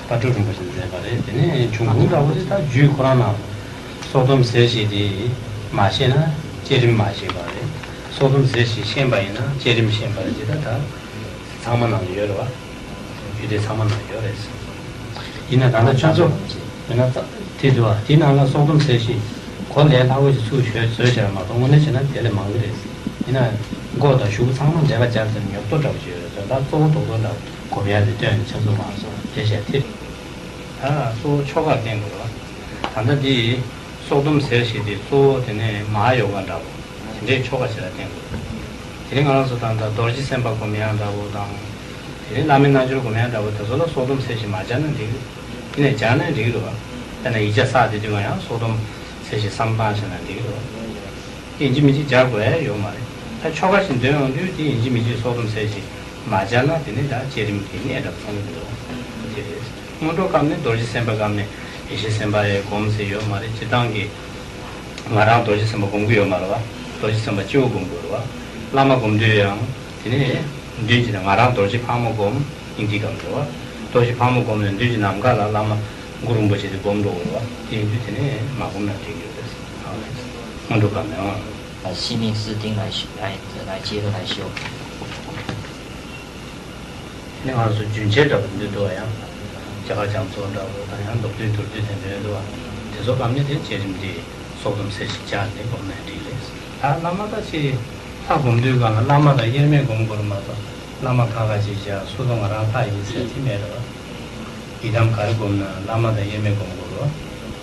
དཔལ་སྤྲུལ་རིན་པོ་ཆེས་མཛད་པ་རེད། དེ་ནས་འབྱུང་ཁུངས་འདྲ་བོ་དེ་ད་རྒྱུད་ཁོ་རང་ནང་སྲོག་སྡོམ་ཟེར་ཞིག་དེ་མ་ཤེས་ན་བསྐྱེད་རིམ་མ་ཤེས་པ་རེད། སྲོག་སྡོམ་ཟེར་ཞིག་ཤེས་པ་ཡིན་ན་བསྐྱེད་རིམ་ཤེས་པ་རེད། དེ་ད་ད་ ཚང་མ་ནང་ཡོད་རེད་བ། རྒྱུད་སྡེ་ཚང་མ་ནང་ཡོད་རེད། ཡིན་ན་ད་ལྟ་ཁྱོད་ཚོ་ཡིན་ན་ད་དེ་འདུག་བ། དེའི་ནང་ལ་སྲོག་སྡོམ་ཚད་གཞི་གོ་ལས་སླ་བོ་ཞིག་ཚུར་ཞོལ་བཟོས་བྱས་མ་གཏོགས་དངོས་གནས་བྱས་ན་དེ་ལས་མང་གི་རེད། ཡིན་ན་མགོ་དང་གཞུག་གུ་ཚང་མ་འབྲེལ་བ་སྦྱར་ཚེ་ཉོབ་ཏོ་འདྲ་བོ་ཞིག་ཡོད་རེད། ད་གཙོ་བོ་རྡོག་རྡོག་འདྲ་བོ་གོ་བ་ཡ་དེ་སྟོན་ནས་ཁྱེད་ཚོ་མང་སོང་དེ་བྱས་དེ། ད་གཙོ་བོ་ཆོ་གར་བསྟན་དགོས་རེད་བ། ད་ལྟ་འདི་སྲོག་སྡོམ་ཟེར་བཞིན་དེ་གཙོ་བོ་དེ་ནས་མ་ཧཱ་ཡོ་ག་འདྲ་བོ་དེ་འདྲའི་ཆོ་ག་ཞིག་ལ་བསྟན་དགོས་རེད། དེ་རིང་ང་རང་ཚོ་ད་ལྟ་རྡོ་རྗེ་སེམས་དཔའ་སྒོམ་ཡག་འདྲ་བོ་དང་། དེ་རིང་བླ་མའི་རྣལ་འབྱོར་སྒོམ་ཡག་འདྲ་བོ་དེ་ཚོ་ལ་སྲོག་སྡོམ་ཟེར་བཞིན་མ་སྦྱར་ན་འགྲིག་གི་རེད། དེ་ནས་སྦྱར་ན་འགྲིག་གི་རེད་བ། དཔེར་ན་ཡིག་བརྒྱ་བསགས་དེ་དུས་ང་ཡང་སྲོག་སྡོམ་ཟེར་བཞིན་བསམ་བློ་བཏང་བྱས་ན་འགྲིག་གི་རེད་བ། ཡིན་གཅིག་མིན་གཅིག་སྦྱར་དགོས་ཡ་ཡོད་མ་རེད། ད་ཆོ་ག་ཞིག་འདོན་ཡོང་དུས་དེ་ཡིན་གཅིག་མིན་གཅིག་སྲོག་སྡོམ་ཟེར་བཞིན་མ་སྦྱར་ན་དེ་ནི་ད་བསྐྱེད་རིམ་གྱི་གནད་འདྲ་ཚང་གི་མི་འདུག་དེ་རེད། སྔོན་འགྲོ་སྐབས་ནས་རྡོ་རྗེ་སེམས་དཔའ་སྐབས་ནས་ཡེ་ཤེས་སེམས་དཔའ་ཡི་སྒོམ་ཟེར་ཡོད་མ་རེད། སྤྱིར་བཏང་གི་ང་རང་རྡོ་རྗེ་སེམས་དཔའ་སྒོམ་གྱི་ཡོད་མ་རེད་བ། རྡོ་རྗེ་སེམས་དཔའ་སྤྱི་བོ་སྒོམ་དགོས་རེད་བ། བླ་མ་སྒོམ་དུས་ཡང་དེ་ནས་མདུན་གྱི་ནས་ང་རང་རྡོ་རྗེ་ཕག་མོ་སྒོམ། སྙིང་ཐིག་སྒོམ་རེད་བ། རྡོ་རྗེ་ཕག་མོ་སྒོམ་ནས་མདུན་གྱི་ནམ་མཁའ་ལ་བླ་མ་གུ་རུ་རིན་པོ་ཆེ་དེ་སྒོམ་འགྲོ་དགོས་རེད་བ། དེ་ཡིན་དུས་དེ་ནས་མ་སྒོམ་ན་འགྲིག་གི་ཡོད་རེད། སྔོན་འགྲོ་སྐབས་ནས་ཨང་། 把性命是定来修，来来接着来修。 ནི་ང་ཚོ་རྒྱུན་ཆད་འདྲ་པོ་འདི་འདུག་ཡང་། རྒྱ་གར་རྒྱ་མཚོ་འདྲ་པོ་དང་ཡང་མདོར་བསྡུས་མདོར་བསྡུས་དེ་འདྲ་འདུག་བ། དེ་ཚོ་སྒང་ནས་དེ་བསྐྱེད་རིམ་འདི་སྲོག་སྡོམ་ཟེར་ཞིག་སྦྱར་ནས་སྒོམ་ནས་འགྲིག་རེད། ད་བླ་མ་ད་ཅི་ལྷ་སྒོམ་དུས་སྒང་ལ་བླ་མ་དང་དབྱེར་མེད་སྒོམ་དགོས་རེད་མ་གཏོགས་བླ་མ་ཁ་ཁ་ཅིག་བཞག་སོ་སོ་ང་རང་ལྷ་ཡིན་ཟེར་དེ་མེད་རེད་བ། ཡི་དམ་ག་རེ་སྒོམ་ན་བླ་མ་དང་དབྱེར་མེད་སྒོམ་དགོས་རེད་བ།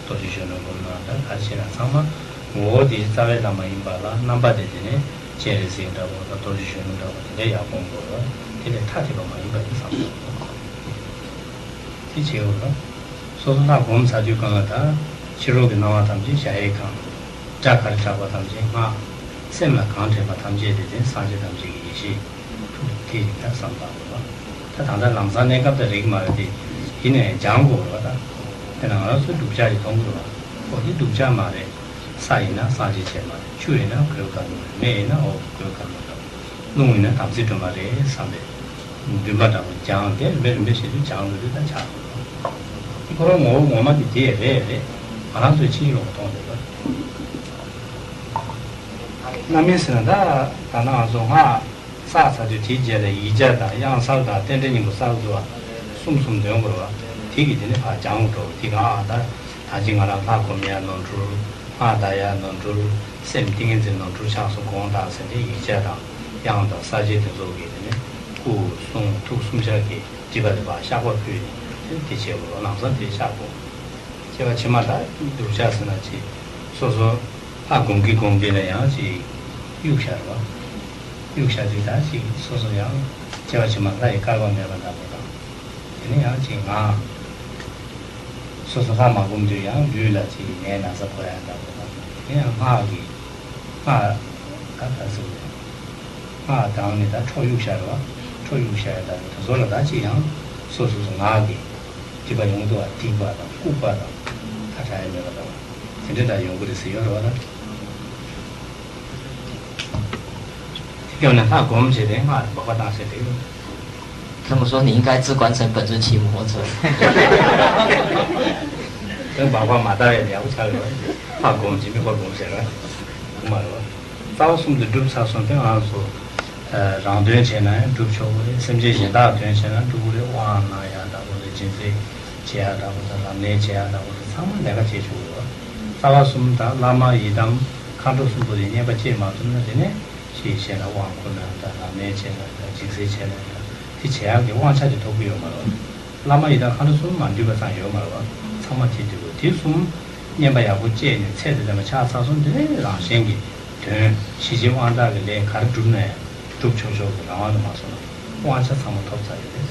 རྡོ་རྗེ་གཞོན་ནུ་སྒོམ་ན་ད་ག་རེ་བྱས་ན་ཚང་མ་ངོ་བོ་དེ་རྩ་བའི་བླ་མ་ཡིན་པ་ལ་རྣམ་པ་དེ་དེ་ནས་སྤྱན་རས་གཟིགས་འདྲ་པོ་དང་རྡོ་རྗེ་གཞོན་ནུ་འདྲ་པོ་དེ་འདྲ་ཡག་སྒོམ་དགོས་རེད་བ། དེ་ལས་ཐ་དད་པ་མ་ཡིན་པ་ཡིན་བསམ་དགོས་རེད། དེ་བྱེད་དགོས་རེད། སོ་སོ་ལྷ་སྒོམ་ཚར་དུས་སྒང་ལ་ད་ཕྱི་རོལ་གྱི་སྣང་བ་ཐམས་ཅད་གཞལ་ཡས་ཁང་། སྒྲ་ག་རེ་གྲགས་པ་ཐམས་ཅད་སྔགས། སེམས་ལ་གང་དྲན་པ་ཐམས་ཅད་དེ་དེ་སངས་རྒྱས་ཐམས་ཅད་ཀྱི་ཡེ་ཤེས། ཐུགས་ཀྱི་ཐིག་ལྟར་བསམ་བཏང་དགོས་པ། ད་ད་ལྟ་ལམ་སང་གནས་སྐབས་དང་རིགས་མ་རེད་དེ། ཡིན་ནའི་སྦྱང་དགོས་རེད་བ་ད། དེ་ན་ང་རང་ཚོའི་སྒྲུབ་བྱ་ཞིག་མཐོང་གི་རེད་བ། ཨོ་དེ་སྒྲུབ་བྱ་མ་རེད། ས་ཡིན་ན་སངས་རྒྱས་བྱེད་མ་རེད། ཆུ་ཡིན་ན་གོས་དཀར་མོ་རེད། མེ་ཡིན་ན་ཨོ་གོས་དཀར་མོ་རེད། རླུང་ཡིན་ན་དམ་ཚིག་སྒྲོལ་མ་རེད་བསམ་པའི་འདུན་པ་འདྲ་པོ་སྦྱངས་ཏེ་རིམ་པས་རིམ་པས་བྱེད་དུས་སྦྱང་དགོས་དུས་ད་ཆགས་དགོས་རེད་བ། ཁོ་རང་ངོ་བོ་ངོ་མ་དེ་དེ་རེད་རེད། ང་རང་ཚོའི་ཕྱིའི་ཡོང་མཐོང་རེད་བ། རྣམ་སྨིན་ཟེར་ན་ད་ད་ནང་ང་ཚོ་སྔགས། བསགས་ཚར་དུས་དེའི་རྗེས་ལ་ཡིག་བརྒྱ་དང་དབྱངས་གསལ་དང་རྟེན་འབྲེལ་སྙིང་པོ་གསལ་དུ་བ་གསུམ་གསུམ་འདོན་དགོས་རེད་བ། དེ་གིས་དེ་ནི་ཕར་སྦྱང་འགྲོ་དེ་ག་ཨ་ད་ད་ཅི་ང་རང་ལྷ་སྒོམ་ཡ་ནོར་འཁྲུལ། སྔགས་བཟླ་ཡ་ནོར་འཁྲུལ། སེམས་ཏིང་ངེ་འཛིན་ནོར་འཁྲུལ་ཆགས་སོང་དགོངས་དག་ཟེར་ནས་ཡིག་བརྒྱ་དང་དབྱངས་དང་གསལ་བྱེད་དེ་ཚོ་གིས་དེ་ནི་སྐུ་གསུང་ཐུགས་གསུམ་ཆར་གྱི་སྒྲིབ་པ་དེ་ཕར་བཤགས་པ་ཕུལ་ནས་དེ་བྱེད་དགོས་རེད་བ། ལམ་སང་དེ་བཤགས་དགོས། སྐྱེ་བ་ཕྱི་མ་ད་སྒྲུབ་བྱ་ཟེར་ན་ཅི། སོ་སོ་ལྷ་སྒོམ་གྱི་སྒོམ་གྱི་ལ་ཡང་ཅིག་གཡུག་བཞག་རེད་བ། གཡུག་བཞག་དུས་ད་ཅིག་སོ་སོ་ཡང་སྐྱེ་བ་ཕྱི་མ་ལྷ་ཡི་བསྐལ་པ་མེད་པ་འདྲ་པོ་དང་། དེ་ནས་ཡང་ཅིག་ང་སོ་སོ་ལྷ་མ་སྒོམ་དུས་ཡང་ལུས་ལ་ཅིག་ནད་ན་ཚ་ཕོག་ཡ་འདྲ་པོ་དང་། དེ་ནས་ཡང་སྔགས་ཀྱི་སྔགས་ད་ག་ཟེར་དགོས་རེད། སྔགས་དང་ནི་ད་ཁྲོ་གཡུག་བཞག་རེད་བ། ཁྲོ་གཡུག་བཞག་ཡ་འདྲ་པོ་དེ་ཚོ་ལ་ད་ཅིག་ཡང་སོ་སོ་སོ་ངག་གི་སྒྲིབ་པ་ཡོང་དུས་བ་སྡིག་པ་དང་ལྐུགས་པ་དང་ད་དྲག་ཡ་མེད་པ་འདྲ་བ་དེ་འདྲ་ད་ཡོང་གི་རེད་ཟེར་ཡོད་རེད་བ་ད། དེ་སྐབས་ནས་ལྷ་སྒོམ་བྱས་ཏེ་སྔགས་འབོད་པ་བཏང་ཟེར་དེ།这么说，你应该自观成本尊骑摩托车。 དེ་འབོད་པ་མ་བཏང་ཡ་ཡག་པོ་ཆགས་ཡོད་རེད། ལྷ་སྒོམ་གྱི་དམིགས་པ་སྒོམ་ཟེར་ར། སྒོམ་མ་རེད་བ། རྩ་བ་གསུམ་དེ་སྒྲུབ་ཚར་སོང་དེ་ང་ཚོ། རང་དོན་བྱས་ན་ཡང་སྒྲུབ་ཆོག་གི་རེད། སེམས་ཅན་གཞན་དག་དོན་བྱས་ན་སྒྲུབ་གི་རེད། དབང་གནང་ཡག་འདྲ་པོ་རེད། སྦྱིན་སྲེག་བྱེད་ཡག་འདྲ་པོ་དང་རབ་གནས་བྱེད་ཡག་འདྲ་པོ་དང་ཚང་མ་ལས་ཀ་བྱེད་ཆོག་གི་རེད། རྩ་བ་གསུམ་དང་བླ་མ་ཡི་དམ་མཁའ་འགྲོ་གསུམ་པོ་དེ་བསྙེན་པ་བྱེད་མ་ཐུབ་ན་དེ་ནས་ཤེས་བྱས་ན་དབང་བསྐུར་ན་དང་རབ་གནས་བྱས་ན་དང་སྦྱིན་སྲེག་བྱས་ན་དང་དེ་བྱེད་ཡག་གི་དབང་ཆ་དེ་ཐོབ་ཀྱི་ཡོད་མ་རེད། བླ་མ་ཡི་དམ་མཁའ་འགྲོ་གསུམ་མ་འདུས་པ་ཙམ་ཡོད་མ་རེད་བ། ཚང་མ་དེ་འདུས་དགོས། དེ་གསུམ་བསྙེན་པ་ཡག་པོ་བྱས་ནས་ཚད་དེ་ལྡན་པ་ཆགས་ཚར་སོང་དེ་ནས་རང་གཞན་གྱི་དོན་ཞི་བྱེད་དབང་དྲག་གི་ལས་ག་རེ་བསྒྲུབ་ན་ཡང་སྒྲུབ་ཆོག་ཆོག་གི་རང་དབང་དུ་མ་སོང་ན་དབང་ཆ་ཚང་མ་ཐོབ་ཚར་ཡོད་རེད།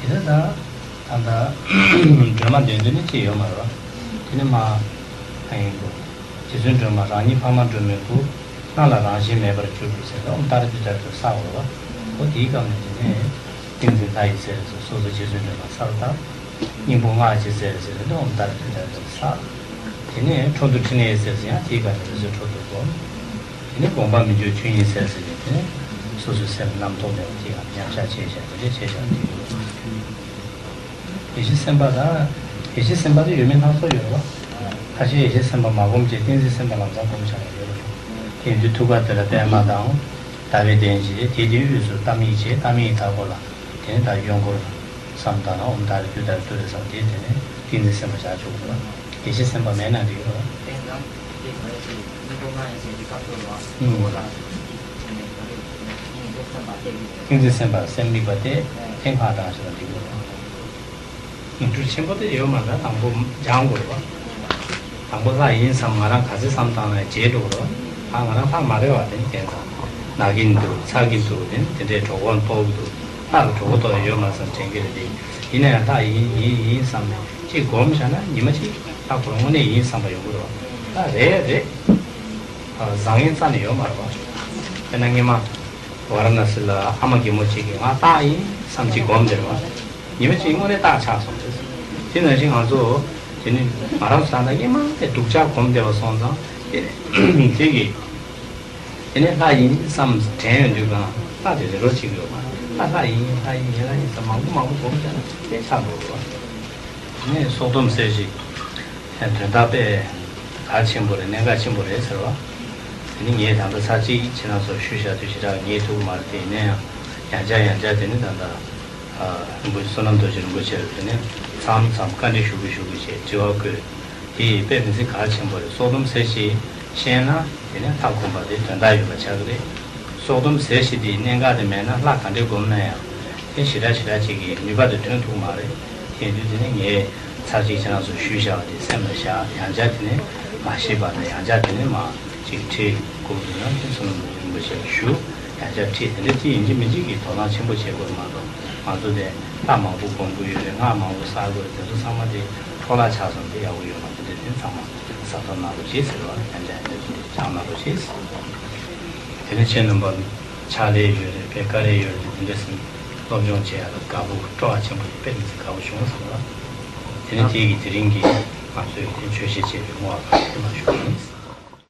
དེ་ནས་ད་ད་ལྟ་སྒྲོལ་མ་འདོན་དུས་ནི་ཅི་ཡོད་མ་རེད་བ། དེ་ནས་མ་ཨ་ཡིན་གོ་རྗེ་བཙུན་སྒྲོལ་མ་རང་ཉིད་འཕགས་མ་སྒྲོལ་མའི་སྐུ། སྣང་ལ་རང་བཞིན་མེད་པར་གྱུར་ཏོ་ཟེར་ཏེ་ཨོཾ་ཏཱ་རེ་ཏུཏྟཱ་རེ་ཏུ་བསགས་པ་རེད་བ། འོ་དེའི་སྐབས་ནས་དེ་ནས་ཏིང་འཛིན་ལྷ་ཡི་སྲས་སོ་སོ་རྗེ་བཙུན་སྒྲོལ་མ་གསལ་བཏབ། སྙིང་པོ་སྔགས་ཀྱི་སྲས་ཟེར་ཏེ་ཨོཾ་ཏཱ་རེ་ཏུཏྟཱ་རེ་ཏུ་བསགས། དེ་ནས་འཕྲོ་འདུ་ཕྲིན་ལས་ཡི་སྲས་ཟེར་ཡང་དེའི་སྐབས་ནས་རྗེ་བཙུན་འཕྲོ་འདུ་སྒོམ། དེ་ནས་དགོངས་པ་མི་འགྱུར་ཆོས་ཉིད་སྲས་ཟེར་ཏེ་དེ་ནས་སོ་སོའི་སེམས་རྣམ་རྟོག་མེད་པ་དེའི་སྐབས་མཉམ་བཞག་བྱས་བཞག་དེ་འདྲ་བྱས་བཞག་དེ་ཡོད། ཡེ་ཤེས་སེམས་དཔའ་དང་། ཡེ་ཤེས་སེམས་དཔའ་དེ་ཡོད་མེད་སྣ་ཚོགས་ཡོད་རེད་བ། ཁ་ཤས་ཡེ་ཤེས་སེམས་དཔའ་མ་སྒོམ་བྱས་ཏིང་འཛིན་སེམས་དཔའ་ལམ་སང་སྒོམ་བྱ་བ་ཡོད་རེད། དེ་ཡིན་དུས་ཐུགས་ཀ་དེ་ལ་པད་མ་དང་། ལྟ་བའི་རྟེན་གཞི་དེ་དེའི་དབུས་སུ་ཏཱཾ་ཡིག་བྱས། ཏཱཾ་ཡིག་ལྟ་བུ་ལ་དེ་ནས་ད་གཡོན་སྐོར་བསམ་བཏང་ན། ཨོཾ་ཏཱ་རེ་ཏུཏྟཱ་རེ་ཏུ་རེ་བསམ། དེ་དེ་ནས་ཏིང་འཛིན་སེམས་དཔའ་བཞག་ཆོག་གི་རེད་བ། ཡེ་ཤེས་སེམས་དཔའ་མེད་ན་འགྲིག་གི་རེད་བ། ཏིང་འཛིན་སེམས་དཔའ་སེམས་དམིགས་པ་སྟེ་ཏིང་ཕར་དྲངས་ཞེས་པ་འགྲིག་གི་རེད་བ། ཉིང་འཁྲུལ་ཆེན་པོ་དེ་ཡོད་མ་རེད། དང་པོ་སྦྱང་དགོས་རེད་བ། དང་པོ་ལྷ་ཡིན་བསམ། ང་རང་ག་ཚོད་བསམ་བཏང་ན་བརྗེད་འགྲོ་གི་རེད་བ། ཨ་ང་རང་ལྷ་མ་རེད་བ། དེ་ནི་དེང་སང་ན་གིན་འདུག་ཚ་གིན་འདུག་དེ་ནི་དེ་འདྲའི་གྲོད་ཁོག་ལྟོགས་ཀྱི་འདུག་ལྷ་ལ་གྲོད་ཁོག་ལྟོགས་ཡ་ཡོད་མ་རེད་བསམ་དྲན་གྱི་རེད་དེ། ཡིན་ན་ཡང་ལྷ་ཡིན་ཡིན་ཡིན་བསམ་ནས་གཅིག་སྒོམ་བཞག་ན་ཉི་མ་གཅིག་ལྷ་ཁོ་རང་དངོས་གནས་ཡིན་བསམ་པ་ཡོང་གི་རེད་བ། ལྷ་རེད་རེད། ཨ་བཟང་ངན་རྩ་ནས་ཡོད་མ་རེད་བ། དཔེར་ན་སྔོན་མ་ཝཱ་ར་ཎ་སི་ལ་ཨ་མ་རྒན་མོ་གཅིག་གིས་ང་ལྷ་ཡིན་བསམ་གཅིག་སྒོམ་བསྡད་རེད་བ། ཉི་མ་གཅིག་དངོས་གནས་རྟགས་ཆགས་སོང་རེད། དེ་ནང་བཞིན་ང་ཚོ་དེ་ནི་ང་རང་ཚོ་ད་ལྟ་སྔོན་མ་ནས་སྡུག་ཅག་སྒོམ་བསྡད་པ་སོང་ཙང་དེ་ནི་དེ་གི་དེ་ནི་ལྷ་ཡིན་བསམ་དྲན་ཡོང་དུས་གང་ལྷ་དེ་རེ་རོ་བྱེད་ཀྱི་ཡོད་མ་རེད། ལྷ་ལྷ་ཡིན་ལྷ་ཡིན་ངས་ལྷ་ཡིན་བསམ་མང་པོ་མང་པོ་སྒོམ་བྱས་ན་དེ་ཆགས་འགྲོ་གི་རེད་བ། དེ་ནས་སྲོག་སྡོམ་གསལ་བྱེད། ཡང་དོན་དག་དཔེ་གལ་ཆེན་པོ་རེད། གནད་འགག་ཆེན་པོ་རེད་ཟེར་བ། དེ་ནི་ངས་ད་ལྟ་ཚར་གཅིག་ཁྱེད་རང་ཚོར་ཞུས་བཞག་དུས་ཞེ་དྲག་ངེས་ཐུབ་མ་རེད་དེ། ཡིན་ན་ཡང་ཡང་བསྐྱར་ཡང་བསྐྱར་དེ་ནི་ད་ལྟ་རིན་པོ་ཆེ་བསོད་ནམས་རྡོ་རྗེ་རིན་པོ་ཆེར་དེ་ནི་མཚམས་མཚམས་བཀའ་འདྲི་ཞུ་གི་ཞུ་གི་བྱས་དྲི་བ་བཀོད། དེ་ཡིས་དཔེ་མི་སྲིད་གལ་ཆེན་པོ་རེད། སྲོག་སྡོམ་གསལ་བྱེད་ཤེས་ན་དེ་ནི་ལྷ་སྒོམ་པ་དེ་དོན་དག་ཡོད་པ་ཆགས་ཀྱི་རེད། སྲོག་སྡོམ་གསལ་བྱེད་དེའི་གནད་འགག་དེ་མེད་ན་ལྷ་ག་འདྲས་སྒོམ་ན་ཡང་དེ་ཞེ་དྲག་ཞེ་དྲག་ཅིག་གི་ནུས་པ་དེ་ཐོན་ཐུབ་མ་རེད། དེ་ཡིན་དུས་དེ་ནི་ངས་ཚར་གཅིག་ཁྱེད་རང་ཚོར་ཞུས་བཞག་པ་དེ་སེམས་ལ་བཞག་ཡང་བསྐྱར་དེ་ནི་མ་ཤེས་པ་དང་ཡང་བསྐྱར་དེ་ནི་མ་ཅིག་ཁྲིད་དགོས་འདུག་ན་དེ་བསོད་ནམས་རིན་པོ་ཆེ་ལ་ཞུ། ཡང་བསྐྱར་ཁྲིད། དེ་འདྲ་དེ་ཡིན་གཅིག་མིན་གཅིག་གི་དོ་སྣང་ཆེན་པོ་བྱེད་དགོས་མ་གཏོགས་ང་ཚོ་དེ་ལྷ་མང་པོ་སྒོམ་དགོས་ཡོད་རེད། སྔགས་མང་པོ་བསགས་དགོས་རེད། དེ་ཚོ་ཚང་མ་དེ་འཕྲོ་བརླག་ཆགས་སོང་། དེ་ཡག་པོ་ཡོད་མ་རེད། དེ་འདྲ་དེ་ཚང་མ་གཟབ་གཟབ་གནང་རོགས་བྱེད་ཟེར་བ། ཡང་བསྐྱར་ཡང་བསྐྱར་དེ་འདྲ་སྦྱང་གནང་རོགས་བྱེད། དེ་ནས་ཁྱེད་རྣམ་པ་ཕྱག་ལས་ཡོད་རེད་པས། དཀའ་ལས་ཡོད་རེད། དེ་འདྲ་ཟིན་སློབ་སྦྱོང་བྱེད་ཡ་ལ་དགའ་པོ་སྤྲོ་བ་ཆེན་པོ་དཔེ་མི་སྲིད་དགའ་པོ་བྱུང་སོང་ལ། དེ་ནས་དེ་གི་དེ་རིང་གི་ང་ཚོས་དེ་ཆོས་བཤད་བྱས་པའི་བསྔོ་བ་ག་རེ་མ་ཞུ་ཡིན།